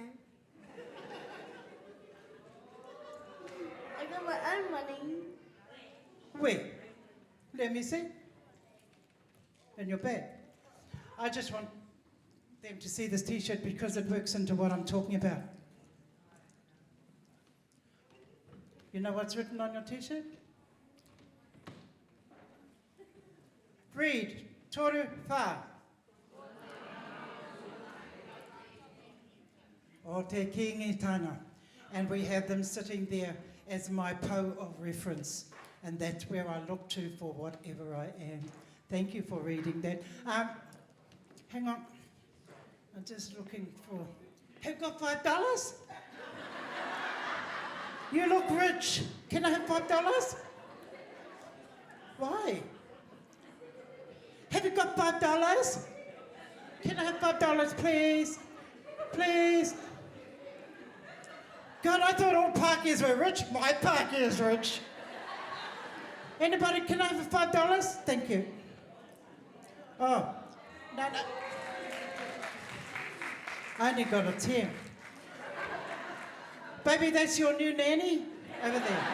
I got my own money. Where? Let me see. In your bag. I just want them to see this t-shirt because it works into what I'm talking about. You know what's written on your t-shirt? Read, toru wha. O te Kingitanga. And we have them sitting there as my po of reference. And that's where I look to for whatever I am. Thank you for reading that. Um, hang on. I'm just looking for... Have got $5? You look rich. Can I have $5? Why? Have you got $5? Can I have $5, please? Please? God, I thought all Pākehās were rich. My Pākehā is rich. Anybody, can I have $5? Thank you. Oh, no, no. I only got a 10. Baby, that's your new nanny over there.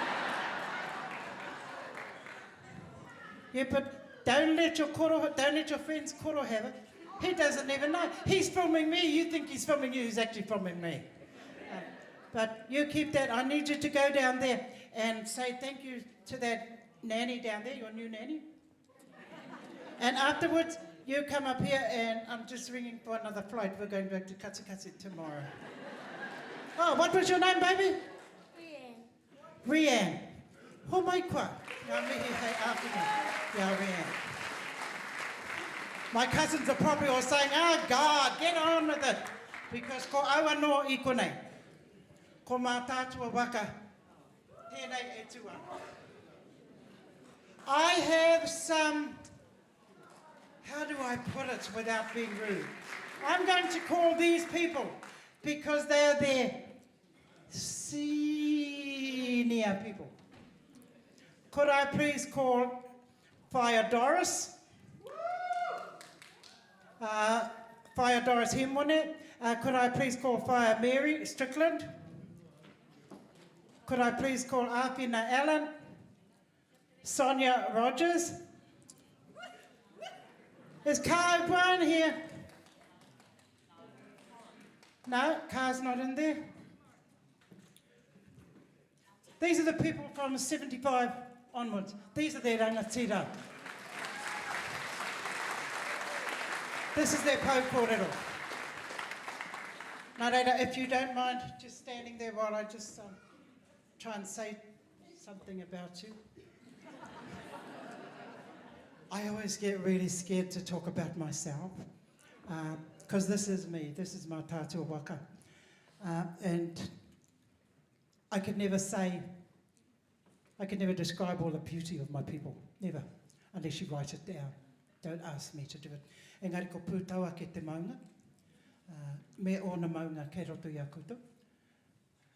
Yeah, but don't let your koro, don't let your friend's koro have it. He doesn't even know. He's filming me. You think he's filming you. He's actually filming me. Uh, but you keep that. I need you to go down there and say thank you to that nanny down there, your new nanny. And afterwards, you come up here and I'm just ringing for another flight. We're going back to Katikati tomorrow. Oh, what was your name, baby? Rianne. Rianne. Ho mai koa. Ngā mihi hei āwhina. Ia Rianne. My cousins are probably all saying, oh God, get on with it. Because ko au anō i konei. Ko Mātaatua waka, tēnei e tū ana. I have some, how do I put it without being rude? I'm going to call these people because they are their senior people. Could I please call Whaea Doris? Uh, Whaea Doris Hemone. Uh, could I please call Whaea Mary Strickland? Could I please call Awhina Allen? Sonia Rogers? Is Kai O'Brien here? No, Car's not in there. These are the people from 75 onwards. These are their rangatira. This is their pou kōrero. Nā reira, if you don't mind just standing there while I just um, try and say something about you. I always get really scared to talk about myself because uh, this is me, this is my tātua waka. Uh, and I could never say, I could never describe all the beauty of my people, never, unless you write it down. Don't ask me to do it. Engari ko Pūtauaki te maunga, uh, me ōna maunga kei roto i a koutou.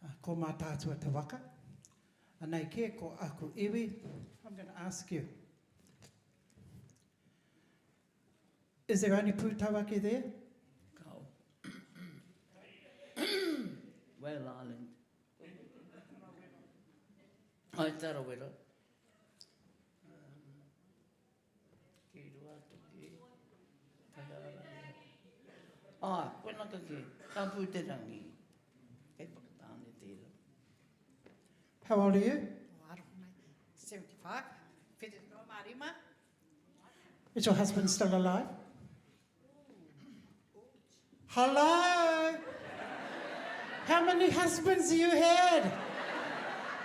Uh, ko Mātaatua te waka. Anei kē ko aku iwi. I'm going to ask you. Is there only Pūtauaki there? Kao. Whale Island. Ai Tarawera. Um, ki Ruatoki. Taiarangi. Ah, koe naka ki. Ka pū te rangi. Kei Whakatāne tērā. How old are you? Oh, aroha mai. 75. Whitu tekau mā rima. Is your husband still alive? Hello? How many husbands you had?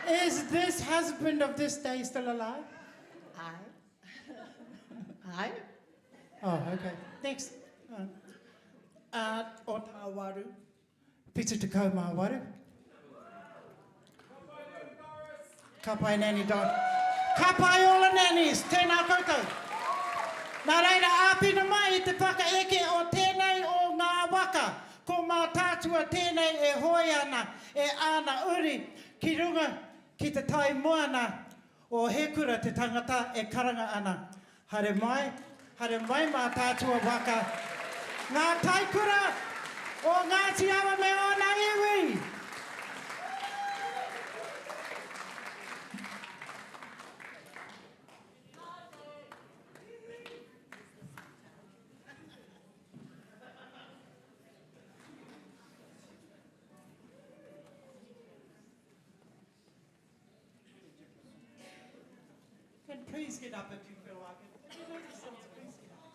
Is this husband of this day still alive? Aye. Aye. Oh, okay. Next. Uh, o Tāwaru. Whitu tekau mā waru. Ka pai Nanny Dot. Ka pai all the nannies. Tēnā koutou. Nā reira, āwhina mai i te whakaeke o tēnei o ngā waka. Ko Mātaatua tēnei e hoe ana e āna uri ki runga ki te tai moana o Hekura te tangata e karanga ana. Haere mai, haere mai Mātaatua waka. Ngā taikura o Ngāti Awa me ōna iwi! And please get up if you feel like it. If you notice something, please get up.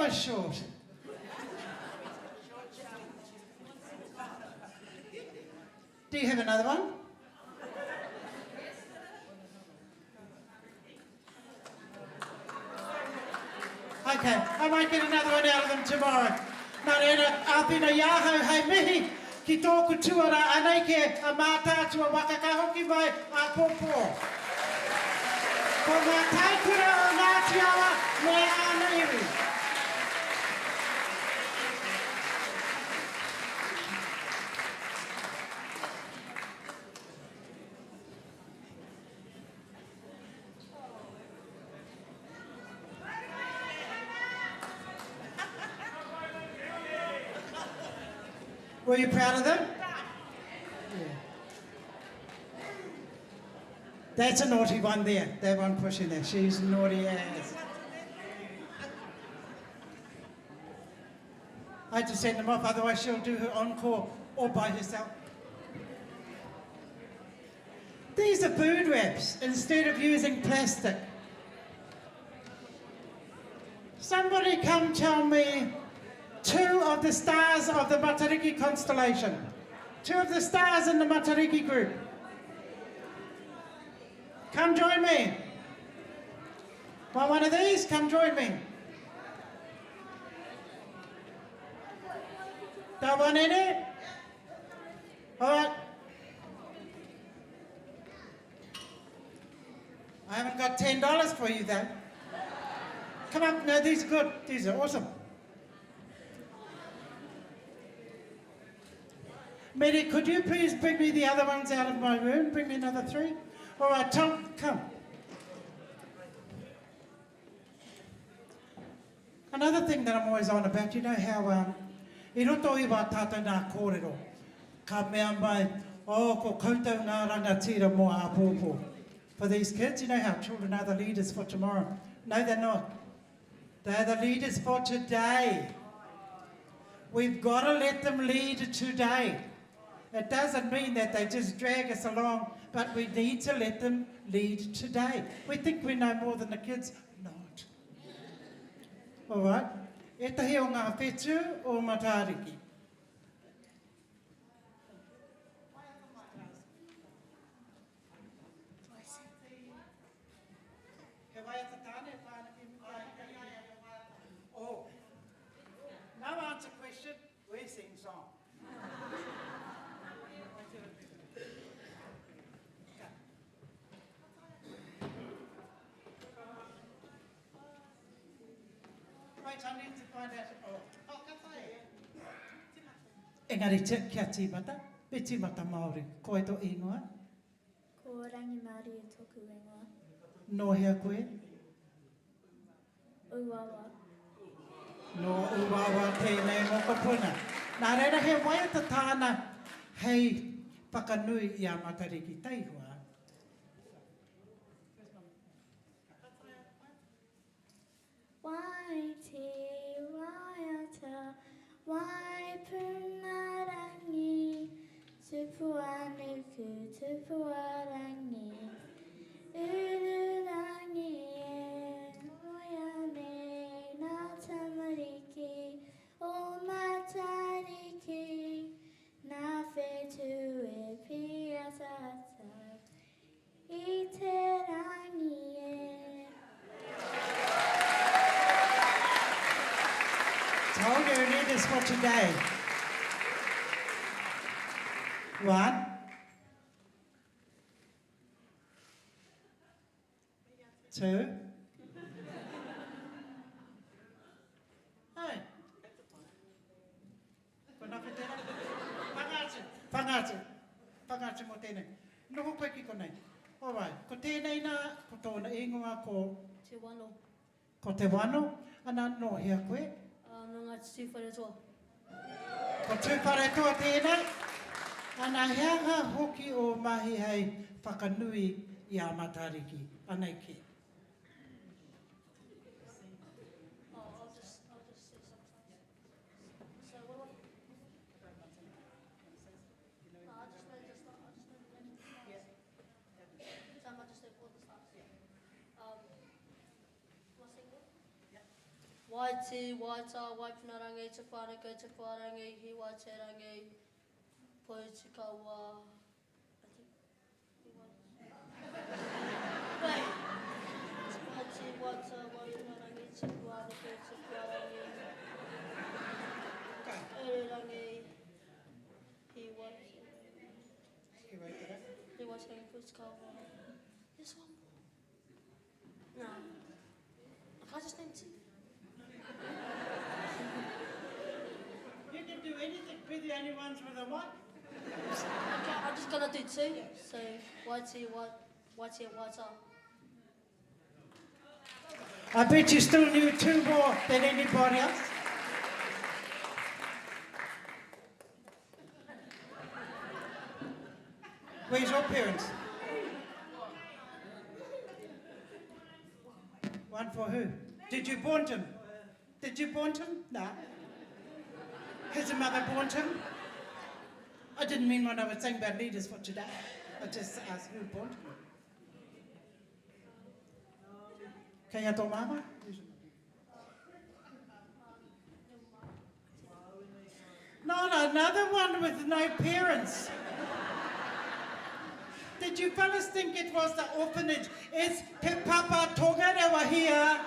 was short. Do you have another one? Okay, I might get another one out of them tomorrow. Nā reira, āwhina i ahau hei mihi ki tōku tuara anei ke a Mātaatua waka ka hoki mai āpōpō. Ko ngā taikura o Ngāti Awa me āna iwi. Were you proud of them? Yeah. That's a naughty one there, that one pushing there. She's naughty as. I had to send them off, otherwise she'll do her encore all by herself. These are food wraps instead of using plastic. Somebody come tell me two of the stars of the Matariki constellation. Two of the stars in the Matariki group. Come join me. Want one of these? Come join me. Don't want any? All right. I haven't got $10 for you though. Come up. No, these are good. These are awesome. Mary, could you please bring me the other ones out of my room? Bring me another three. All right, Tom, come. Another thing that I'm always on about, you know how um, i roto i wā tātou nā kōrero, ka mea mai, oh, ko koutou ngā rangatira mō āpōpō. For these kids, you know how children are the leaders for tomorrow. No, they're not. They're the leaders for today. We've got to let them lead today. It doesn't mean that they just drag us along, but we need to let them lead today. We think we know more than the kids. Not. All right. Ētahi o ngā whetū o Matariki. He waiata tāne e pā ana ki Oh. No answer question, we sing song. Wait, I need to find out. Oh, oh ka taea. Engari kia tīmata, me tīmata Māori. Ko wai tō ingoa? Ko Rangimarie toku ingoa. No hea koe? Uawa. No Uawa tēnei mokopuna. Nā reira he waiata tāna hei whakanui i a Matariki Teihoa. Waiti waiata, waipunarangi, Tupuanuku, tupuarangi, Ururangi e moea nei ngā tamariki o Matariki, Nā whetū e pīataata I te rangi e. Told you need this for today. One. Two. Hai. Ko nā tērā? Whanga atu, whanga atu, whanga atu mō tēnei. Noho koe ki konei. All right, ko tēnei nā, ko tōna ingoa ko... Te Wano. Ko Te Wano. Ana, nō hea koe? Nō Ngāti Tūwharetoa. Ko Tūwharetoa tēnei. Ana, he aha hoki ō mahi hei whakanui i a Matariki? Anei kē. Oh, I'll just, I'll just say something. Waiti, Waita, Waipunarangi, Te Whanake, Te Wharangi, Hiwaiterangi, Pohutukawa, I think. Wait. Waiti, Waita, Waipunarangi, Te Whanake, Te Wharangi, Ururangi, Hiwaiterangi. Hiwaiterangi. Hiwaiterangi, Pohutukawa. There's one more. No. Can I just name two? You can do anything. We're the only ones with a mic. Okay, I'm just gonna do two. So Waiti, Waiti, and Waita. I bet you still knew two more than anybody else. Where's your parents? One for who? Did you born him? Did you born him? Nah. Has your mother born him? I didn't mean what I was saying about leaders for today. I just asked who born him. Kei a tō mama? Not another one with no parents. Did you fellas think it was the orphanage? It's Te Papa Tongarewa here.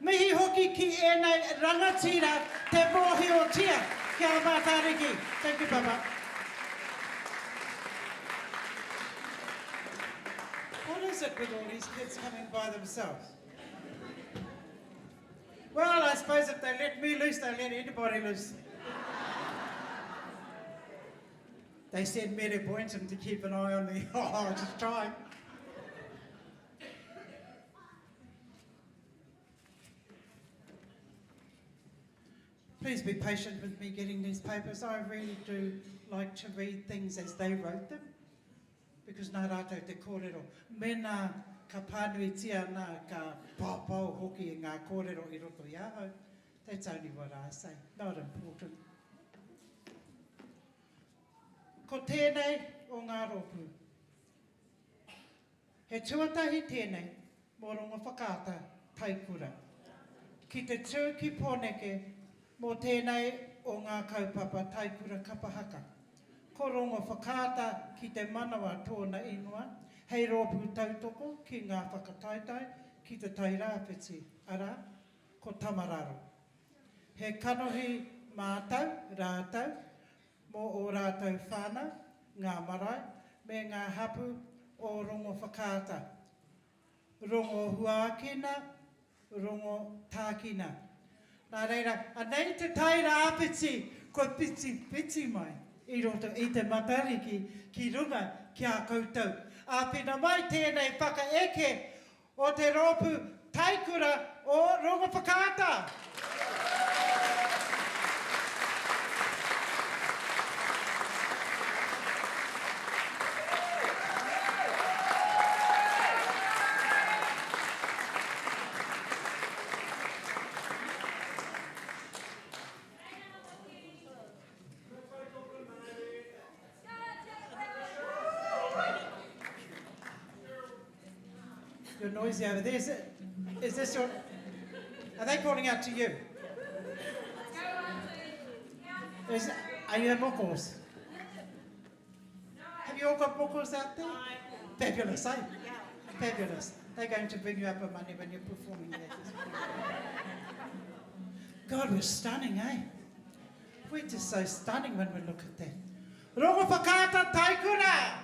Mihi hoki ki ēnei rangatira te mōhiotia ki a Matariki. Thank you, Papa. What is it with all these kids coming by themselves? Well, I suppose if they let me loose, they let anybody loose. They said Mere Boynton to keep an eye on me. Oh, I'll just try. Please be patient with me getting these papers. I really do like to read things as they wrote them, because nā rātou te kōrero. Mēnā ka pānuitia nā, ka paopao hoki i ngā kōrero i roto i ahau. That's only what I say. Not important. Ko tēnei o ngā rōpū. He tuatahi tēnei mō Rongowhakaata Taikura ki te tū ki Pōneke mō tēnei o ngā kaupapa Taikura Kapa Haka. Ko Rongowhakaata ki te Manawa tōna ingoa hei rōpū tautoko ki ngā whakataetae ki Te Tairāwhiti, arā, ko Tamararo. He kanohi mātau rātau mō ō rātou whānau, ngā marae, me ngā hapū o Rongowhakaata. Rongo huakina, rongo tākina. Nā reira, anei te tairāwhiti kua whitiwhiti mai i roto i te Matariki ki runga ki a koutou. Āwhina mai tēnei whakaeke o te rōpū Taikura o Rongowhakaata! You're noisy over there. Is, it, is this your... Are they calling out to you? Is, are you the mokos? Have you all got mokos out there? Fabulous, eh? Fabulous. They're going to bring you up a money when you're performing there. God, we're stunning, eh? We're just so stunning when we look at that. Rongowhakaata Taikura!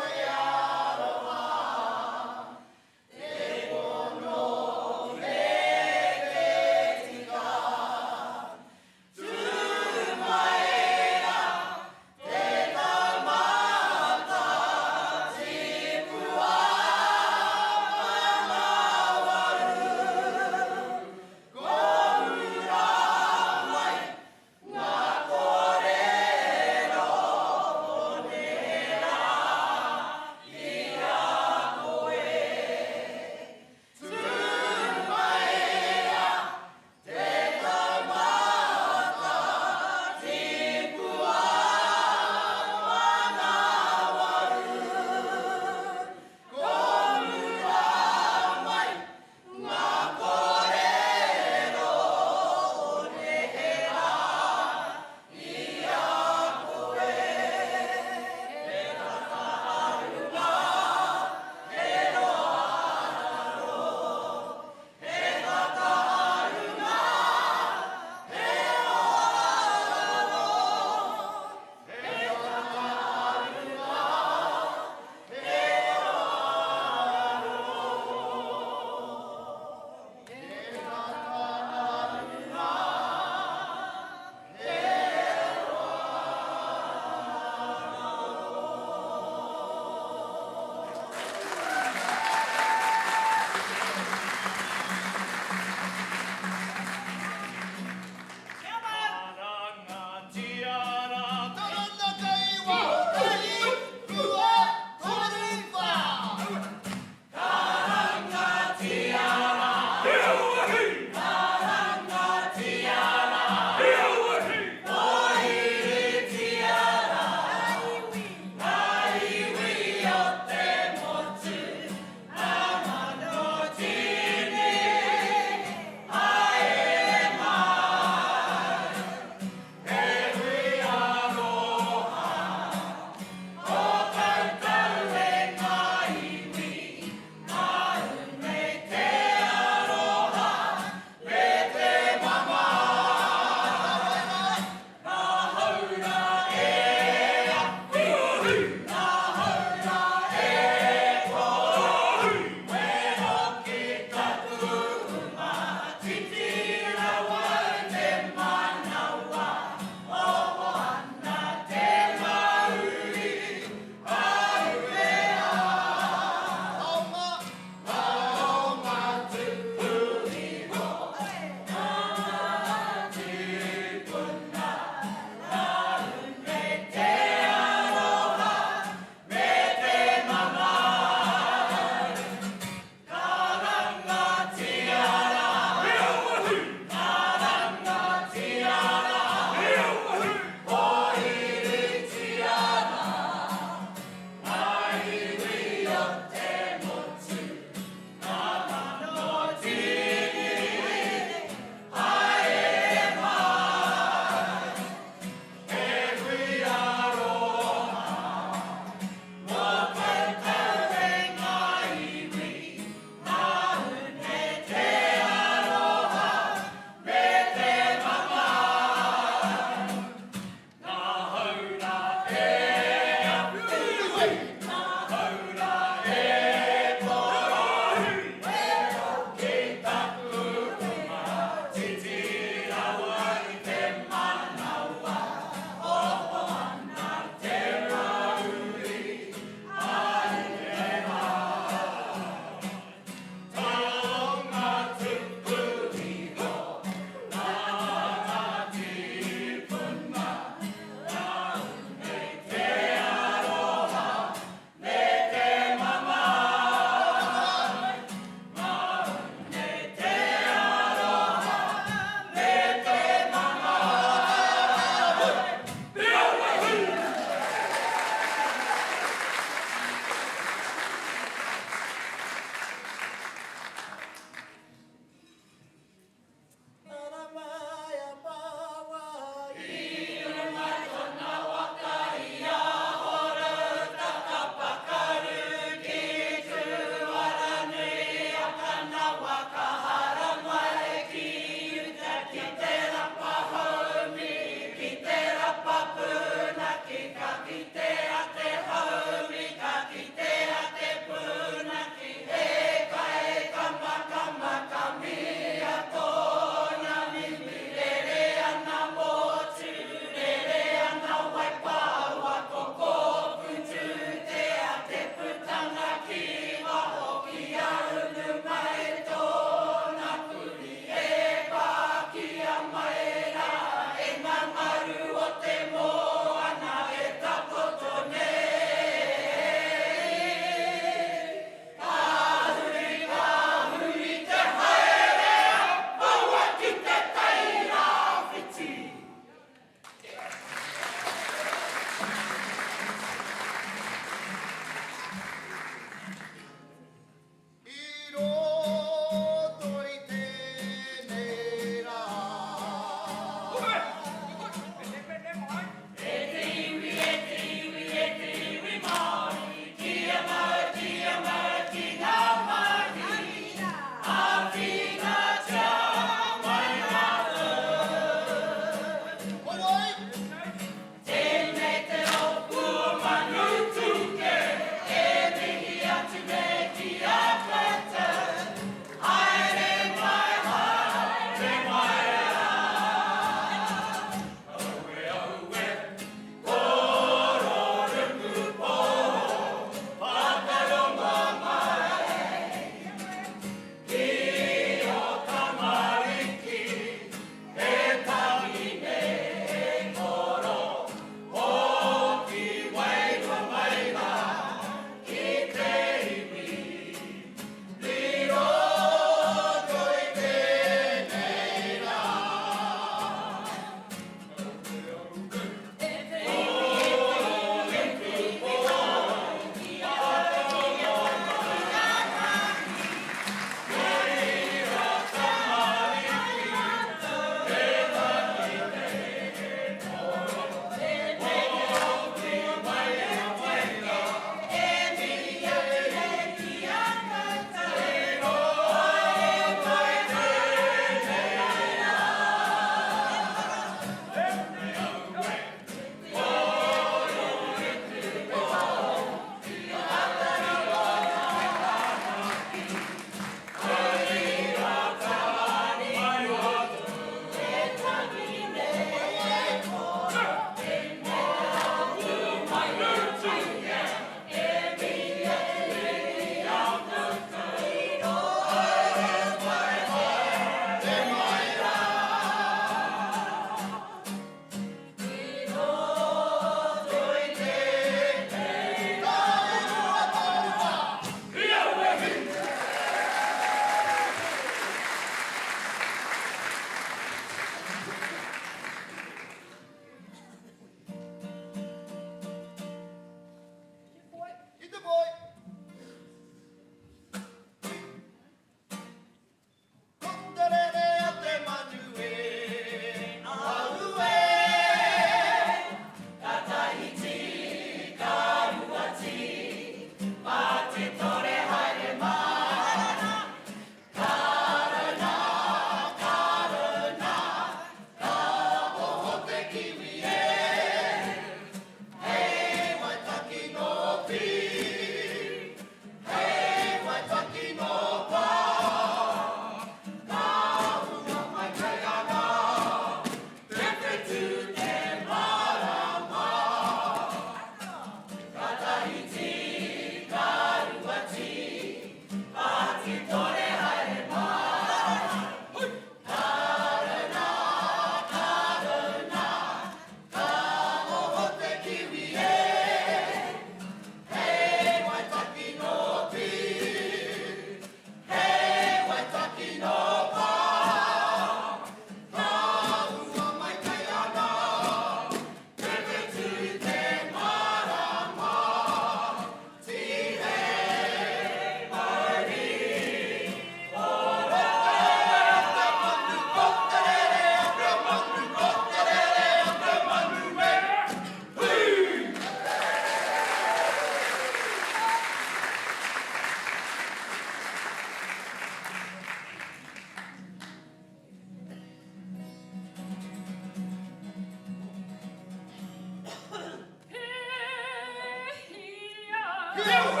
Pēhia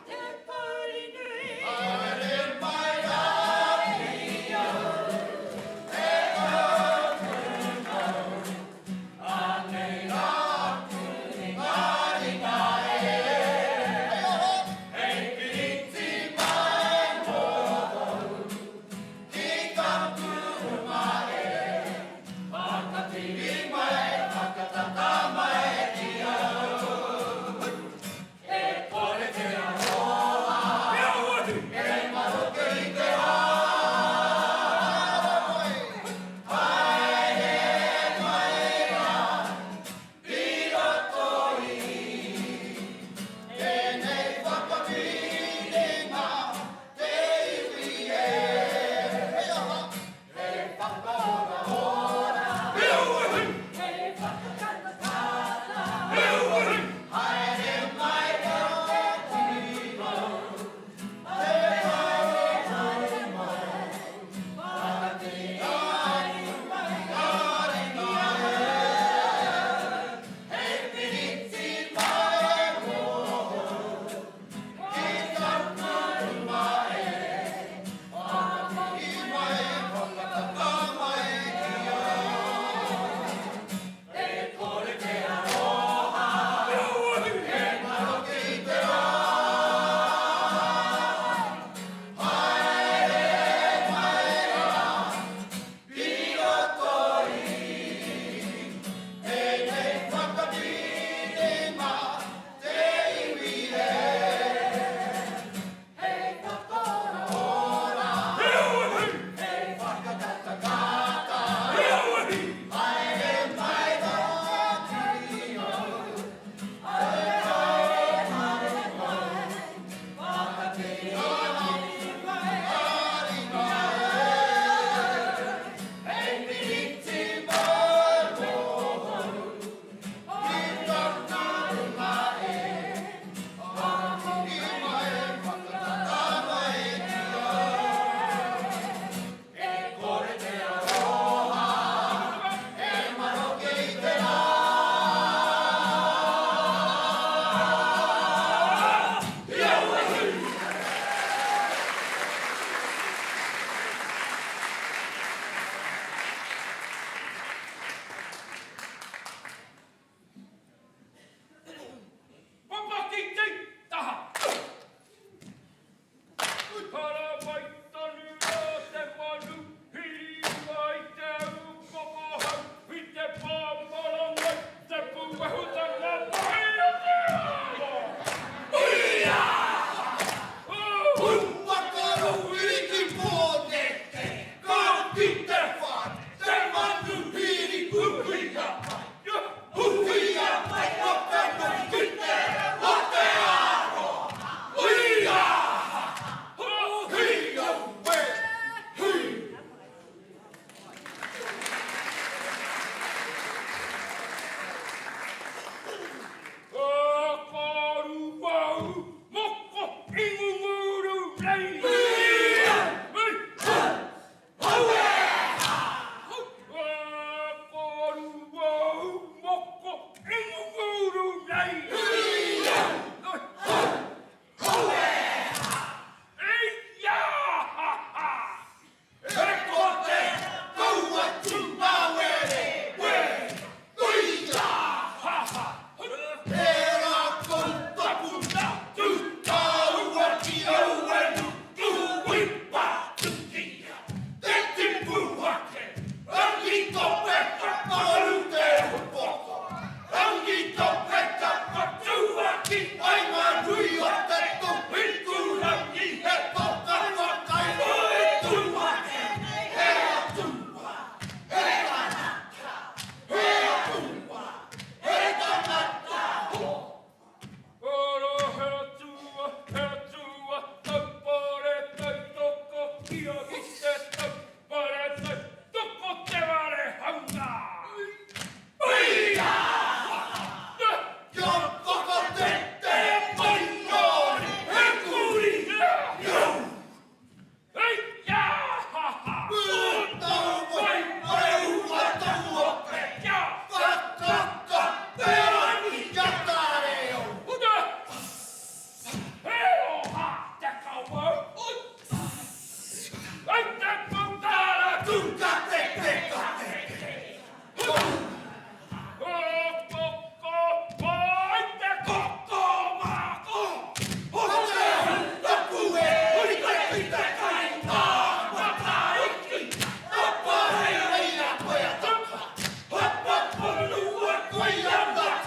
te pouri nui. Haere mai rā ki au, e tōku mauri. Anei rā aku ringaringa e. Hei piriti mai mōu ki taku uma e. Whakapiri mai, whakatata mai ki au.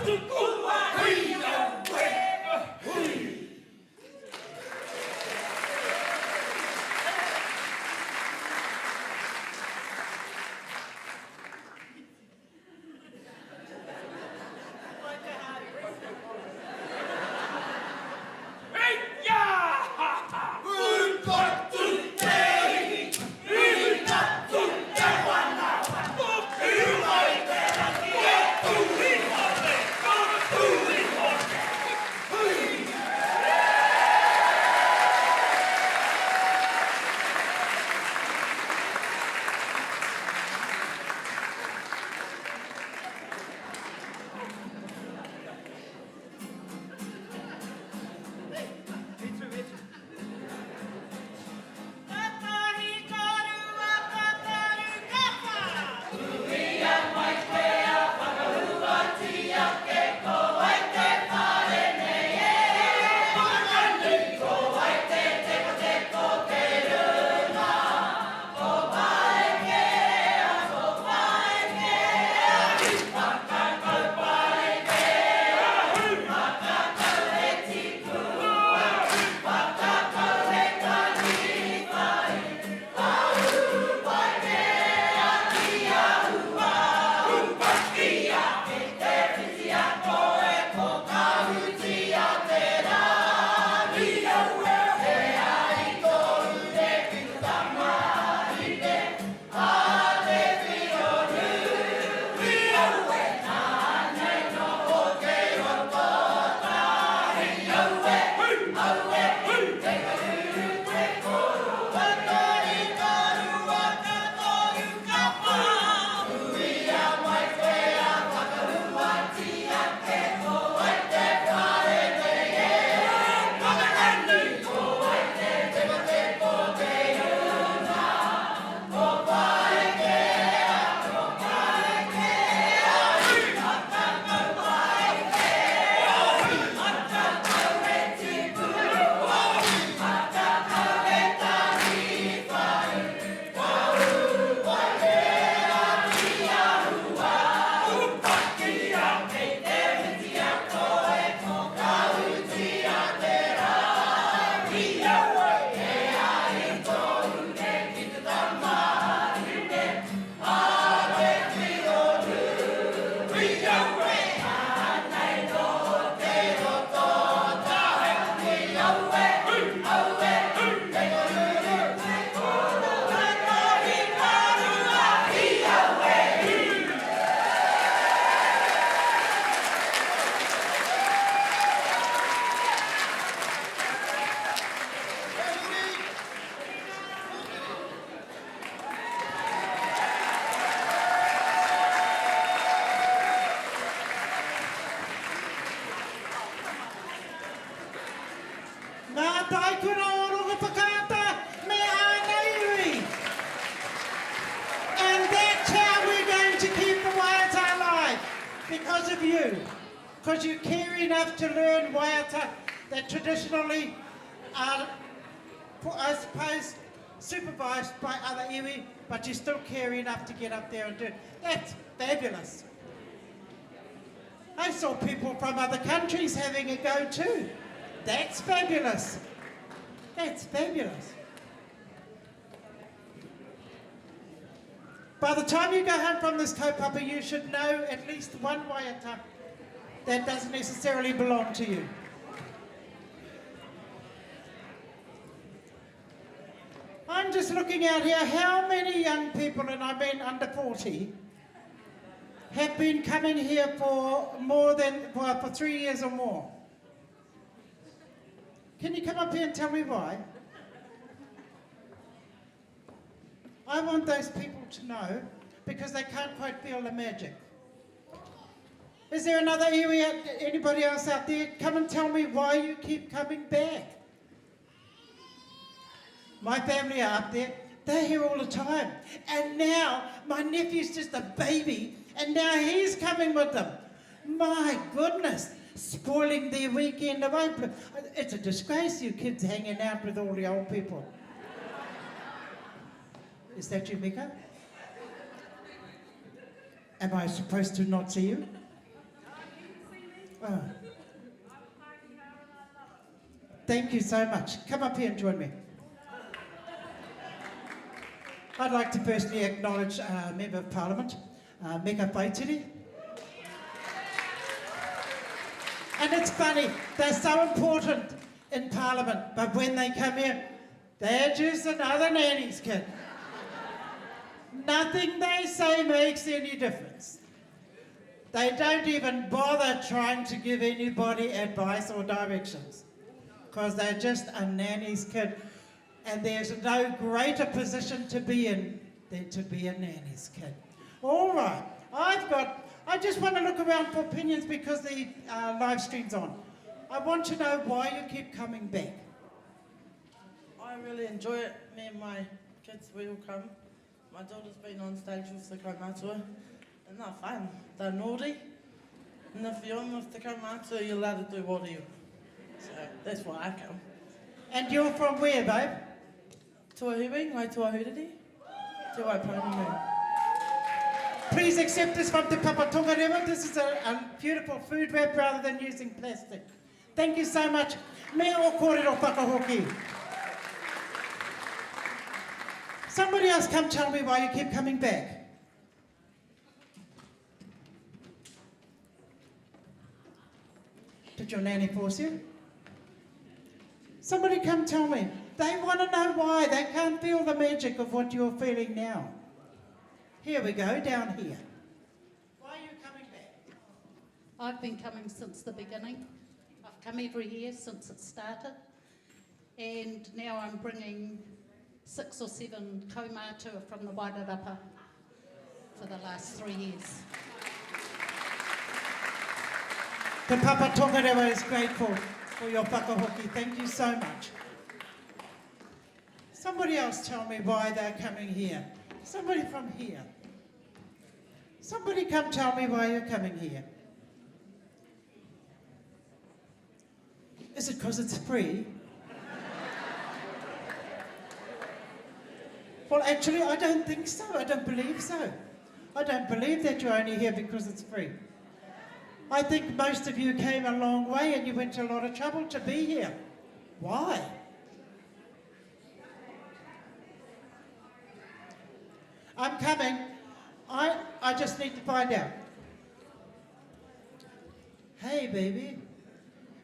Tukua! Hui aue! Hui! Ngā Taikura o Rongowhakaata me āna iwi. And that's how we're going to keep the waiata alive, because of you. Because you care enough to learn waiata that traditionally are, I suppose, supervised by other iwi, but you still care enough to get up there and do it. That's fabulous. I saw people from other countries having a go too. That's fabulous. That's fabulous. By the time you go home from this kaupapa, you should know at least one waiata that doesn't necessarily belong to you. I'm just looking out here, how many young people, and I mean under 40, have been coming here for more than, well, for 3 years or more? Can you come up here and tell me why? I want those people to know because they can't quite feel the magic. Is there another iwi, anybody else out there? Come and tell me why you keep coming back. My family are up there. They're here all the time. And now my nephew's just a baby, and now he's coming with them. My goodness, spoiling their weekend away. It's a disgrace, you kids hanging out with all the old people. Is that you, Mika? Am I supposed to not see you? Oh. Thank you so much. Come up here and join me. I'd like to firstly acknowledge uh, Member of Parliament, uh, Meka Whaitiri. And it's funny, they're so important in Parliament, but when they come here, they're just another nanny's kid. Nothing they say makes any difference. They don't even bother trying to give anybody advice or directions because they're just a nanny's kid. And there's no greater position to be in than to be a nanny's kid. All right, I've got, I just want to look around for opinions because the uh, live stream's on. I want to know why you keep coming back. I really enjoy it. Me and my kids, we all come. My daughter's been on stage with the kaumātua, and they're fun. They're naughty. And if you're on with the kaumātua, you're allowed to do what you. So that's why I come. And you're from where, babe? Tuahiwi, Ngai Tuahuriri, Te Waipounamu. Please accept this from Te Papa Tongarewa. This is a, a beautiful food wrap rather than using plastic. Thank you so much. Me o kōrero whakahoki. Somebody else come tell me why you keep coming back. Did your nanny force you? Somebody come tell me. They want to know why. They can't feel the magic of what you're feeling now. Here we go, down here. Why are you coming back? I've been coming since the beginning. I've come every year since it started. And now I'm bringing six or seven kaumātua from the Wairarapa for the last three years. Te Papa Tongarewa is grateful for your whakahoki. Thank you so much. Somebody else tell me why they're coming here. Somebody from here. Somebody come tell me why you're coming here. Is it because it's free? well, actually, I don't think so. I don't believe so. I don't believe that you're only here because it's free. I think most of you came a long way and you went to a lot of trouble to be here. Why? I'm coming. I, I just need to find out. Hey, baby.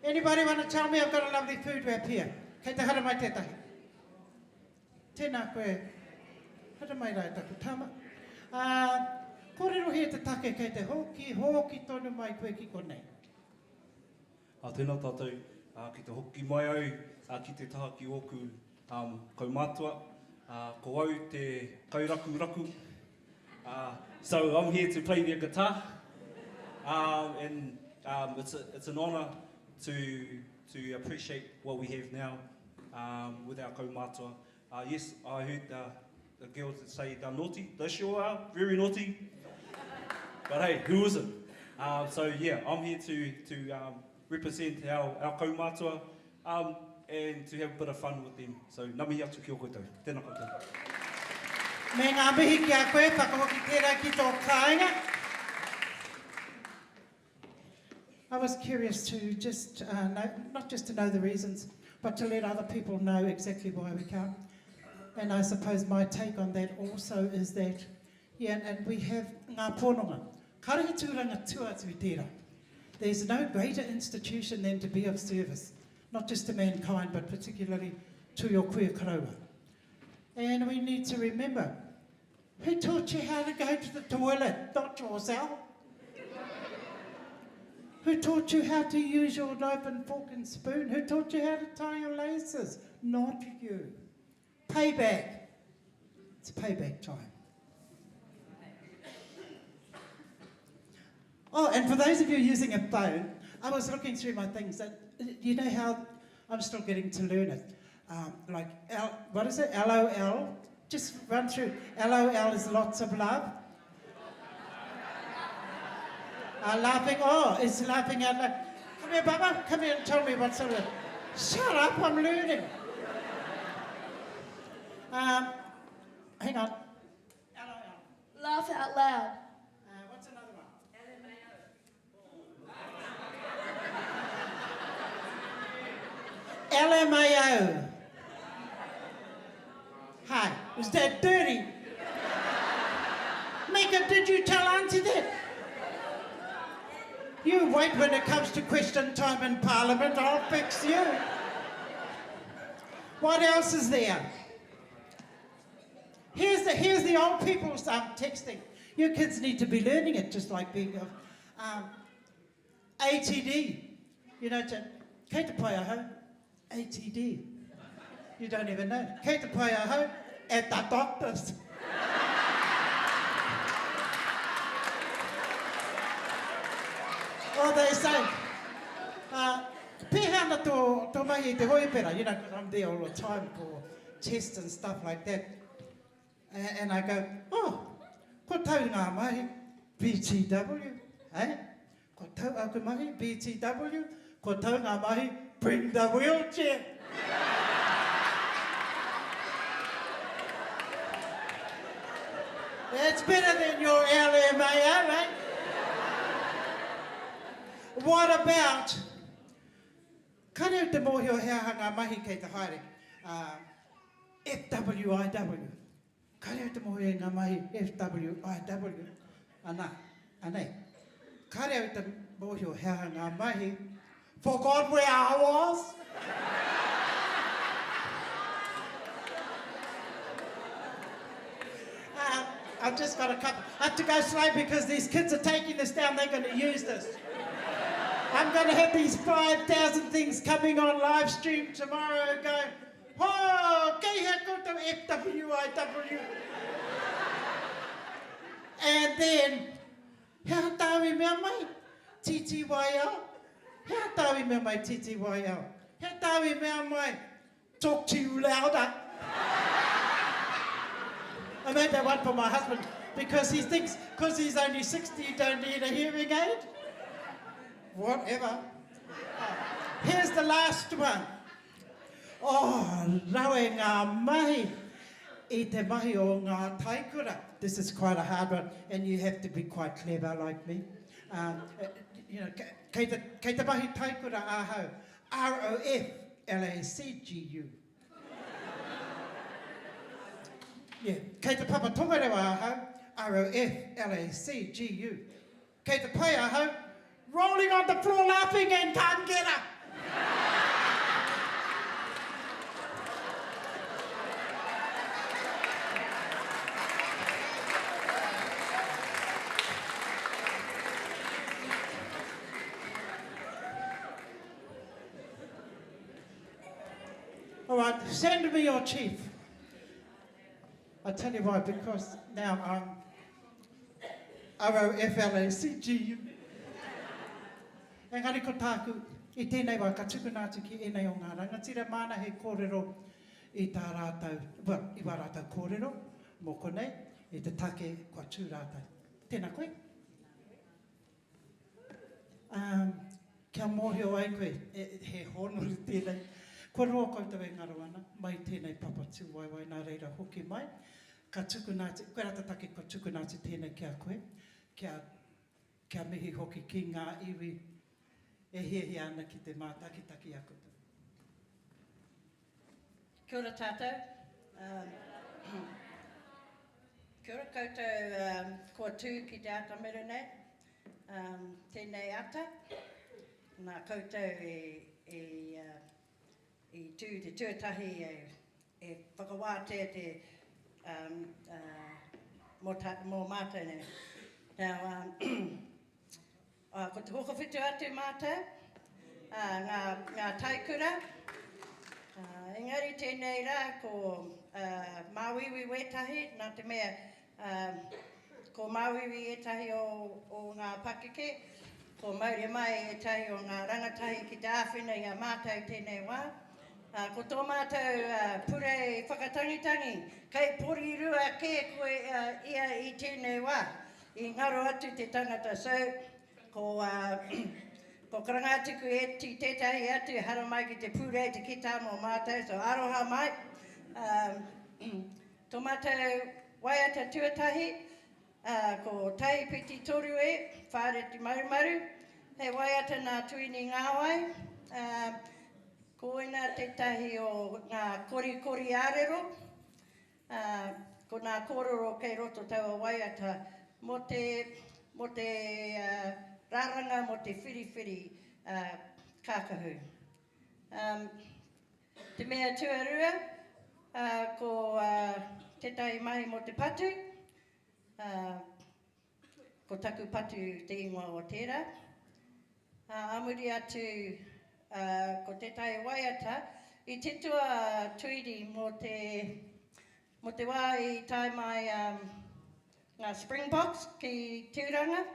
Anybody want to tell me I've got a lovely food wrap here? Kei te haramai tētahi. Tēnā koe. Haramai rā taku tama. Uh, kōrero he te take kei te hoki, hoki tonu mai koe ki konei. Uh, tēnā tātou, uh, ki te hoki mai au, uh, ki te taha ki ōku um, kaumātua. Uh, ko au te kairakuraku. Uh, so I'm here to play the guitar. Um, and um, it's, a, it's an honor to, to appreciate what we have now um, with our kaumātua. Uh, yes, I heard the, the girls that say they're naughty. They sure are, very naughty. But hey, who isn't? Uh, so yeah, I'm here to, to um, represent our, our kaumātua um, and to have a bit of fun with them. So, ngā mihi atu ki o koutou. Tēnā koutou. Me ngā mihi ki a koe, whakahoki tērā ki tō kāinga. I was curious to just uh, know, not just to know the reasons, but to let other people know exactly why we come. And I suppose my take on that also is that, yeah, and, and we have ngā pononga. Kāre he tūranga tua atu i tērā. There's no greater institution than to be of service, not just to mankind, but particularly to your kuia koroua. And we need to remember, who taught you how to go to the toilet? Not yourself. Who taught you how to use your knife and fork and spoon? Who taught you how to tie your laces? Not you. Payback. It's payback time. Oh, and for those of you using a phone, I was looking through my things. And you know how I'm still getting to learn it. Um, like, L, what is it? LOL? Just run through. LOL is lots of love. Uh, laughing, oh, it's laughing out loud. Come here, Baba, come here and tell me what's sort of. Shut up, I'm learning. Um, hang on. LOL. Laugh out loud. Uh, what's another one? LMAO. Hi, is that dirty? Mika, did you tell Auntie that? You wait when it comes to question time in Parliament, I'll fix you. What else is there? Here's the, here's the old people's um, texting. Your kids need to be learning it, just like being um, ATD. You know, to, kei te pai ahau, ATD. You don't even know. Kei te pai ahau, at the doctor's. Or they say, uh, pēhea ana tō, tō mahi i te hoipera? You know, because I'm there all the time for tests and stuff like that. And, and I go, oh, ko tau ngā mahi, BTW, eh? Ko tau aku mahi, BTW, ko tau ngā mahi, bring the wheelchair. That's better than your LMAO, eh? What about, kare te mōhio he aha ngā mahi kei te haere, uh, FWIW. Kare au te mōhio i ngā mahi FWIW. Ana, anei. Kare au te mōhio he aha ngā mahi Forgot where I was. Uh, I've just got a couple. I have to go slow because these kids are taking this down. They're going to use this. I'm going to have these 5,000 things coming on live stream tomorrow going, Oh, kei hea koutou FWIW. And then, he aha tāu i mea mai? TTYL? He aha tāu i mea mai TTYL? He aha tāu i mea mai talk to you louder? I made that one for my husband because he thinks because he's only 60 you don't need a hearing aid. Whatever. Here's the last one. Oh, rawe ngā mahi i te mahi o ngā taikura. This is quite a hard one, and you have to be quite clever like me. Um, you know, kei te, kei te mahi taikura ahau. R-O-F-L-A-C-G-U. Yeah, kei te Papa Tongarewa ahau. R-O-F-L-A-C-G-U. Kei te pai ahau, rolling on the floor laughing and can't get up! All right, send me your chief. I tell you why, because now I'm R-O-F-L-A-C-G-U. Engari ko tāku, i tēnei wā ka tukuna atu ki ēnei o ngā rangatira māna he kōrero i tā rātou, well, i wā rātou kōrero mō konei, i te take kua tū rātou. Tēnā koe. Um, kia mōhio ai koe, e, he hōnore tēnei. Kua roa koutou e ngaro ana, mai tēnei papa tūwaewae nā reira hoki mai. Ka tukuna atu, koirā te take kua tukuna atu tēnei ki a koe, kia, kia mihi hoki ki ngā iwi e hiahia ana ki te mātakitaki i a koutou. Kia ora tātou. Um, kia ora koutou um, kua tū ki te atamira nei. Um, tēnei ata, nā koutou e, e, uh, i tū te tuatahi e, e whakawātea te um, uh, mō, ta, mō mātou nei. Now, um, Ā, ko te hokowhitu atu mātou, ā, ngā, ngā taikura, ā, engari tēnei rā ko, ā, māuiui wētahi, nā te mea, ā, ko māuiui ētahi o, o ngā pakeke, ko mauria mai ētahi o ngā rangatahi ki te āwhina i a mātou i tēnei wā. Ā, ko tō mātou, ā, purei whakatangitangi, kei Porirua kē koe, ā, ia i tēnei wā. I ngaro atu te tangata so ko ko Karangatiku Eti tētahi atu e haramai ki te pūrei te kitā mō mātou so aroha mai. Tō mātou waiata tuatahi ko Tahi Piti Toru e, Whāreti Marumaru, he waiata nā Tuini Ngāwai. Koina tētahi o ngā korikori ārero, ā, ko ngā kōrero kei roto taua waiata mō te, mō te raranga, mō te whiriwhiri kākahu. Te mea tuarua, ko tētahi mahi mō te patu, Ko taku patu te ingoa o tērā. Ā, ā muri atu, ā, ko tētahi waiata i titoa a Tuiri mō te, mō te wā i tae mai ā, ngā Springboks ki Tūranga.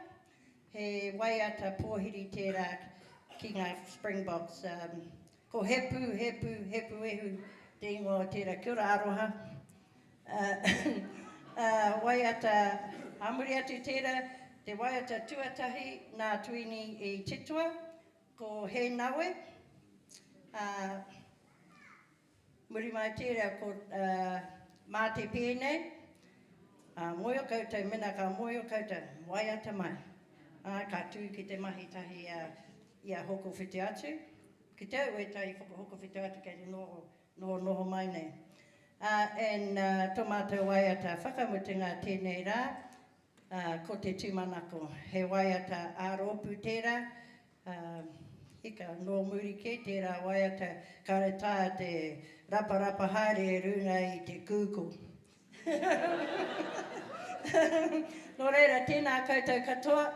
He waiata pōhiri tērā ki ngā Springboks. Ā, ko He Pū, He Pū, He Puehu te ingoa o tērā. Kia ora Aroha. Waiata, ā muri atu tērā, te waiata tuatahi nā Tuini i titoa, ko He Nawe, ā, muri mai tērā ko Mā te Pēnei, ā, mōhio koutou, mena ka mōhio koutou, waiata mai, ā, ka tū ki te mahi tahi i a Hokowhitu-atu, ki te au ētahi whaka-Hokowhitu-atu kei te noho Noho noho mai nei. And to mātou waiata whakamutunga tēnei rā, ko te tūmanako. He waiata ā-rōpū tērā, hika, nō muri kē tērā waiata, kāre taea te raparapa haere e runga i te Google. Nō reira, tēnā koutou katoa.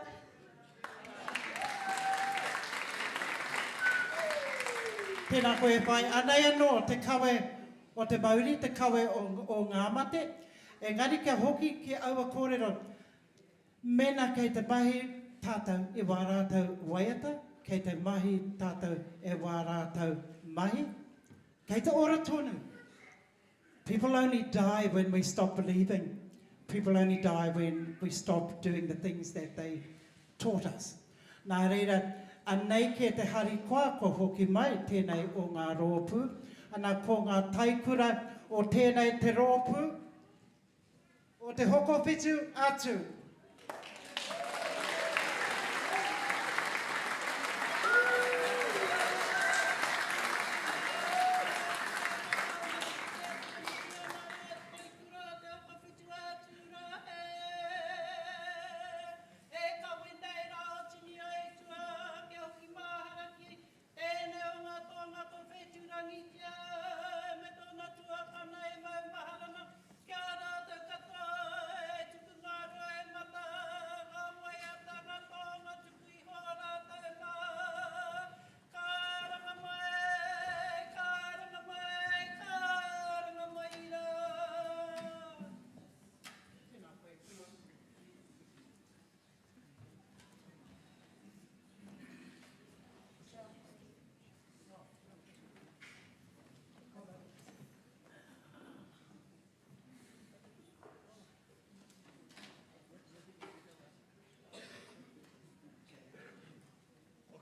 Tēnā koe e whai. Anei anō te kawe o te mauri, te kawe o ngā mate. Engari kia hoki ki aua kōrero, mēnā kei te mahi tātou i wā rātou waiata, kei te mahi tātou e wā rātou mahi, kei te ora tonu. People only die when we stop believing. People only die when we stop doing the things that they taught us. Nā reira, anei kē te harikoa kua hoki mai tēnei o ngā rōpū. Ana, ko ngā taikura o tēnei te rōpū. O te Hokowhitu a Tū. Tēnei o ngā toanga ko Whetūrangitia me tōna tuakana e maumahara ana ki a rātou katoa e tuku ngā roimata, ngā waiata, ngā taonga tuku iho a rātou mā. Karanga mai, karanga mai, karanga mai rā. Tēnā koe, Pua.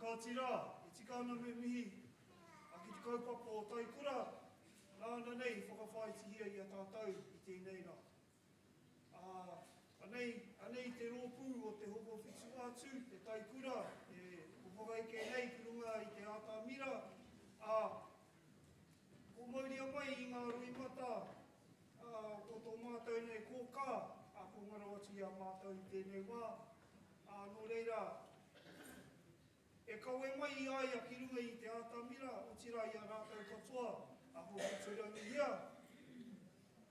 Kāti rā, e tika ana me mihi a ki te kaupapa o Taikura, nāna nei i whakawhāitihia i a tātou i tēnei rā. Ā, anei, anei te rōpū o Te Hokowhitu-a-Tū, te taikura e whakaeke nei ki runga i te atamira, ā, ko mauria mai i ngā roimata, ā, o tō mātou nei kōkā, ā, ko ngaro atu i a mātou i tēnei wā, ā, nō reira, E kawe mai i a ia ki runga i te atamira, otirā i a rātou katoa, a Hokowhiturangihia,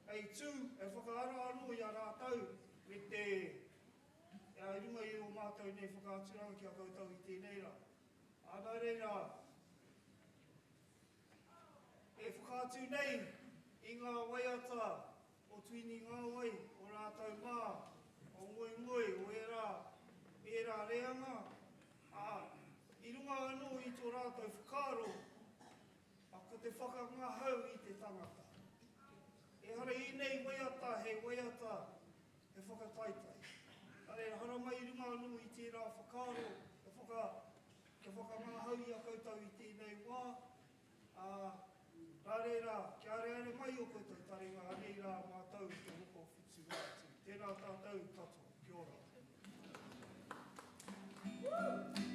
hei tū, hei whakaara anō i a rātou me te, i runga i ō mātou nei whakaaturanga ki a koutou i tēnei rā. Ā, nā reira, e whakaatu nei i ngā waiata o Tuini Ngāwai, o rātou mā, o Ngoingoi, o ērā, ērā reanga, ā, i runga anō i tō rātou whakaaro, ā, ko te whakangahau i te tangata. Ehara ēnei waiata hei waiata he whakataetae. Nā reira, haramai i runga anō i tērā whakaaro, kia whaka, kia whakangahau i a koutou i tēnei wā, Ā, nā reira, kia areare mai ō koutou taringa, anei rā mātou i te hokowhitu a Tū. Tēnā tātou katoa. Kia ora. Kia rite!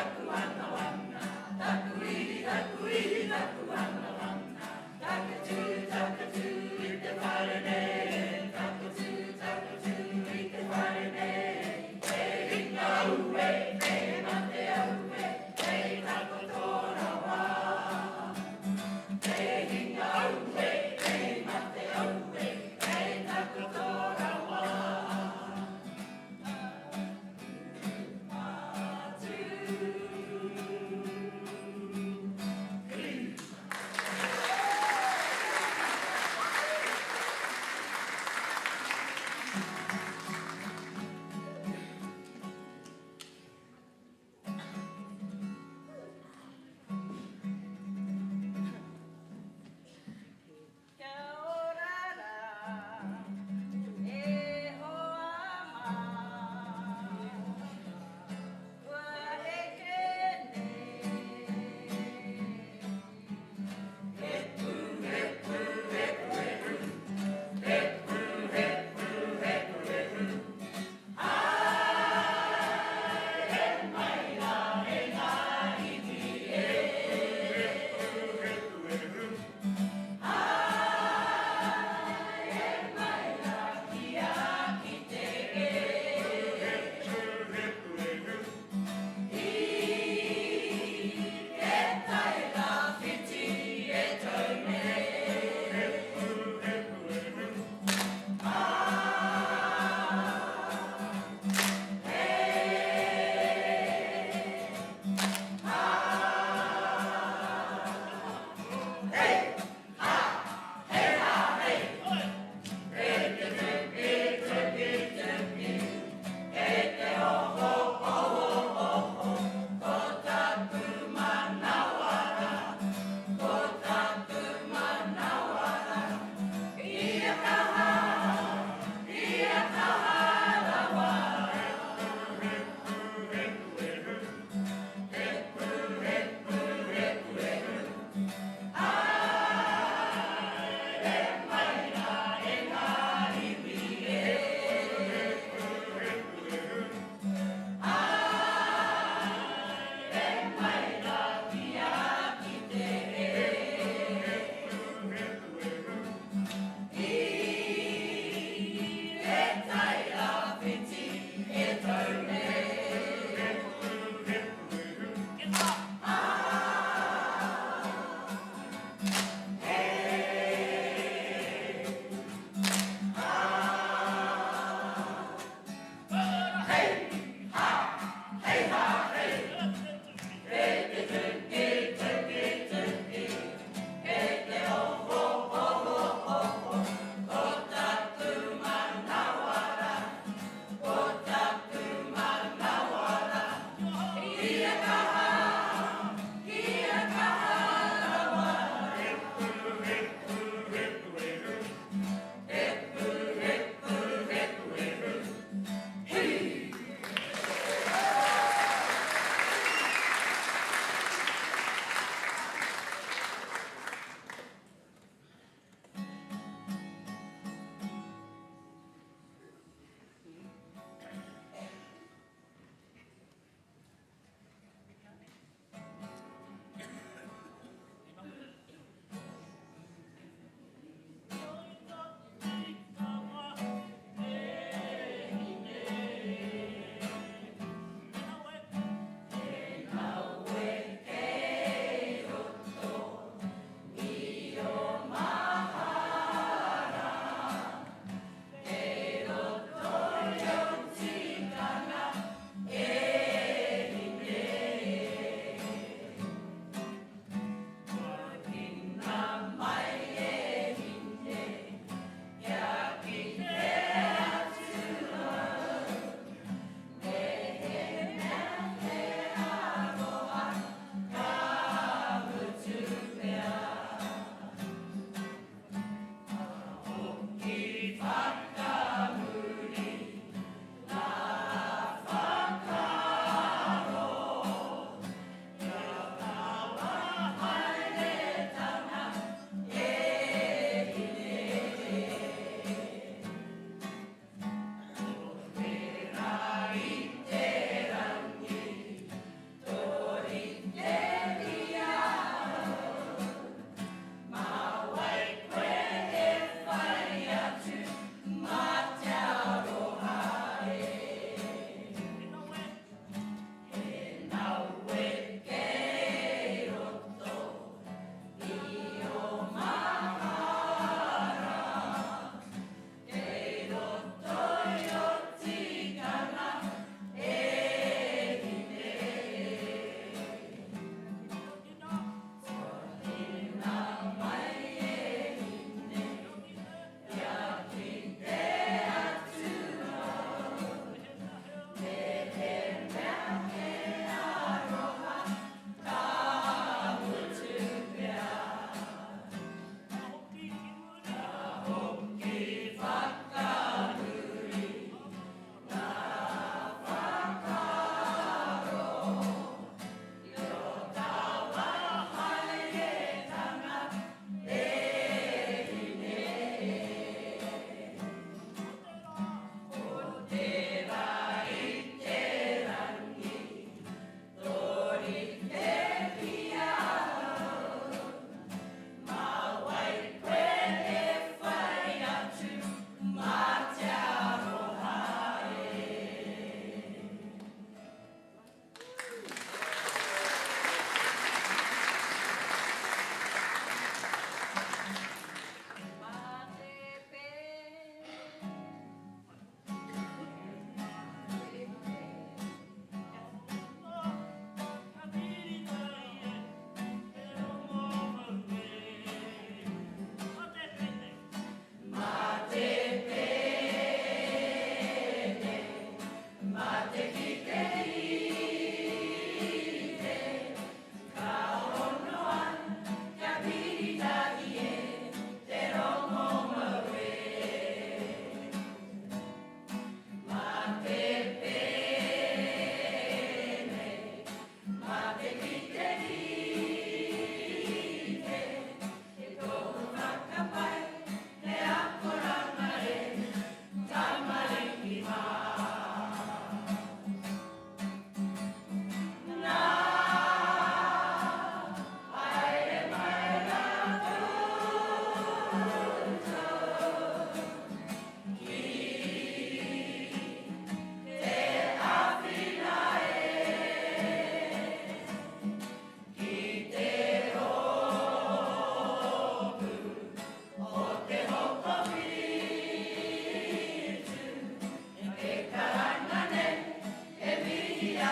taku anawana, Taku ihi, taku ihi, taku anawana, Taku tū, taku tū i te whare nei, Taku tū, taku tū i te whare nei, E hinga aue, e mate aue, Kei takoto rawa. E hinga aue, e mate aue, Kei takoto rawa.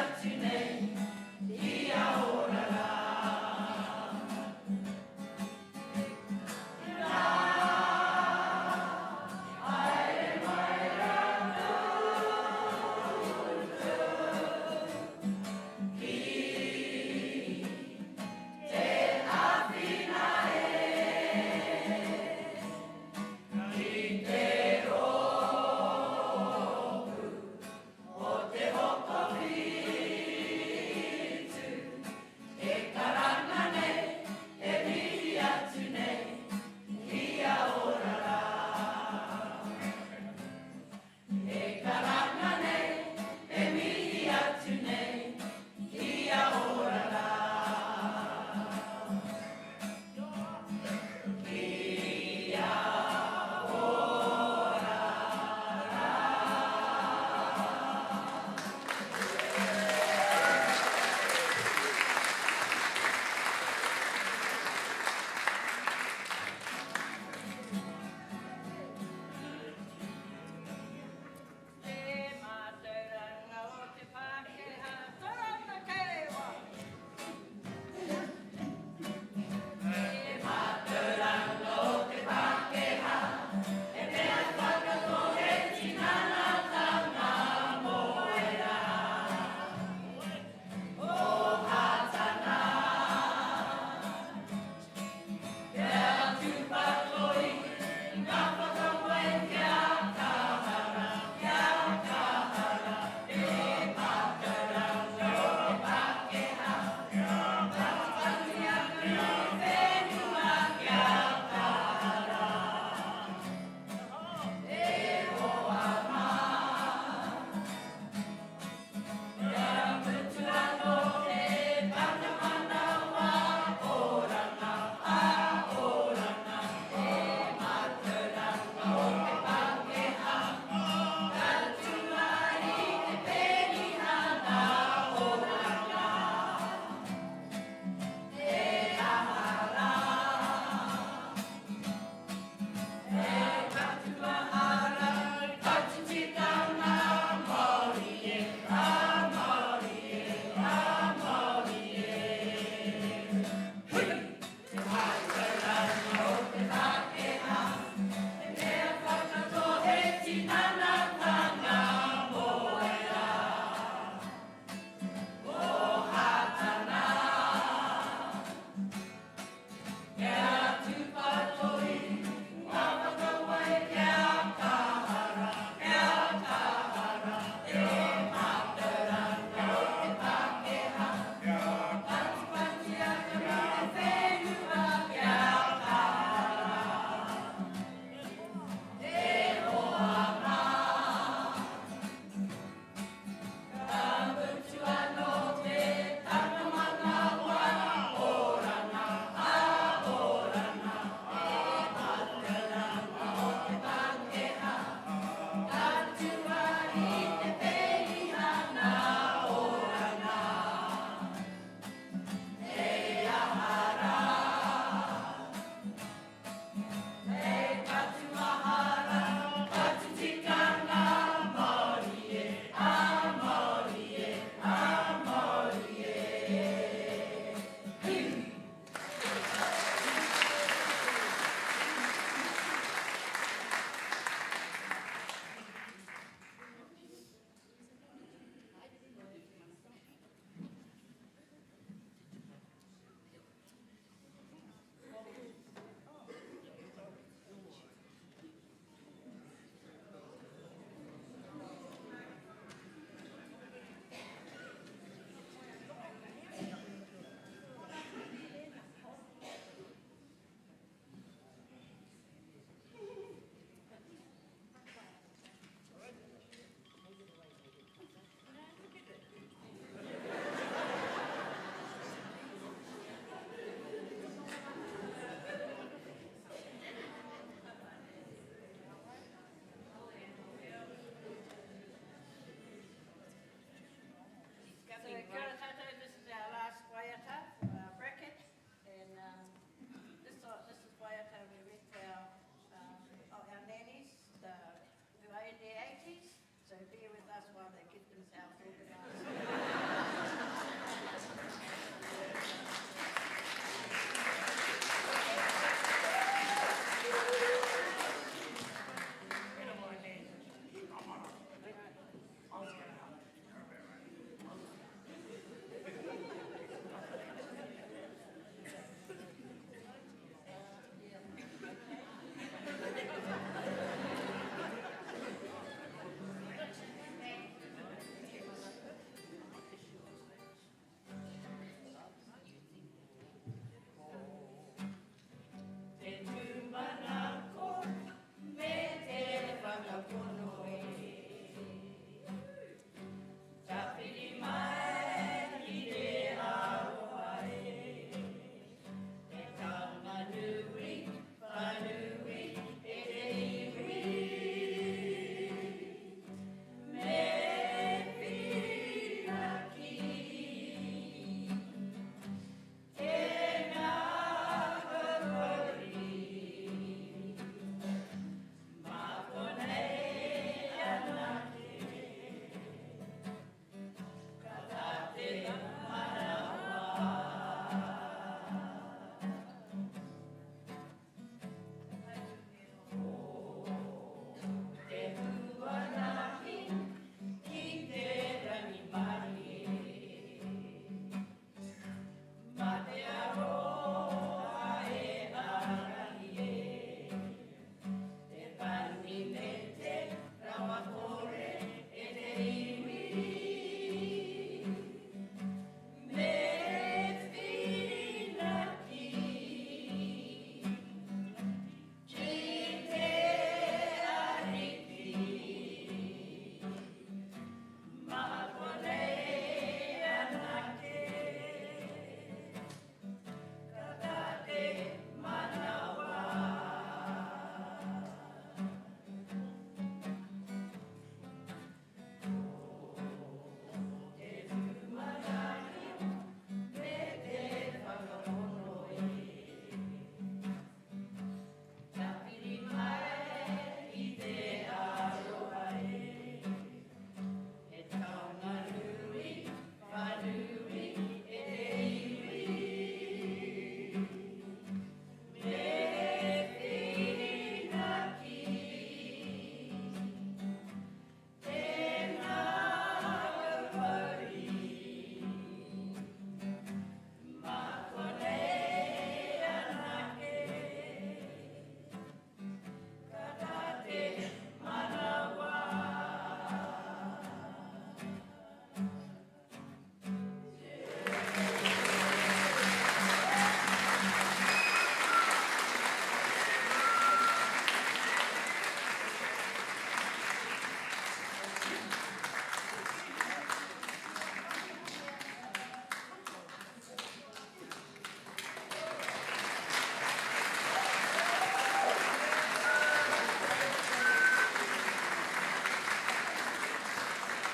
atu nei, kia ora rā. Nā, haere mai rā koutou ki te āwhina e. Ki te rōpū o te Hokowhitu.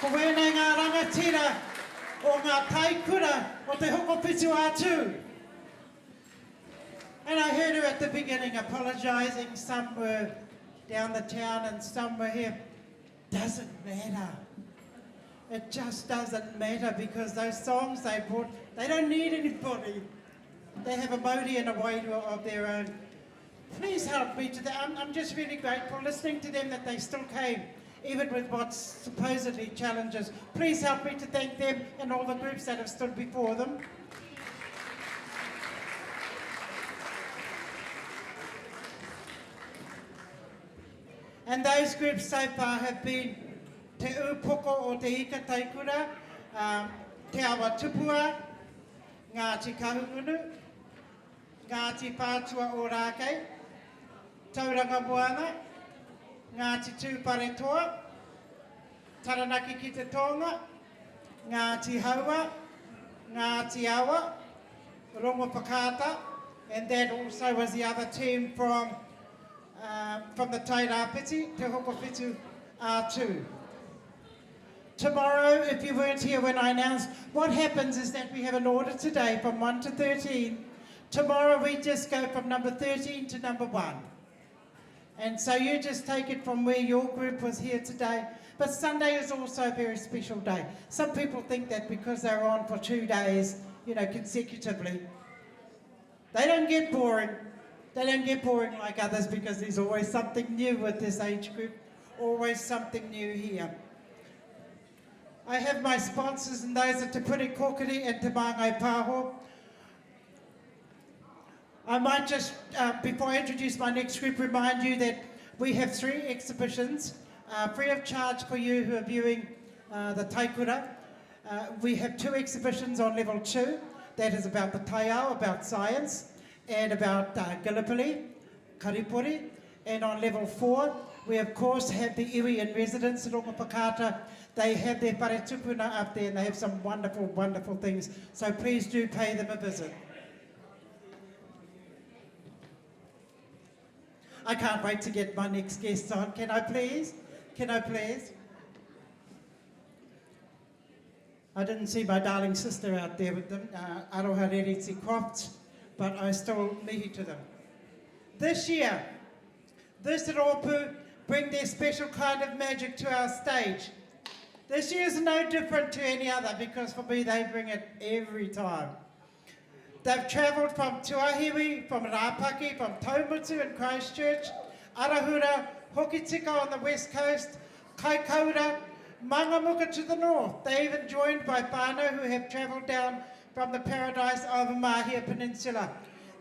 Ko wēnei ngā rangatira o ngā taikura o Te Hokowhitu a Tū. And I heard her at the beginning apologising. Some were down the town and some were here. Doesn't matter. It just doesn't matter because those songs they brought, they don't need anybody. They have a mauri and a wairua of their own. Please help me to that. I'm, I'm just really grateful listening to them that they still came, even with what's supposedly challenges. Please help me to thank them and all the groups that have stood before them. And those groups so far have been Te Upoko o Te Ika Taikura, um, Te Awa Tupua, Ngāti Kahungunu, Ngāti Whātua Ōrākei, Tauranga Moana, Ngāti Tūwharetoa, Taranaki ki te Tonga, Ngāti Haua, Ngāti Awa, Rongowhakaata, and that also was the other team from, uh, from the Tairāwhiti, Te Hokowhitu A2. Tomorrow, if you weren't here when I announced, what happens is that we have an order today from 1 to 13. Tomorrow we just go from number 13 to number 1. And so you just take it from where your group was here today. But Sunday is also a very special day. Some people think that because they're on for two days, you know, consecutively, they don't get boring. They don't get boring like others because there's always something new with this age group, always something new here. I have my sponsors, and those are Te Puni Kōkiri and Te Māngai Pāho. I might just, uh, before I introduce my next group, remind you that we have three exhibitions, uh, free of charge for you who are viewing uh, the Taikura. Uh, we have two exhibitions on level two. That is about the taiao, about science, and about uh, Gallipoli, Karipori. And on level four, we of course have the iwi in residence at Rongowhakaata. They have their whare tupuna up there and they have some wonderful, wonderful things. So please do pay them a visit. I can't wait to get my next guest on. Can I please? Can I please? I didn't see my darling sister out there with them, uh, Aroha Reriti Crofts, but I still mihi to them. This year, this rōpū bring their special kind of magic to our stage. This year is no different to any other because for me they bring it every time. They've travelled from Tuahiwi, from Rapaki, from Taumutu in Christchurch, Arahura, Hokitika on the west coast, Kaikoura, Mangamuka to the north. They even joined by whānau who have travelled down from the paradise of Mahia Peninsula.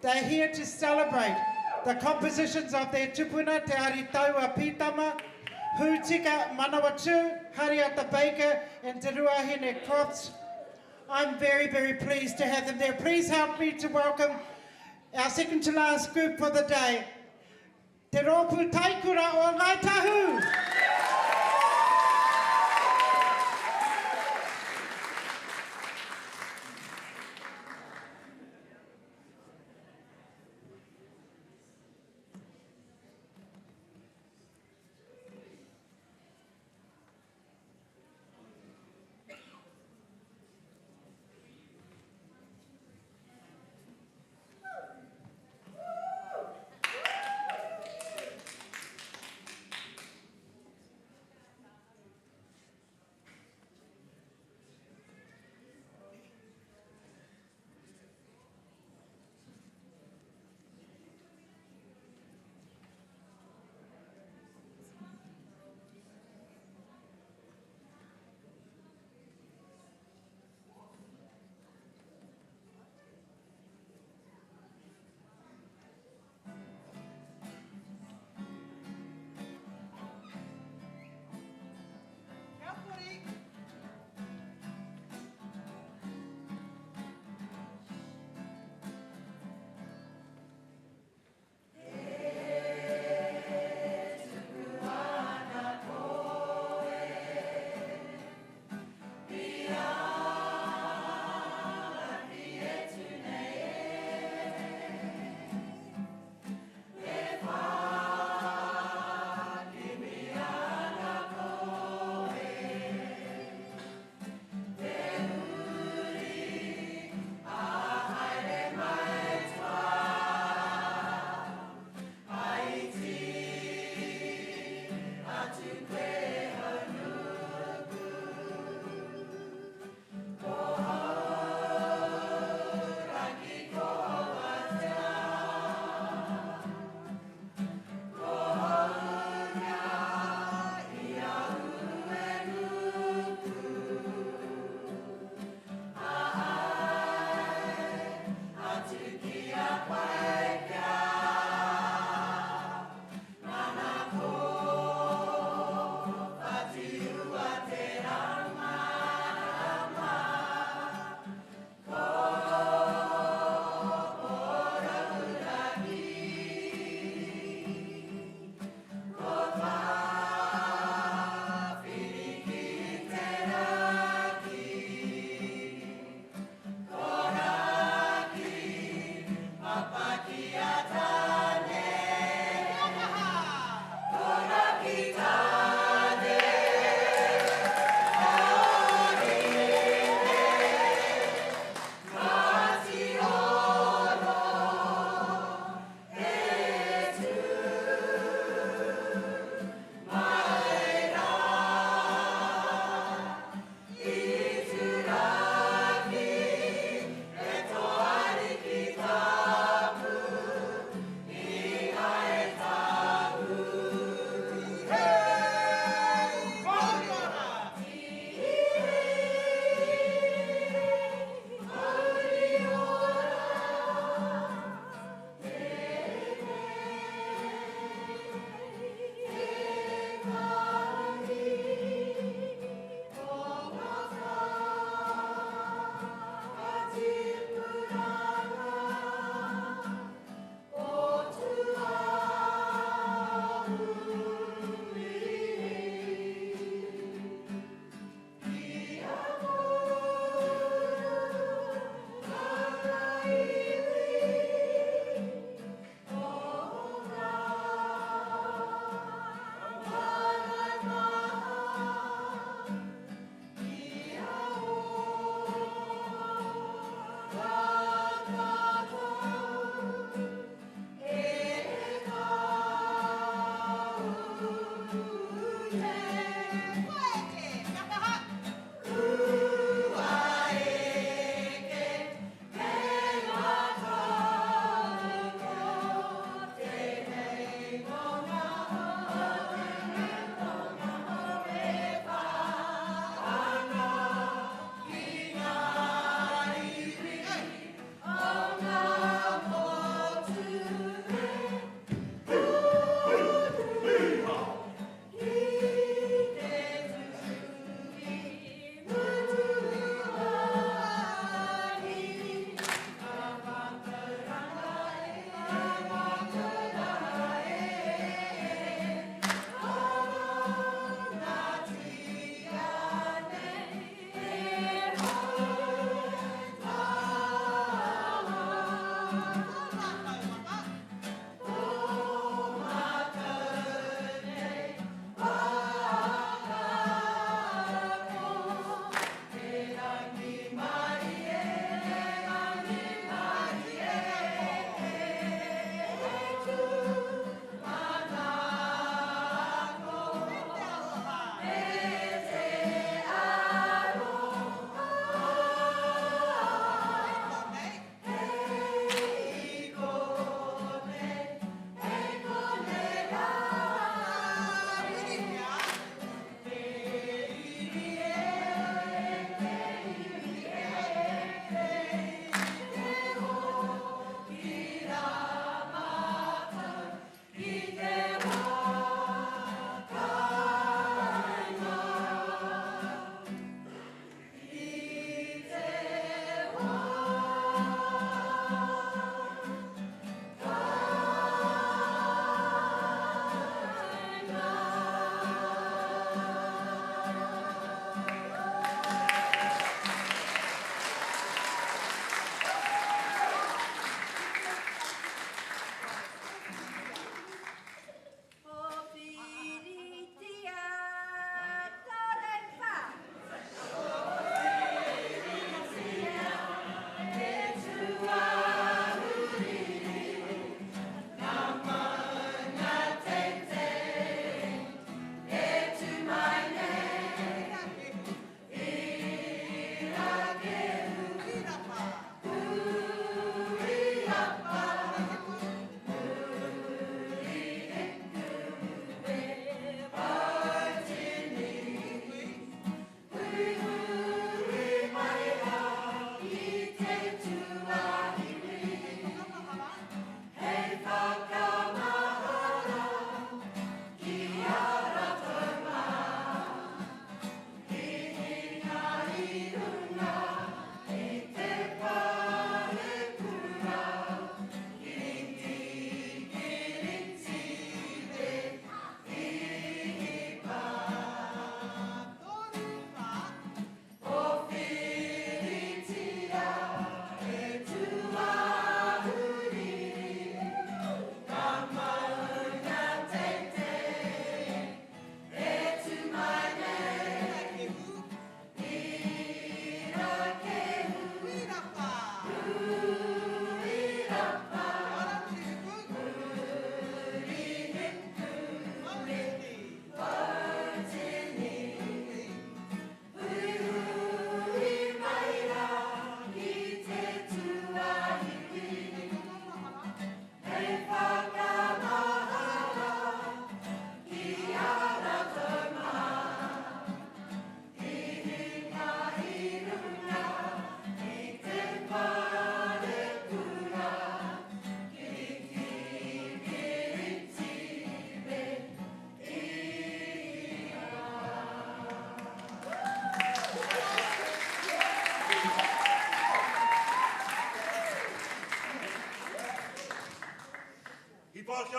They're here to celebrate the compositions of their tupuna, Te Aritaua Pitama, Hutika Manawatu, Hariata Baker, and Te Ruahine Crofts. I'm very, very pleased to have them there. Please help me to welcome our second to last group for the day, Te Rōpū Taikura o Ngāi Tahu.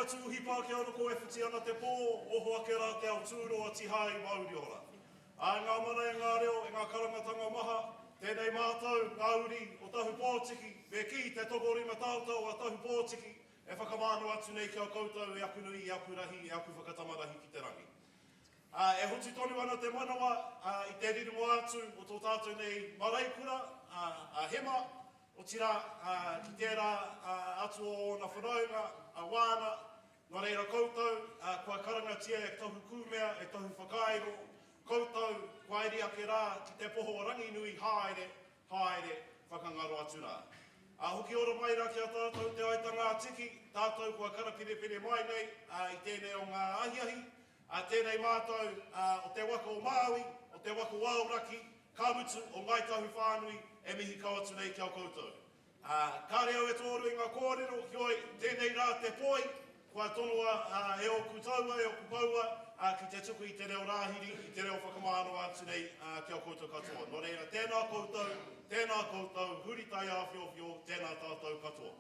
atu uhi Pākehā roko e whiti ana te pō, oho ake rā te ao tūroa tihai mauri ora. Ā, e ngā mana e ngā reo, e ngā karangatanga maha, tēnei mātou, ngā uri o Tahu Pōtiki, me kī te tokorima taotao a Tahu Pōtiki, e whakamānawa atu nei ki a koutou e aku nui, e aku rahi, e aku whakatamarahi ki te rangi. Ā, e hotu tonu ana te manawa, ā, i te rironga atu o tō tātou nei māreikura, ā, a Hema, otirā, ā, ki tērā, ā, atu o ōna whanaunga, a Wāna, nō reira koutou, ā, kua karangatia e tohu kūmea, e tohu whakairo, koutou, kua iri ake rā ki te poho o Ranginui, haere, haere, whakangaro atu rā. Ā, hoki ora mai rā ki a tātou te aitanga a Tiki, tātou kua karapirepire mai nei, ā, i tēnei o ngā ahiahi, ā, tēnei mātou, ā, o te waka o Māui, o te waka o Aoraki, ka mutu, o Ngāi Tahu whānui, e mihi kau atu nei ki a koutou. Ā, kāre au e tōru i ngā kōrero, heoi, tēnei rā te poi, kua tonoa e ōku taua, e ōku koua, ā, ki te tuku i te reo rāhiri, i te reo whakamānawa atu nei, ā, ki a koutou katoa. Nō reira, tēnā koutou, tēnā koutou, huri taiāwhiowhio, tēnā tātou katoa.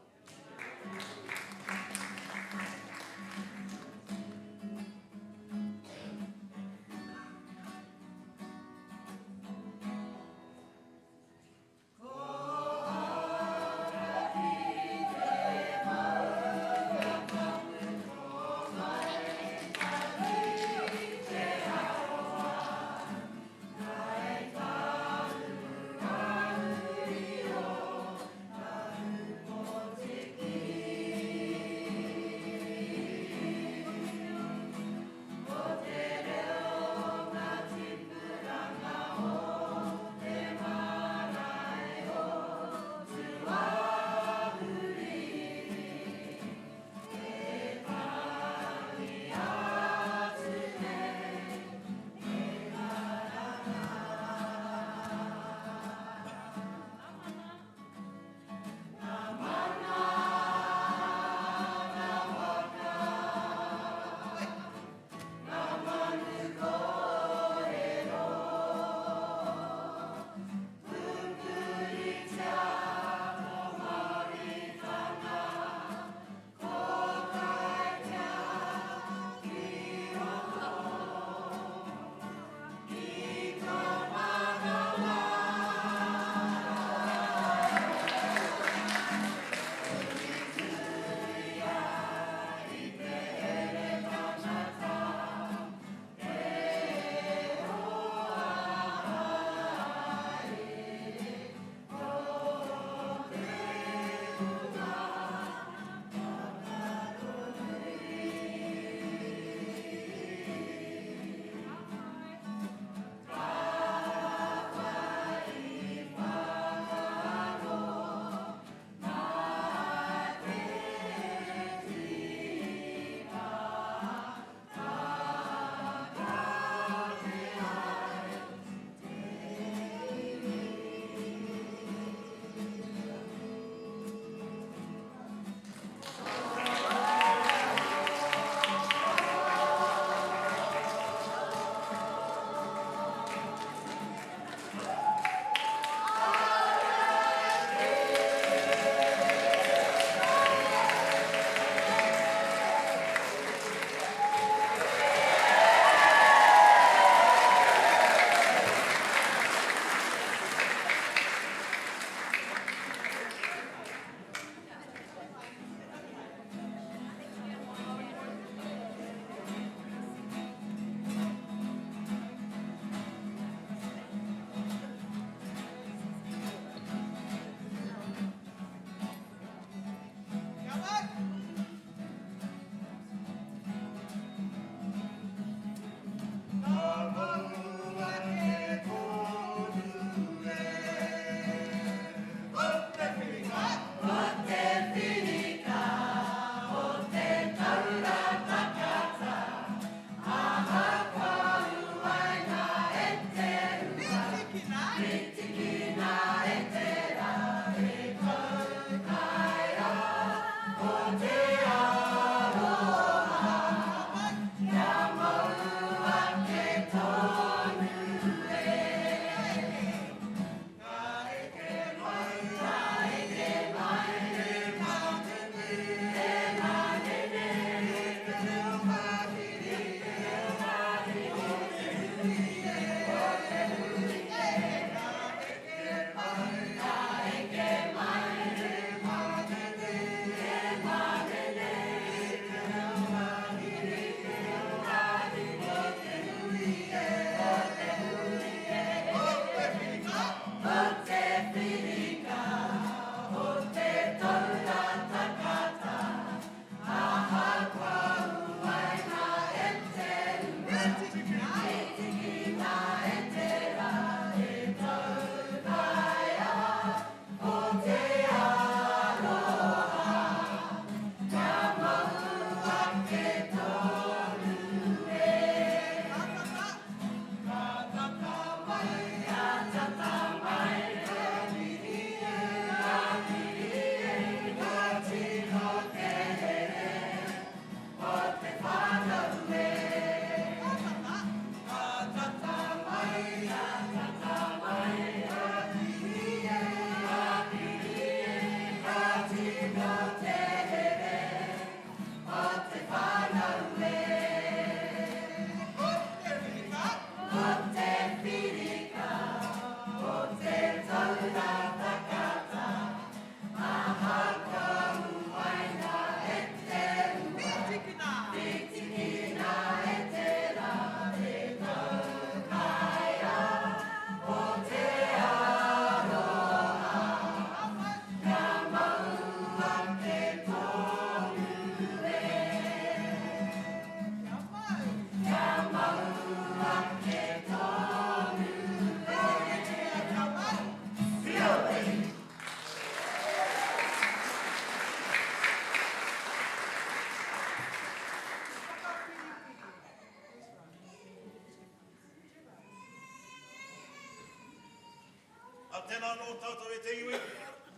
tēnā anō tātou e te iwi.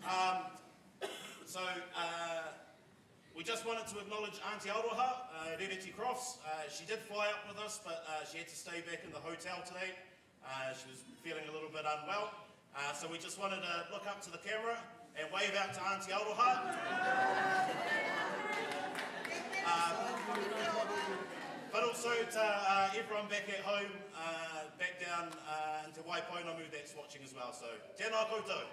Um, so, uh, we just wanted to acknowledge Auntie Aroha, uh, Rereti Crofts. Uh, she did fly up with us, but uh, she had to stay back in the hotel today. Uh, she was feeling a little bit unwell. Uh, so we just wanted to look up to the camera and wave out to Auntie Aroha. Um, but also to uh, everyone back at home, uh, back down uh, into Waipounamu that's watching as well. So, tēnā koutou.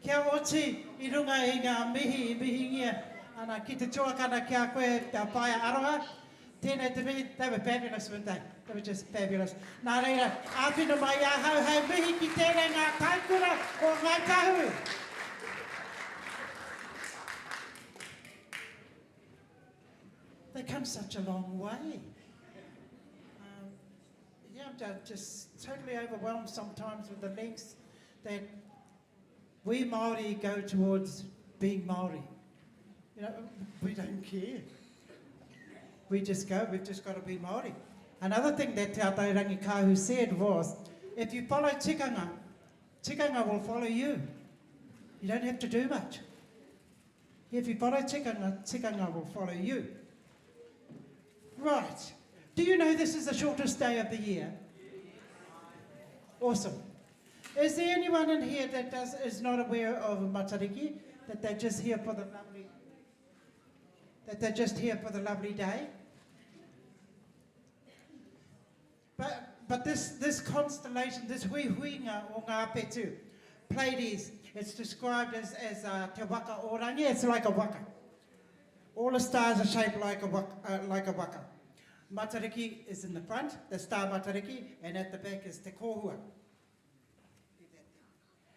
Kia oti i runga i ngā mihi i mihingia ana ki te tuakana ki a koe te whaea aroha. Tēnei te mihi, they were fabulous, weren't they? They were just fabulous. Nā reira, āwhina mai i ahau hei mihi ki tēnei ngā taikura o Ngāi Tahu. They come such a long way. Um, yeah, I'm just totally overwhelmed sometimes with the lengths that we Māori go towards being Māori. You know, we don't care. We just go, we've just got to be Māori. Another thing that Te Atairangi Kahu said was, if you follow tikanga, tikanga will follow you. You don't have to do much. If you follow tikanga, tikanga will follow you. Right. Do you know this is the shortest day of the year? Awesome. Is there anyone in here that does, is not aware of Matariki, that they're just here for the lovely, that they're just here for the lovely day? But, but this, this constellation, this huihuinga o ngā whetū, Pleiades, it's described as, as uh, te waka o rangi, it's like a waka. All the stars are shaped like a waka, uh, like a waka. Matariki is in the front, the star Matariki, and at the back is Te Kōhua.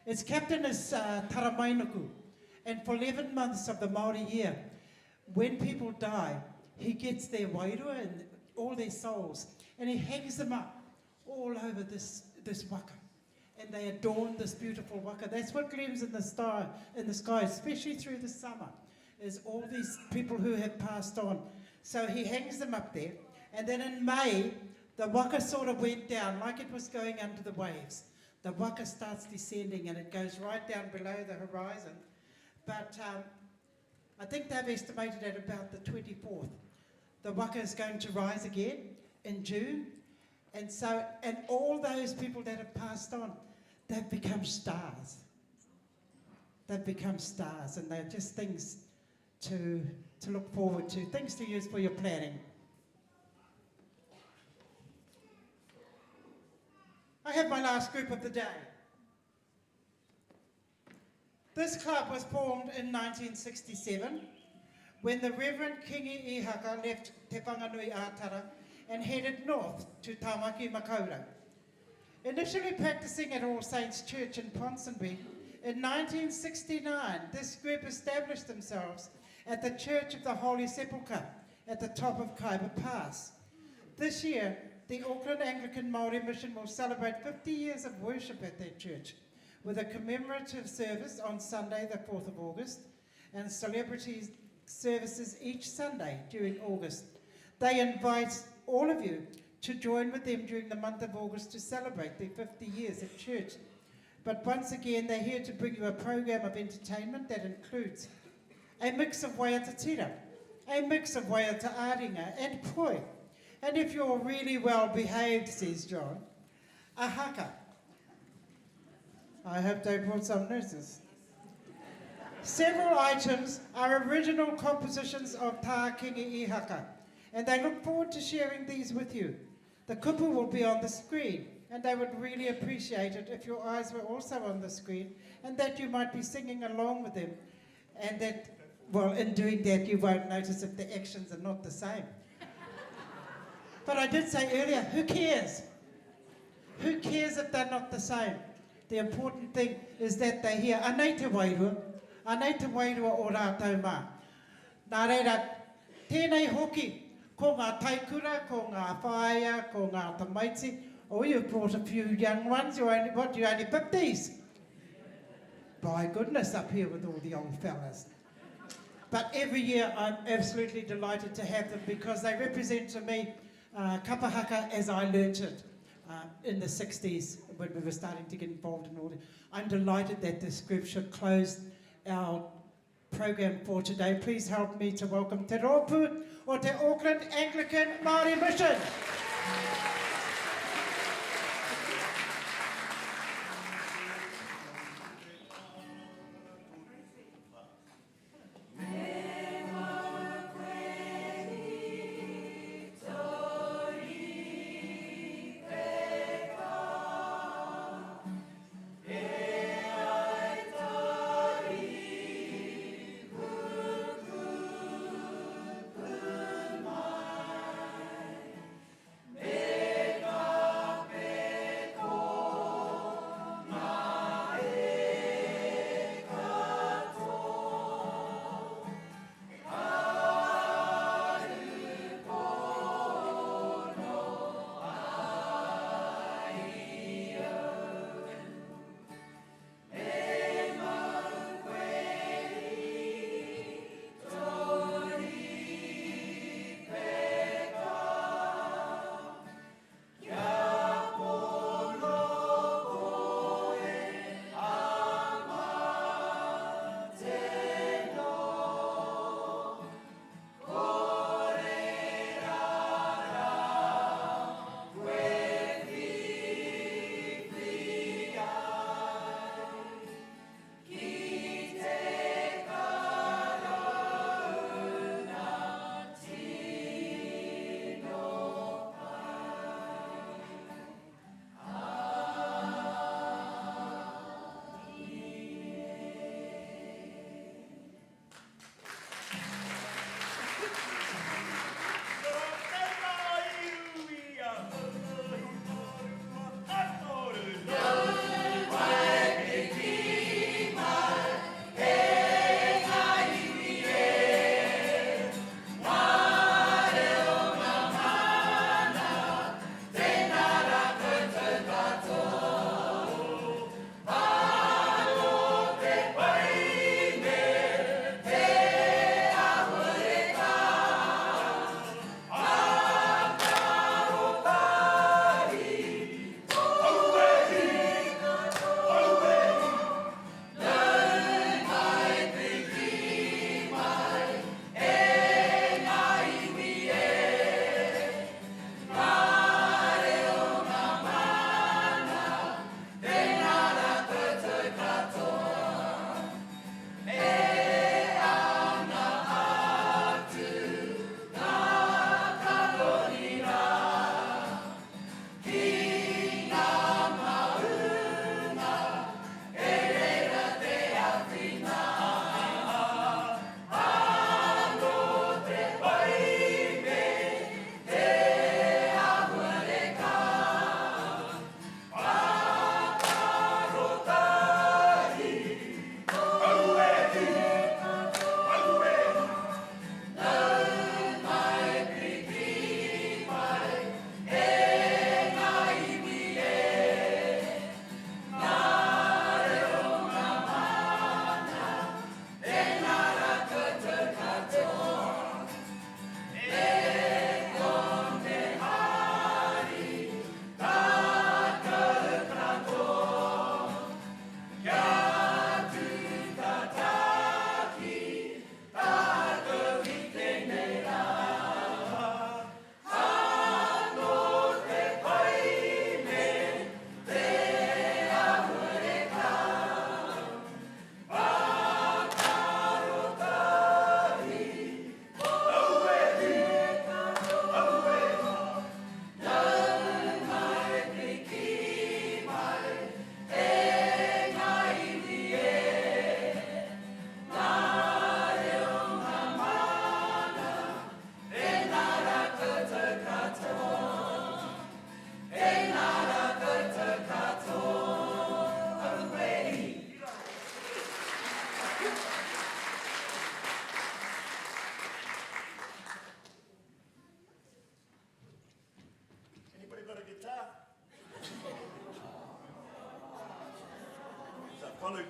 Its captain is uh, Taramainuku, and for 11 months of the Māori year, when people die, he gets their wairua and all their souls, and he hangs them up all over this, this waka. And they adorn this beautiful waka. That's what gleams in the star in the sky, especially through the summer, is all these people who have passed on. So he hangs them up there. And then in May, the waka sort of went down like it was going under the waves. The waka starts descending and it goes right down below the horizon. But um, I think they've estimated at about the 24th. The waka is going to rise again in June. And so, and all those people that have passed on, they've become stars. They've become stars, and they're just things to, to look forward to, things to use for your planning. I have my last group of the day. This club was formed in 1967 when the Reverend Kingi Ihaka left Te Whanganui Ātara and headed north to Tamaki Makaurau. Initially practicing at All Saints Church in Ponsonby, in 1969 this group established themselves at the Church of the Holy Sepulchre at the top of Khyber Pass. This year, the Auckland Anglican Māori Mission will celebrate 50 years of worship at their church with a commemorative service on Sunday, the 4th of August, and celebrity services each Sunday during August. They invite all of you to join with them during the month of August to celebrate their 50 years at church. But once again, they're here to bring you a program of entertainment that includes a mix of waiata tira, a mix of waiata āringa and poi. And if you're really well behaved, says John, a haka. I hope they brought some nurses. Several items are original compositions of Tā Kingi Ihaka, and they look forward to sharing these with you. The kupu will be on the screen, and they would really appreciate it if your eyes were also on the screen and that you might be singing along with them, and that, well, in doing that, you won't notice if the actions are not the same. But I did say earlier, who cares? Who cares if they're not the same? The important thing is that they're here. Anei te wairua. Anei te wairua o rātou mā. Nā reira, tēnei hoki, ko ngā taikura, ko ngā whāea, ko ngā tamaiti. Oh, you've brought a few young ones. You're only, what, you're only 50s? By goodness, up here with all the old fellas. But every year I'm absolutely delighted to have them because they represent to me kapa haka as I learnt it in the 60s when we were starting to get involved in all this. I'm delighted that this group should close our program for today. Please help me to welcome Te Rōpū o Te Auckland Anglican Māori Mission.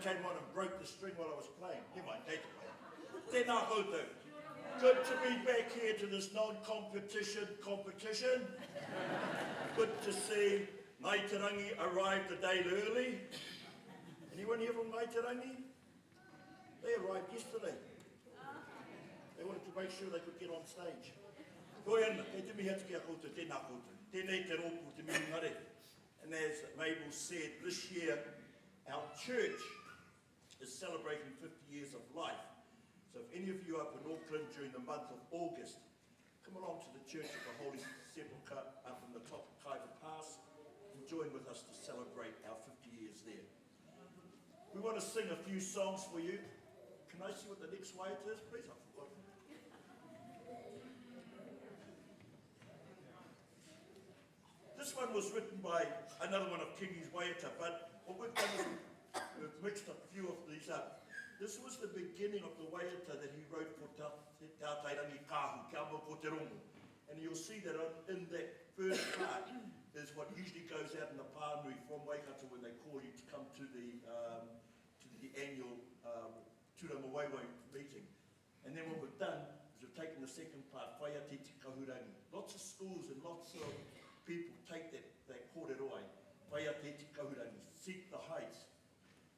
came on and broke the string while I was playing. Never mind, take it. Tēnā koutou. Good to be back here to this non-competition competition. Good to see Ngāi Te Rangi arrived a day early. Anyone here from Ngāi Te Rangi? They arrived yesterday. They wanted to make sure they could get on stage. Hoi ana, kei te mihi atu ki a koutou, tēnā koutou. Tēnei te rōpū, te mihingare. And as Mabel said, this year our church is celebrating 50 years of life. So if any of you are up in Auckland during the month of August, come along to the Church of the Holy Sepulchre up in the top of Khyber Pass and join with us to celebrate our 50 years there. We want to sing a few songs for you. Can I see what the next waiata is, please? I've forgotten. This one was written by another one of Kingi's waiata, but what we've done is we've mixed a few of these up. This was the beginning of the waiata that he wrote for Te Atairangi Kahu, Kia mau ko te rongo. And you'll see that in that first part is what usually goes out in the pānui from Waikato when they call you to come to the annual Tūranga Waewae meeting. And then what we've done is we've taken the second part, Whaia te te kahurangi. Lots of schools and lots of people take that kōrero ai, Whaia te te kahurangi, seek the heights.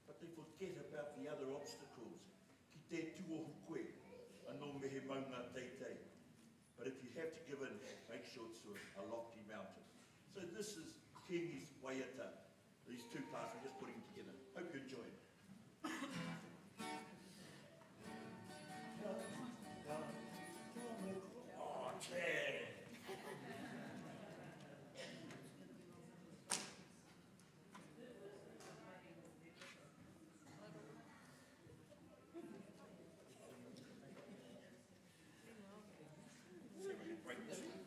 But they forget about the other obstacles. Ki te tuohu koe, anō me he maunga teitei. But if you have to give in, make sure it's a lofty mountain. So this is Kingi's waiata. These two parts, we're just putting them together. Hope you enjoy it. Oh, te. See if I can break this one.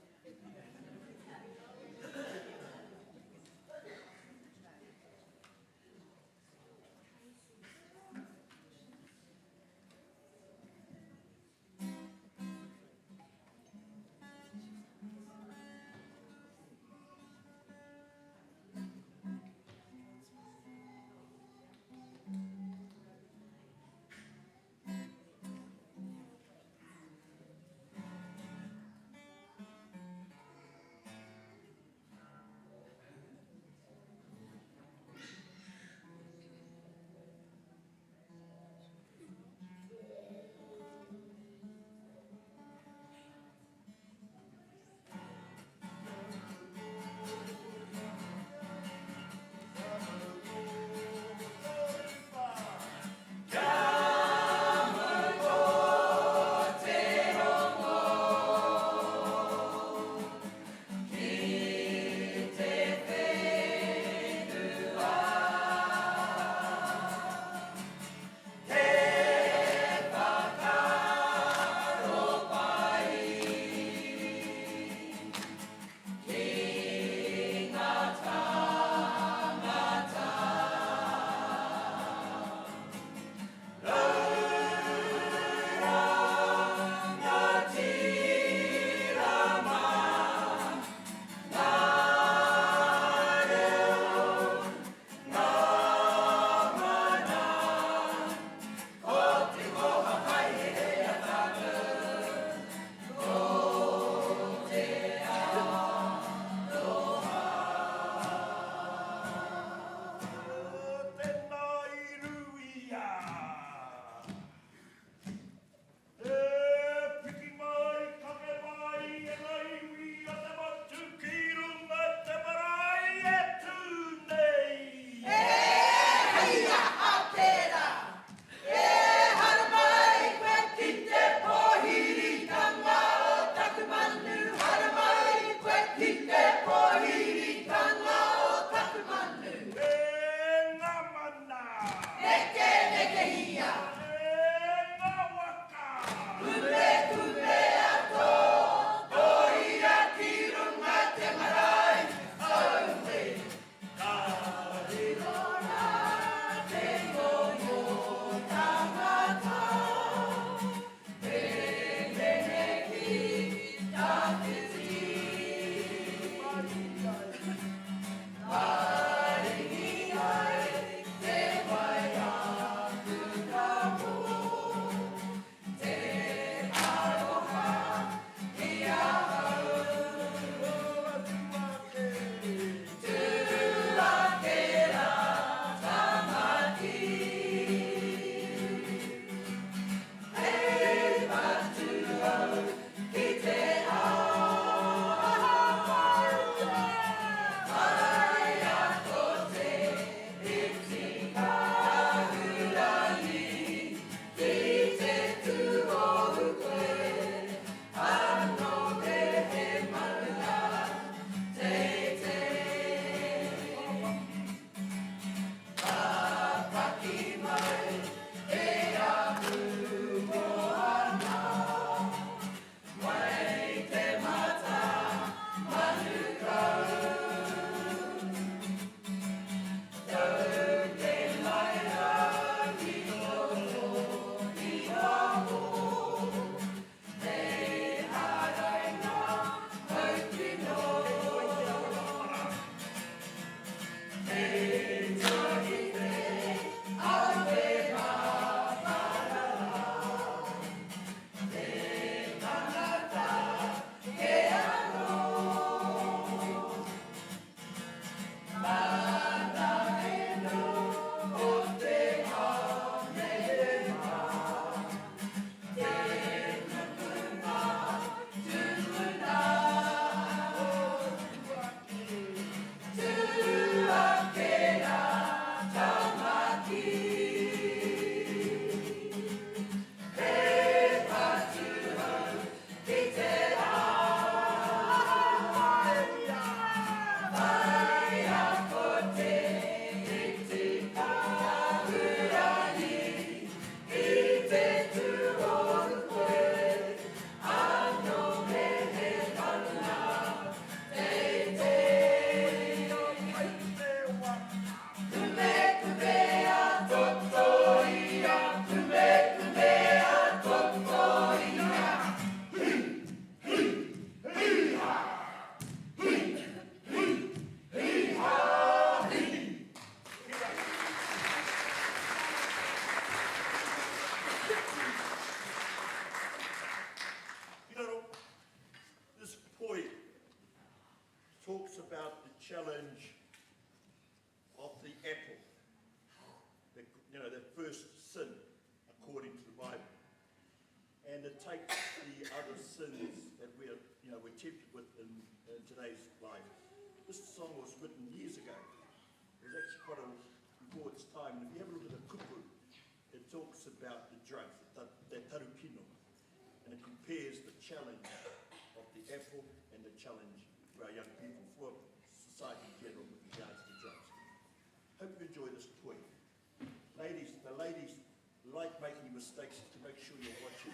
challenge of the apple. The, you know, the first sin according to the Bible. And it takes the other sins that we're, you know, we're tempted with in, in today's life. This song was written years ago. It was actually quite a, before its time. And if you have a look at the kupu, it talks about the drugs, the, the tarukino. And it compares the challenge of the apple and the challenge for our young people, for society in general with regards to drugs. Hope you enjoy this poi. Ladies, the ladies like making mistakes to make sure you're watching.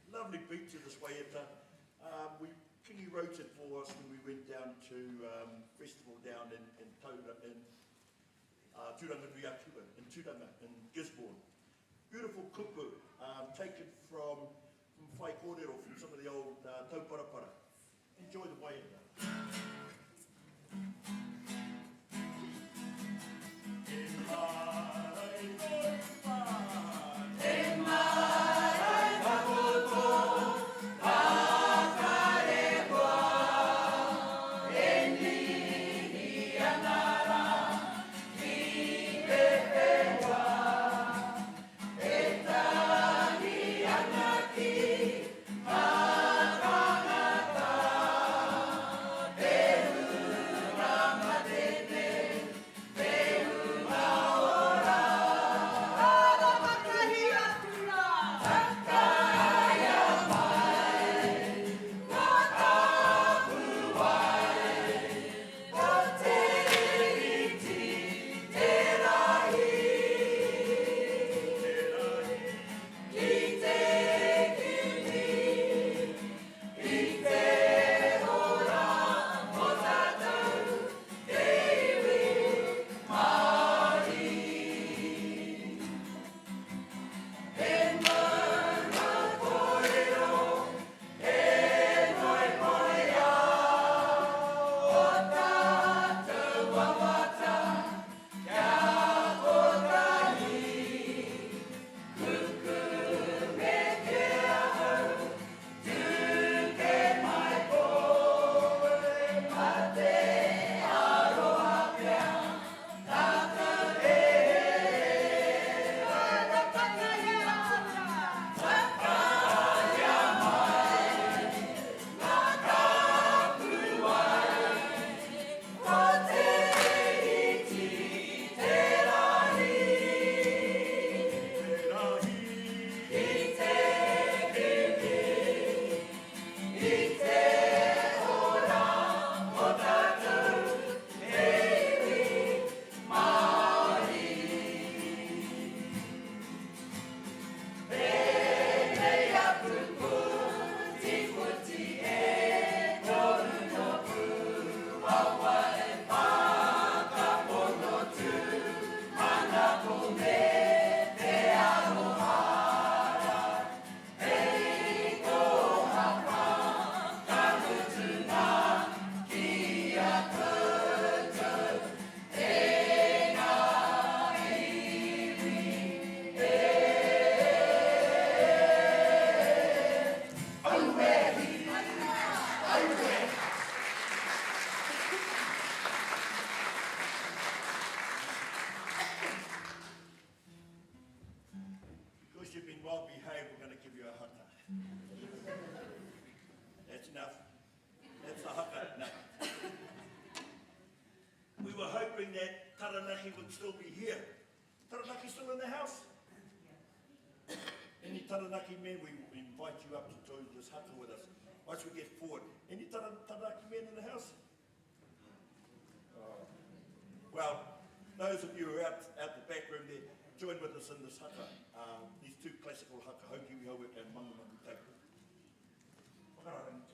Lovely beat to this waiata. Um, we, Kingi wrote it for us when we went down to um, festival down in, in, Taura, in uh, Tūranganui-a-Kiwa, in Tūranga, in Gisborne. Beautiful kupu, um, taken from, from whaikōrero, from some of the old uh, tauparapara. Enjoy the waiata. E Taranaki would still be here. Taranaki still in the house? Any Taranaki men, we invite you up to join this haka with us. Once we get forward. Any Taranaki men in the house? Oh. Well, those of you who are out, out the back room there, join with us in this haka. These two classical haka, Haukiwi Haueka and Mangumangu Taiko. Whakararangitia.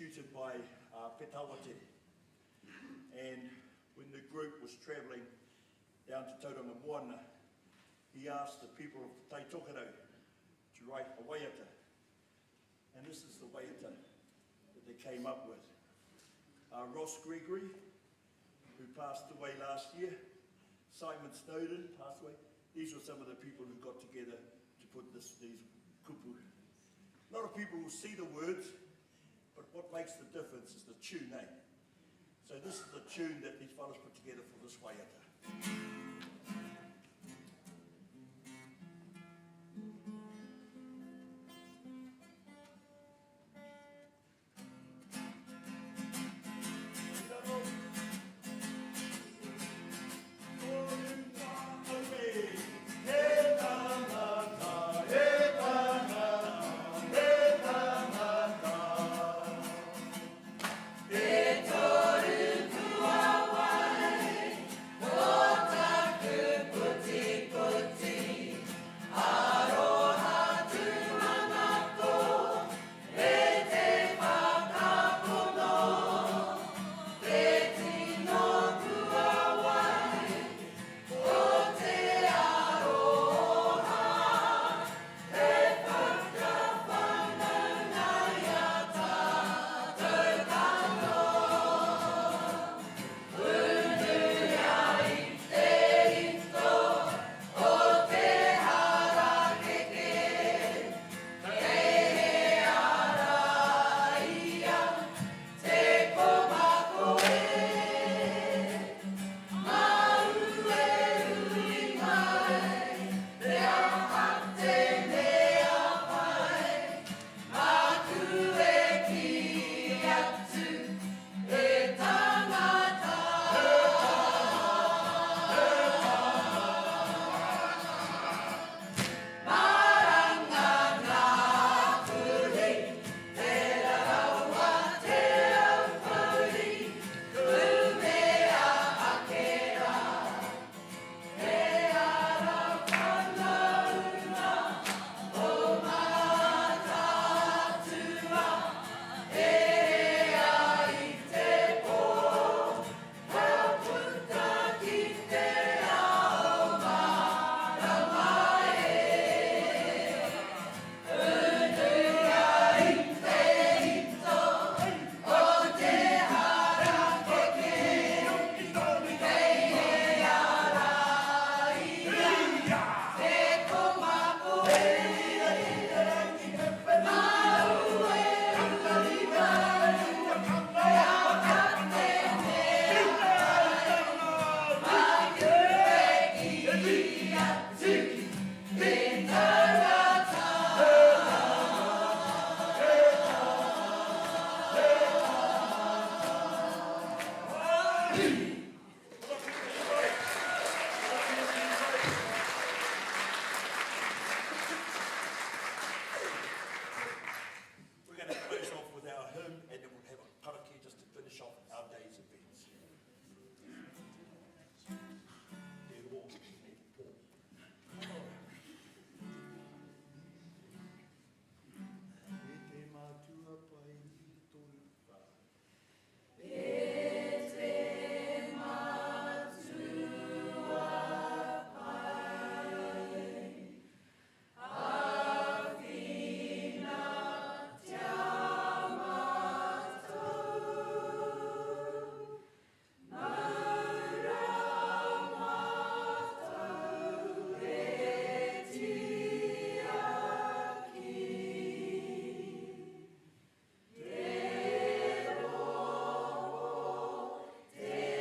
Tutored by Peta Awatere. And when the group was travelling down to Tauranga Moana, he asked the people of Tai Tokerau to write a waiata. And this is the waiata that they came up with. Ross Gregory, who passed away last year, Simon Snowden passed away. These were some of the people who got together to put these kupu. A lot of people will see the words, but what makes the difference is the tune, eh? So this is the tune that these fellas put together for this waiata. We're going to close off with our hymn and then we'll have a karakia just to finish off our day's events. Te roa me te pō. E te matua pai i tōu whare. E te matua pai. Āwhinatia mātou, mau rā mātou e tiaki. Te rongo tēnei pō.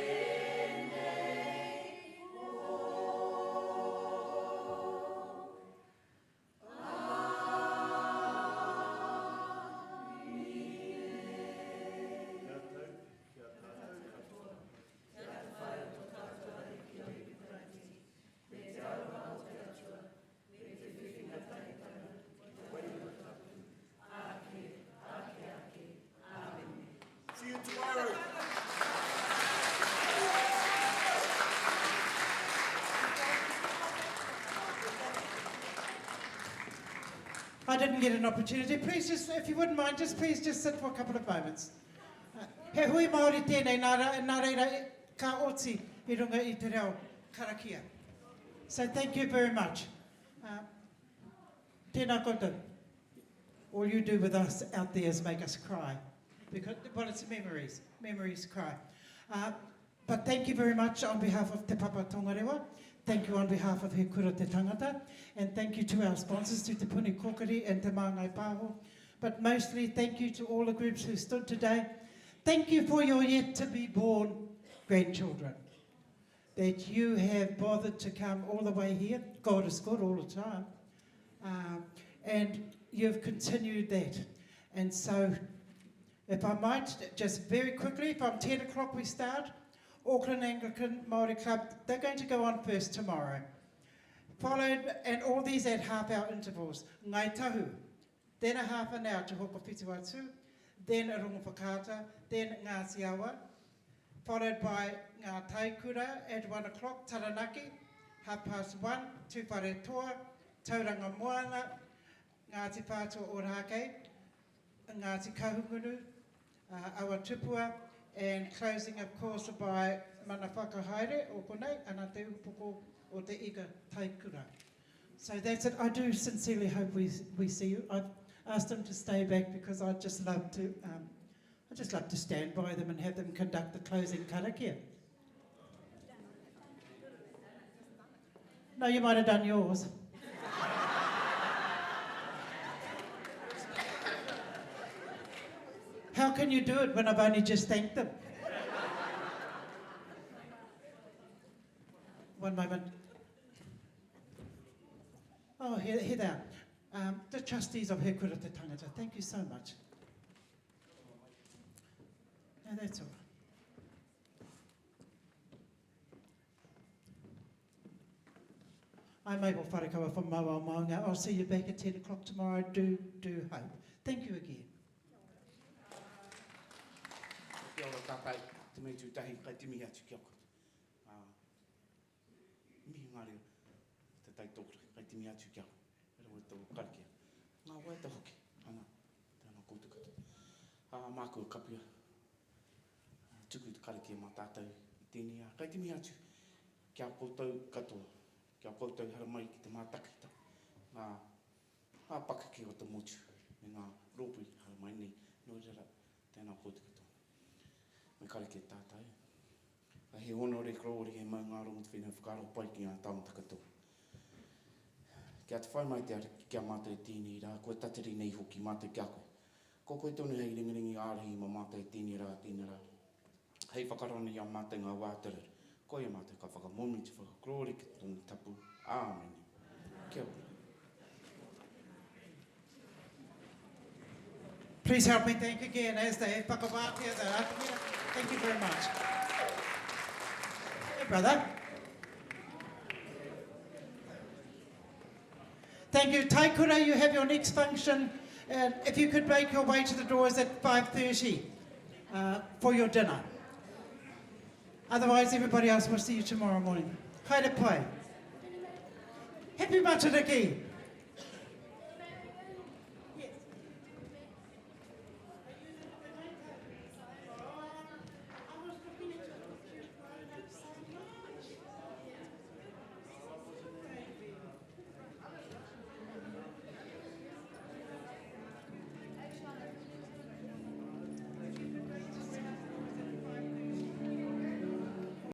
Kia tau, kia tātou katoa. Kia atawhai o tō tātou Ariki a Ihu Karaiti, me te aroha o te Atua, me te whiwhinga tahitanga o te Wairua Tapu, āke, āke ake. Āmene. See you tomorrow. I didn't get an opportunity. Please just, if you wouldn't mind, just please just sit for a couple of moments. Uh, he hui Māori tēnei, nā, nā reira ka oti i runga i te reo karakia. So thank you very much. Uh, tēnā koutou. All you do with us out there is make us cry. Because, well, it's memories. Memories cry. Uh, but thank you very much on behalf of Te Papa Tongarewa. Thank you on behalf of He Kura Te Tangata. And thank you to our sponsors, to Te Puni Kōkiri and Te Māngai Pāho. But mostly, thank you to all the groups who stood today. Thank you for your yet to be born grandchildren. That you have bothered to come all the way here. God is good all the time. Uh, and you've continued that. And so, if I might, just very quickly, from 10 o'clock we start. Auckland Anglican Māori Club, they're going to go on first tomorrow. Followed, and all these at half hour intervals. Ngai Tahu, then a half an hour to Hokowhitu then Rongowhakaata, then Ngāti Awa, followed by Ngā Taikura at 1 o'clock, Taranaki, half past 1, Tūwharetoa, Tauranga Moana, Ngāti Whātua Ōrākei, Ngāti Kahungunu, uh, Awa Tupua, and closing, of course, by Mana Whakahaere o konei, ana te upoko o te ika taikura. So that's it. I do sincerely hope we, we see you. I've asked them to stay back because I'd just love to, um, I'd just love to stand by them and have them conduct the closing karakia. No, you might have done yours. How can you do it when I've only just thanked them? One moment. Oh, here, here they are. Um, the trustees of He Kura Te Tangata, thank you so much. No, that's all right. I'm Mabel Wharekawa from Mauao Maunga. I'll see you back at 10 o'clock tomorrow. Do, do hope. Thank you again. Kia ora tātou, te mei tūtahi, kai te mihi atu ki a koutou. Uh, mihi ngā reo, te taitōkura, kai te mihi atu ki a koe, e rawa tō karakia. Ngā waiata hoki, ana, tēnā koutou katoa. Uh, māku kapia, tuku te karakia mā tātou i tēnei ā. Kai te mihi atu ki a koutou katoa, ki a koutou haramai ki te mātakita, ngā, ngā pakeke o te motu me ngā rōpū haramai nei. Nō reira, tēnā koutou katoa. Me karakia tātou. A he honore korōria he maungārongo te whenua whakaaro pai ki ngā tāngata katoa. Kia atawhai mai te Ariki ki a mātou i tēnei rā, kua tatari nei hoki mātou ki a koe. Ko koe tonu hei ringiringi ārahi mā mātou i tēnei rā, tēnei rā, hei whakarana i a mātou ngā wā tarara. Koia mātou ka whakamomi te whakakorōria ki tōna tapu. Āmene. Kia ora. Please help me thank again as they whakawātea the atamira. Thank you very much. brother. Thank you. Taikura, you have your next function. Uh, if you could make your way to the doors at 5.30 uh, for your dinner. Otherwise, everybody else will see you tomorrow morning. Haere pai. Happy Matariki.